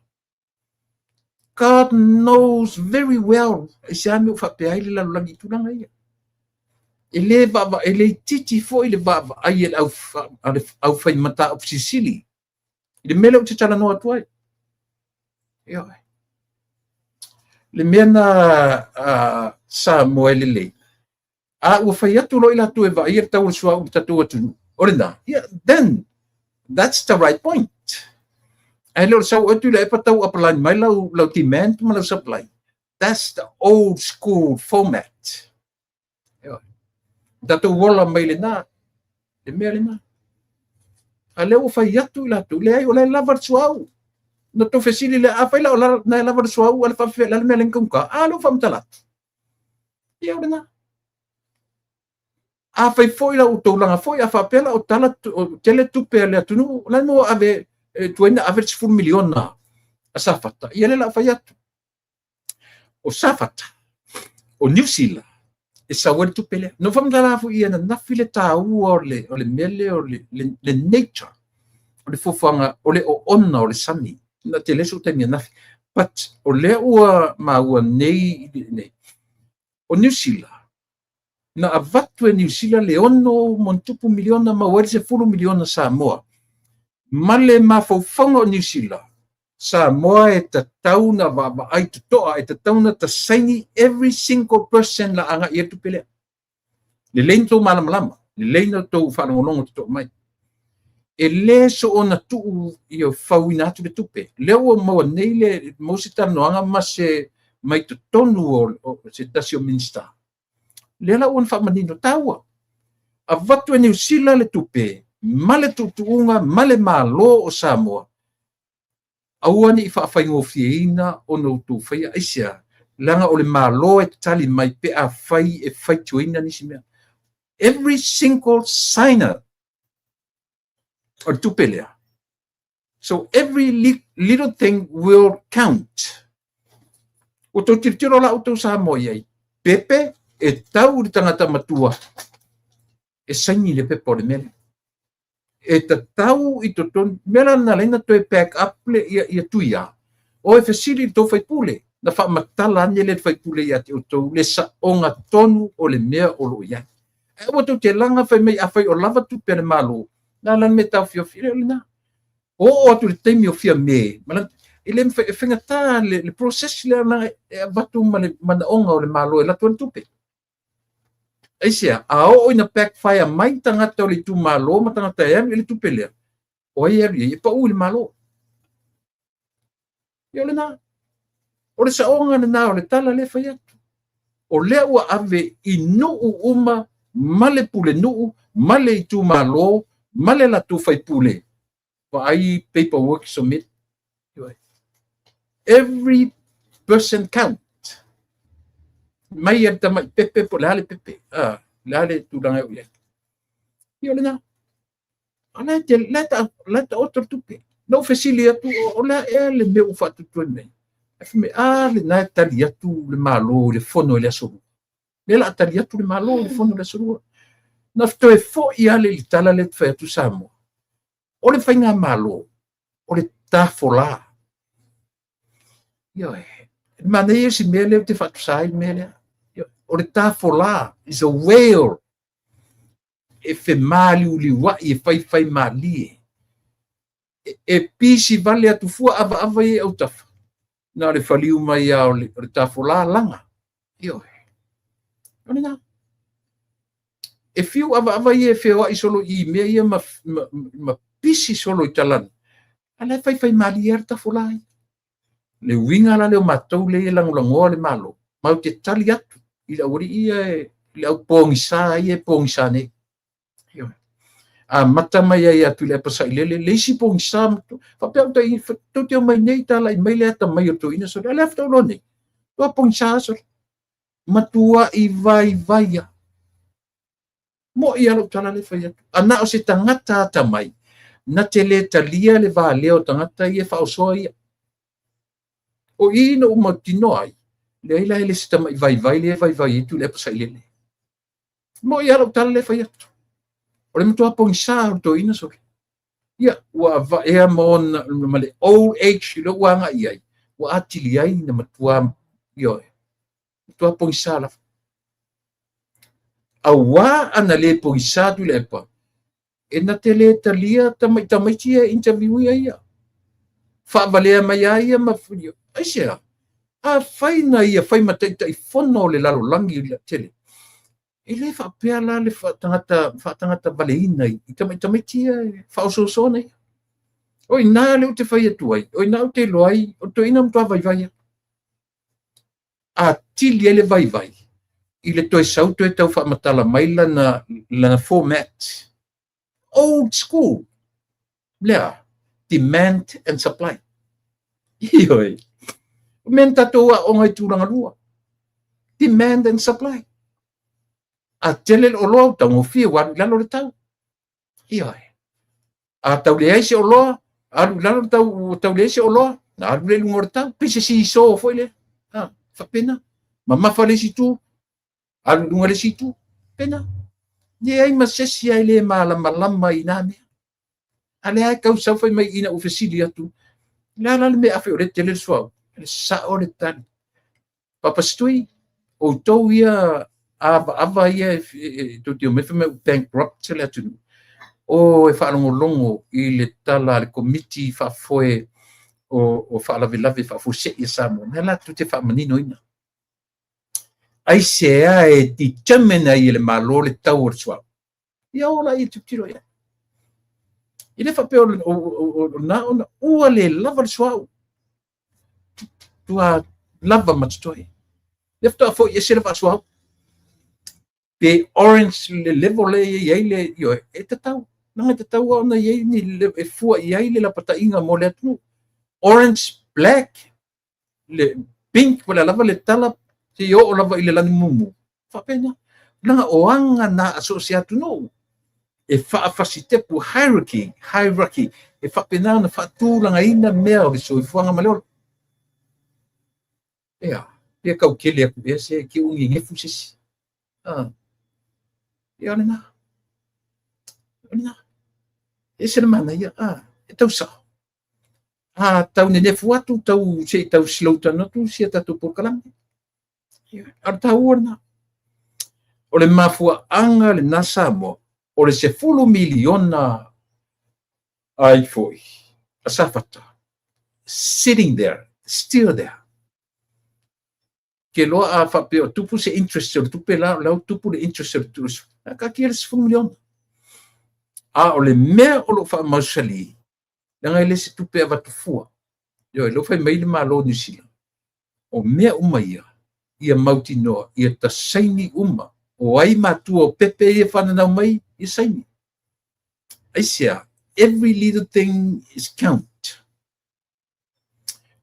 God knows very well i se a mea o faapea ai le lalolagi i tulaga ia. E le vaava, e le itiiti foi le vaavaai e le au, a le aufai mataupu silisili i le mea lea ou te talanoa atu ai. Ioe. Le mea na Samoa e lelei, a ua fai atu loa i latou e vaaia le tau o le suauu i le tatou atunuu, o lena, yeah, then that's the right point. Ae le o le sau atu i le epa tau apaline mai lau demand ma lau supply. That's the old school format. Ioe. Tatou ola mai lena, le mea lena. A lea ua fai atu i latou, leai, o la e lava le suauu. Na tou fesili lea, a fai la o la na e lava le suauu, a le faafefea, le a le mea le kaugata? A lea ua faamatala atu. Ia o lena. A fai foi la outou laga foi, a faapea la o tala, o tele tupe a le atunuu, la mo ave, e tuai na ave le 10 miliona a Safata. Ia le la fai atu. O Safata, o Niu Sila, e sau ai le tupe lea. No faamatala foi ia ananafi le taua o le mea lea o le nature, o le fofoaga, o le oona o le sami. Na te le so taimi ananafi. But o lea ua maua nei, nei. O Niu Sila, na avatu e Niu Sila le 6+ miliona maua ai le 10 miliona Samoa. Ma le mafaufauga o Niu Sila, Samoa e tatau na vaavaai totoa, e tatau na tasaini every single person la agai e tupe lea. Lelei na tou malamalama, lelei na tou faalogologo totoa mai. E le soona tuu ia fauina atu le tupe. Lea ua maua nei le maua se talanoaga ma se mai totonu o se tasi o Minisita. Lea la ua na faamanino taua. Avatu e Niu Sila le tupe ma le tuutuuga ma le Malo o Samoa, aua ne i faafaigofieina ona outou faia. Aisea? Leaga o le Malo e tali mai pe afai e faitioina nisi mea. Every single signer o le tupe lea. So every little thing will count. Ua tou tilotilo la outou Samoa i ai, pepe e tau i le tagata matua e saini le pepa o le mea lea. E tatau i totonu, mea la na ala ai ona toe back up le ia Tuia, o e fesili i le tou faipule, na faamatala ane le faipule ia te outou le saoga tonu o le mea o lo o i ai. Ae aua tou te laga fai mai afai o lava tupe a le Malo, na la le mea taofiofi, e le o lena. Oo atu i le taimi o fia Me, e le mafai, e faigata le process lea leaga e avatu ma le manaoga o le Malo e alu atu ai le tupe. Aisea? A oo ina backfire mai tagata o le itumalo ma tagata e alu i ai le tupe lea, o ai e alu i ai? E pau i le Malo. Ia o lena. O le saoga lena o le tala lea e fai atu. O lea ua ave i nuu uma ma le pulenuu ma le itumalo ma le latou faipule. Vaai paperwork submit. Every person count. Mai a le tamai pepe po o le a le pepe. Ah, le a le tulaga e oo i ai. Ia o lena. A la e taoto le tupe. Na ou fesili atu, o le a ea le mea ua faatuatuai mai? Ae fai mai, a lena e tali atu le Malo i le fono i le aso Lua. Lea o le a tali atu le Malo i le fono i le aso Lua. Na toe foi lava le i le tala lea e fai atu Samoa. O le faigamalo, o le tafolā. Ioe. E manaia si mea lea ou te faatusa ai le mea lea. O le tafolā is a whale. E femāliuliuai, e faifaimalie. E pisi vale atu fua avaava ia i autafa. Na o le faliu mai lava o le tafolā laga. Ioe. O lena. E fiu avaava ia e feoai solo i mea ia ma pisi solo i talana. A la e faifaimalie lava le tafolā ia. Le uiga la lea o matou lea e lagolagoa le Malo, matou te tali atu i le aualii ia, i le au pogisa ia e pogisa nei. Ioe. Amata mai ai atu i le Tuilaepa Sailele, le isi pogisa, faapea au tai, tou te omai nei talai mai le atamai o le toeaina sole, a o le a faatoa ou iloa nei? Ua pogisa sole. Matuai vaivai lava. Mo'i lava lau tala lea e fai atu. A na o se tagata atamai, na te le talia le valea o tagata ia e faaosoa ia. O i na ou mautinoa ai, leai la e le se tamai vaivai lea e vaivai ai Tuilaepa Sailele. Mo'i lava lau tala lea e fai atu. O le matua pogisa o le toeaina sole. Ia, ua avaea ma ona, ma le old age lea ua agai i ai, ua atili ai na matua, ioe, matua pogisa lava. Auā ana le pogisa Tuilaepa, e na te le talia tamai tamaiti ia e interview ia ia. Faavalea mai a ia ma aisea? Afai na ia fai ma Taitaifono o le lalolagi tele, e le faapea la le faatagata, faatagata valeina i tamai tamaiti ia e faaosoosoa nei. O i ina lea ou te fai atu ai, o i ina ou te iloa ai, o le toeaina matua vaivai lava. Atili ai le vaivai i le toe sau toe tau faamatala mai lana format. Old school. Lea, demand and supply. Ioe. O mea na tatou aoga i tulaga lua. Demand and supply. A tele le oloa, ua taugofie, ua alu i lalo le tau. Ioe. A tau leai se oloa, alu i lalo le tau, ua tau leai se oloa, na alu lea i luga o le tau. Pei se seesaw foi lea. Ha, faapena. Mamafa le isi itu, alu i luga le isi itu. Pena. Leai ma se isi e le malamalama i nā mea. A lea e tau sau fai mai ina ua fesili atu, le a la le mea afe o lea tele le suauu? Le sao le tali. Papasitui, outou ia avaava ia e tou te omai fai mai ua bankrupt le atunuu. O e faalogologo i le tala a le Komiti Faafoe o Faalavelave Faafuasei a Samoa, mea la tou te faamaninoina. Aisea e determine ai e le Malo le tau o le suauu? Ia o laia e tilotilo i ai. E le faapea o na ona ua le lava le suauu. Tua lava ma totoe. Lea faatoa foi ese le vaa suauu. Pe orange le level lea e i ai le, ioe, e tatau. Leaga e tatau lava ona i ai ni e fua i ai le lapataiga mo le atunuu. Orange, black, le pink, po o le a lava le tala, seia oo lava i le lani mumu. Faapena. Leaga o aga na a so o se atunuu e faafasitepu, hierarchy, hierarchy, e faapena ona faatulagaina mea o le soifuaga ma le ola. Ea, pe tau tele atu ea se te ua nenefu se isi. Ah. Ia o lena. O lena. E ese le manaia, ah, e tau sao. A tau nenefu atu, tau se i tau slow down atu si a tatou polokalame. Ia, a o le taua lena. O le mafuaaga lena Samoa, o le $10 miliona ai foi a Safata, sitting there, still there. Ke loa a faapea o tupu se interest o le tupe la, o la ua tupu le interest o le tupe, a taatia le $10 miliona. A o le mea o lo o faamausali, leaga e le se tupe e avatu fua. Ioe, lea ua fai mai le Malo o Niu Sila, o mea uma ia, ia mautinoa, ia tasaini uma, o ai matua o pepe ia fananau mai, ia saini. Aisea, every little thing is count.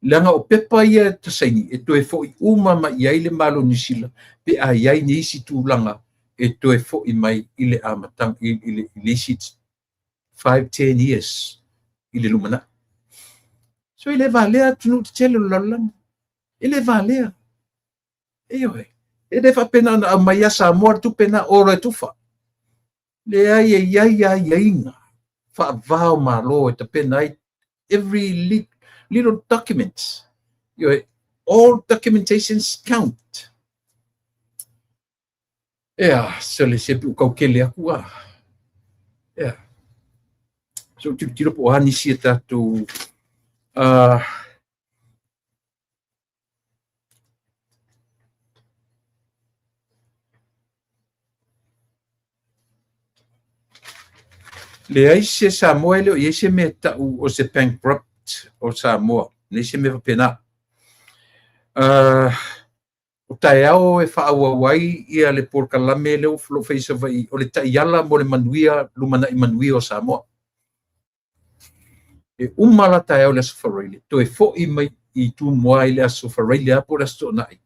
Leaga o pepa ia e tasaini, e toe foi uma mai i ai le Malo o Niu Sila, pe a i ai nisi tulaga e toe foi mai i le amataga, i le isi 5, 10 years i le lumanai. So e le valea atunuu tetele o le lalolagi. E le valea. Ioe. E le faapena ona aumai ia Samoa le tupe na olo e tufa. Leai, e i ai aiaiga faava o Malo e tapena ai every little document. Ioe, all documentations count. Ea, sole se pe ua tau tele atu a. Ea. Se i ou tilotilo po o a nisi e tatou leai se Samoa e le o i ai se mea e tau o se bankrupt o Samoa. Leai se mea faapena. O taeao e faaauau ai ia le polokalame lea o lo o fai i Savaii o le taiala mo le manuia, lumanai manuia o Samoa. E uma la taeao i le Aso Faraile, toe foi mai i Tumua i le Aso Faraile lava po o le Aso Toonai,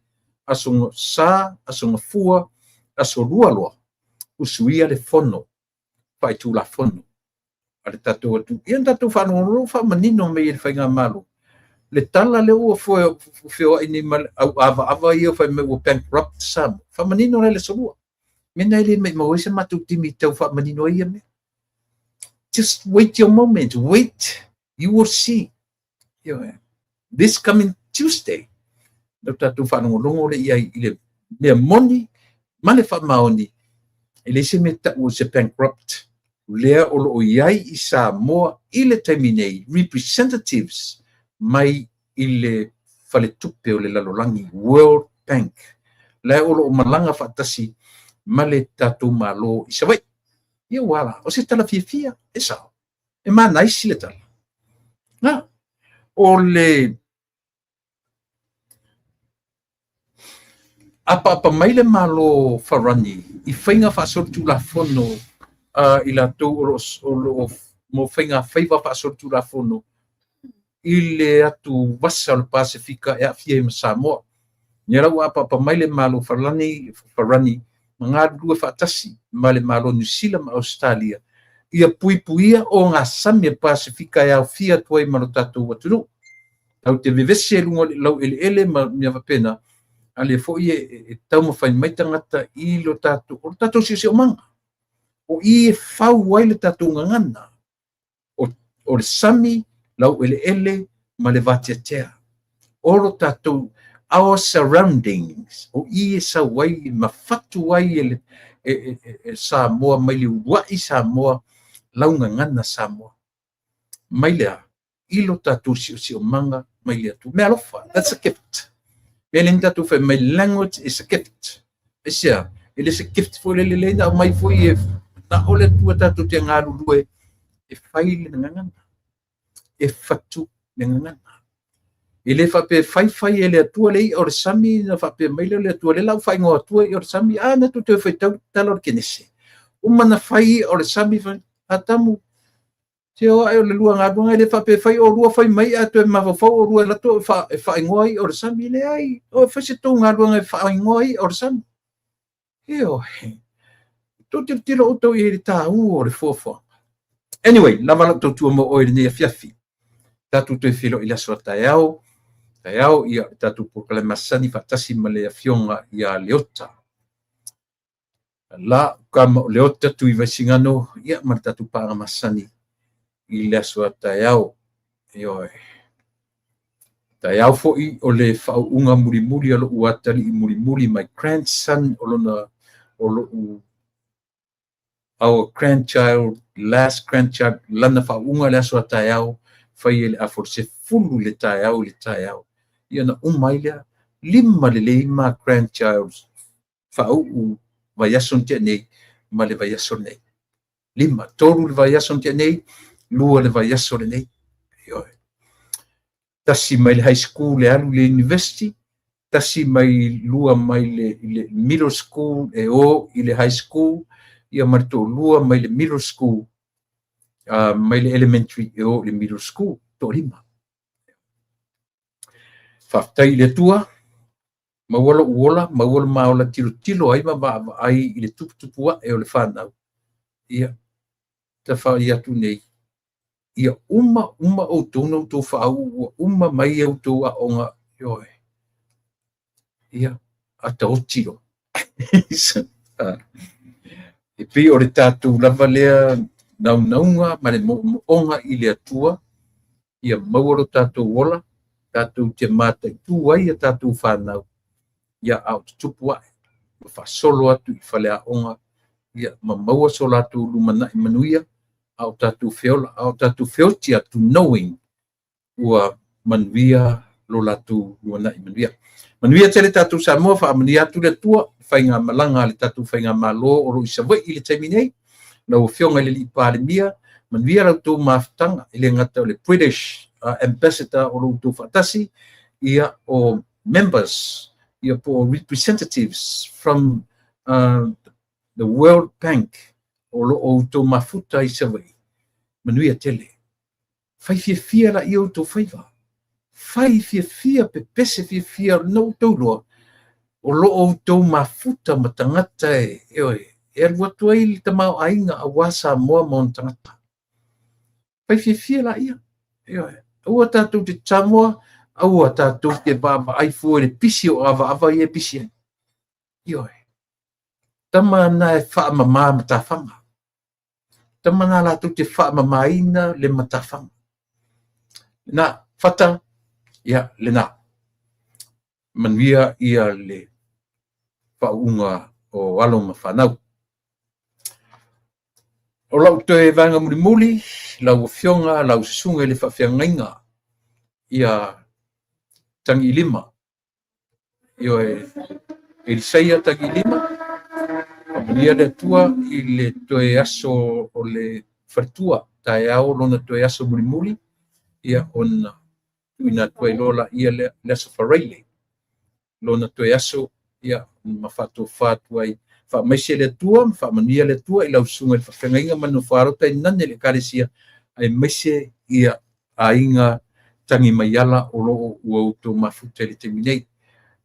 Aso Sa, Aso Gafua, Aso Lua loa, usuia le fono faaitulafono a le tatou atunuu. Ia na tatou faalogologo faamanino mai e le faigamalo le tala lea ua feoai nei ma le auavaava ia fai mai ua bankrupt Samoa. Faamanino la i le Aso Lua. Mea na e le maumau ai se matou taimi e tau faamanino ai ia mea. Just wait your moment. Wait. You will see. This coming Tuesday, na tatou faalogologo lea i ai i le mea moni ma le faamaoni, e leai se mea e tau o se bankrupt lea o lo o i ai i Samoa i le taimi nei, representatives mai i le faletupe o le lalolagi, World Bank, la o lo o malaga faatasi ma le tatou Malo i Savaii. Ia ua ala, o se tala fiafia, e sao. E manaisi le tala. Na, o le apaapa mai le Malo Farani i faiga faasolitulafono a i latou o lo o mo faiga faiva faasolitulafono i le atu vasa o le Pasefika e aafia ai ma Samoa. Ia la ua apaapa mai le Malo Farani, Farani ma galulue faatasi ma le Malo Niu Sila ma Ausetalia ia puipuia ogasami a le Pasefika e aofia atu ai ma lo tatou atunuu. Tatou te vevesi ai i luga o le laueleele ma mea faapena, a lea foi e taumafai mai tagata i lo tatou, o lo tatou siosiomaga. O i e fau ai le tatou gagana, o le sami, laueleele ma le vateatea. O lo tatou, our surroundings, o i e sau ai ma fatu ai e, le, e, e, e Samoa mai le uluai Samoa, laugagana Samoa. Mai le a? I lo tatou siosiomaga mai le Atua. Meaalofa, that's a gift. Mea lea na tatou fai mai, language is a gift. Aisea? E le se gift foi lele lea na aumai foi e na o le Atua tatou te galulue. E fai le gagana, e fatu le gagana. E le faapea e fai fai e le Atua le i'a o le sami na faapea mai lea o le Atua lea la ua faaigoa atua i'a o le sami. A na tou toe faitau le tala o le Kenese. Uma na fai i'a o le sami, fai, Atamu, se o ae o le lua galuega, e le faapea e fai oulua fai mai ae toe mafaufau oulua e alu atu e faaigoa i'a o le sami. Leai, o e fai se tou galuega e faaigoa i'a o le sami. Ioe. Tou tilotilo outou i le taua o le fuafuaga. Anyway, lava lau tautua mo oe i lenei afiafi. Tatou toe feiloai i le aso a taeao. Taeao, ia, le tatou polokalame masani faatasi ma le afioga ia Leota. La kama o Leota tui Vaisigano, ia, ma le tatou paaga masani i le aso a taeao. Ioe. Taeao foi o le faauuga mulimuli a lou atalii mulimuli, my grandson, o lona, o lou, our grandchild, last grandchild, lana faauuga le aso a taeao, fai e le afo le 10 i le taeao i le taeao. Ia na uma ai lea, 5 lelei ma grandchilds faauu vaiaso na tea nei ma le vaiaso lenei. 5, 3 le vaiaso na tea nei, 2 le vaiaso lenei. Ioe. Tasi mai le high school le alu i le university, tasi mai lua mai le middle school e o i le high school, ia ma le toalua mai le middle school, mai le elementary e o i le middle school, toalima. Faafetai i le Atua, maua lou ola, maua le maola tilotilo ai ma vaavaai i le tuputupu ae o le whanau. Ia, ta whai atu nei, ia uma, uma outou na outou whaau, ua uma mai e outou aoga, ioe. Ia, ata oti lo. E pei o le tatou lava lea naunauga ma le mo'omo'oga i le Atua, ia maua lo tatou ola, tatou te mataitu ai a tatou whanau, ia a o tutupu ae, ma faasolo atu i faleaoga, ia ma maua so latou lumanai manuia, a o tatou feola, a o tatou feoti atu knowing ua manuia lo latou lumanai manuia. Manuia tele tatou Samoa, faamanuia atu le Atua, faiga malaga a le tatou faiga malo o lo i Savaii i le taimi nei, lau afioga i le alii Palemia, manuia la outou mafutaga, e le gata o le British Ambassador o lo outou faatasi, ia o members, ia po o representatives from the World Bank o lo o outou mafuta i Savaii. Manuia tele. Fai fiafia la ia outou faiva. Fai fiafia, pepese fiafia, na outou loa, o lo o outou mafuta ma tagata e, ioe, e alu atu ai le tamaoaiga aua Samoa ma ona tagata. Fai fiafia la ia. Ioe. Aua tatou te Samoa, aua tatou te vaavaai fua i le pisi o avaava ia e pisi ai. Ioe. Tama na e faamama matafaga. Tama na latou te faamamaina le matafaga. Na, fata, ia, lena. Manuia ia le faauuga o alo ma whanau. O lau toe vaega mulimuli, lau afioga, lau susuga i le faafeagaiga, ia Tagilima. Ioe, Elisaia Tagilima, faamanuia le Atua i le toe aso o le faletua, taeao lona toe aso mulimuli, ia ona tuuina atu ai loa la ia le aso Faraile, lona toe aso, ia ma faatofa atu ai. Faamaise le Atua, ma faamanuia le Atua i lau susuga i le faafeagaiga ma le nofo tai nane le ekalesia, aemaise ia aiga tangi mai ala o loo ua outou mafuta i le taimi nei.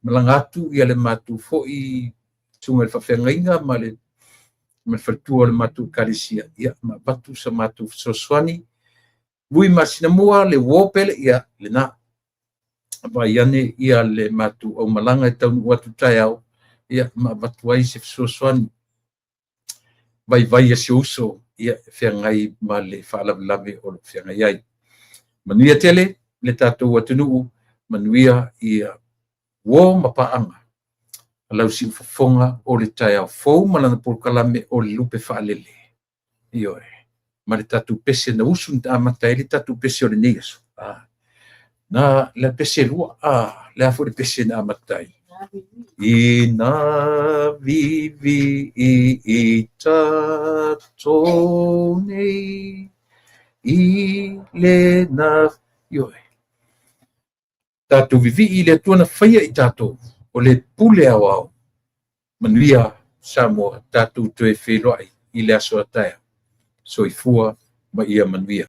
Malaga atu ia le matou foi susuga i le faafeagaiga ma le faletua o le matou ekalesia, ia ma avatu sa matou fesoasoani. Vui masina mua le uo pele, ia lena. Vai ane ia le matou aumalaga e taunuu atu taeao, ia ma avatu ai se fesoasoani. Vai vai a si uso, ia feagai ma le faalavelave o lo feagai ai. Manuia tele le tatou atunuu, manuia ia uo ma paaga. Lau siufofoga o le taeao fou ma lana polokalame o le lupe faalele. Ioe. Ma le tatou pese na usu na amata ai le tatou pese o lenei aso. Na le pese lua, le a foi le pese na amata ai. Ina vivi i tatou nei, I lena ioe. Tatou vivii i le Atua na faia i tatou, o le pule aoao. Manuia Samoa, tatou toe feiloai i le aso a taeao. Soifua ma ia manuia.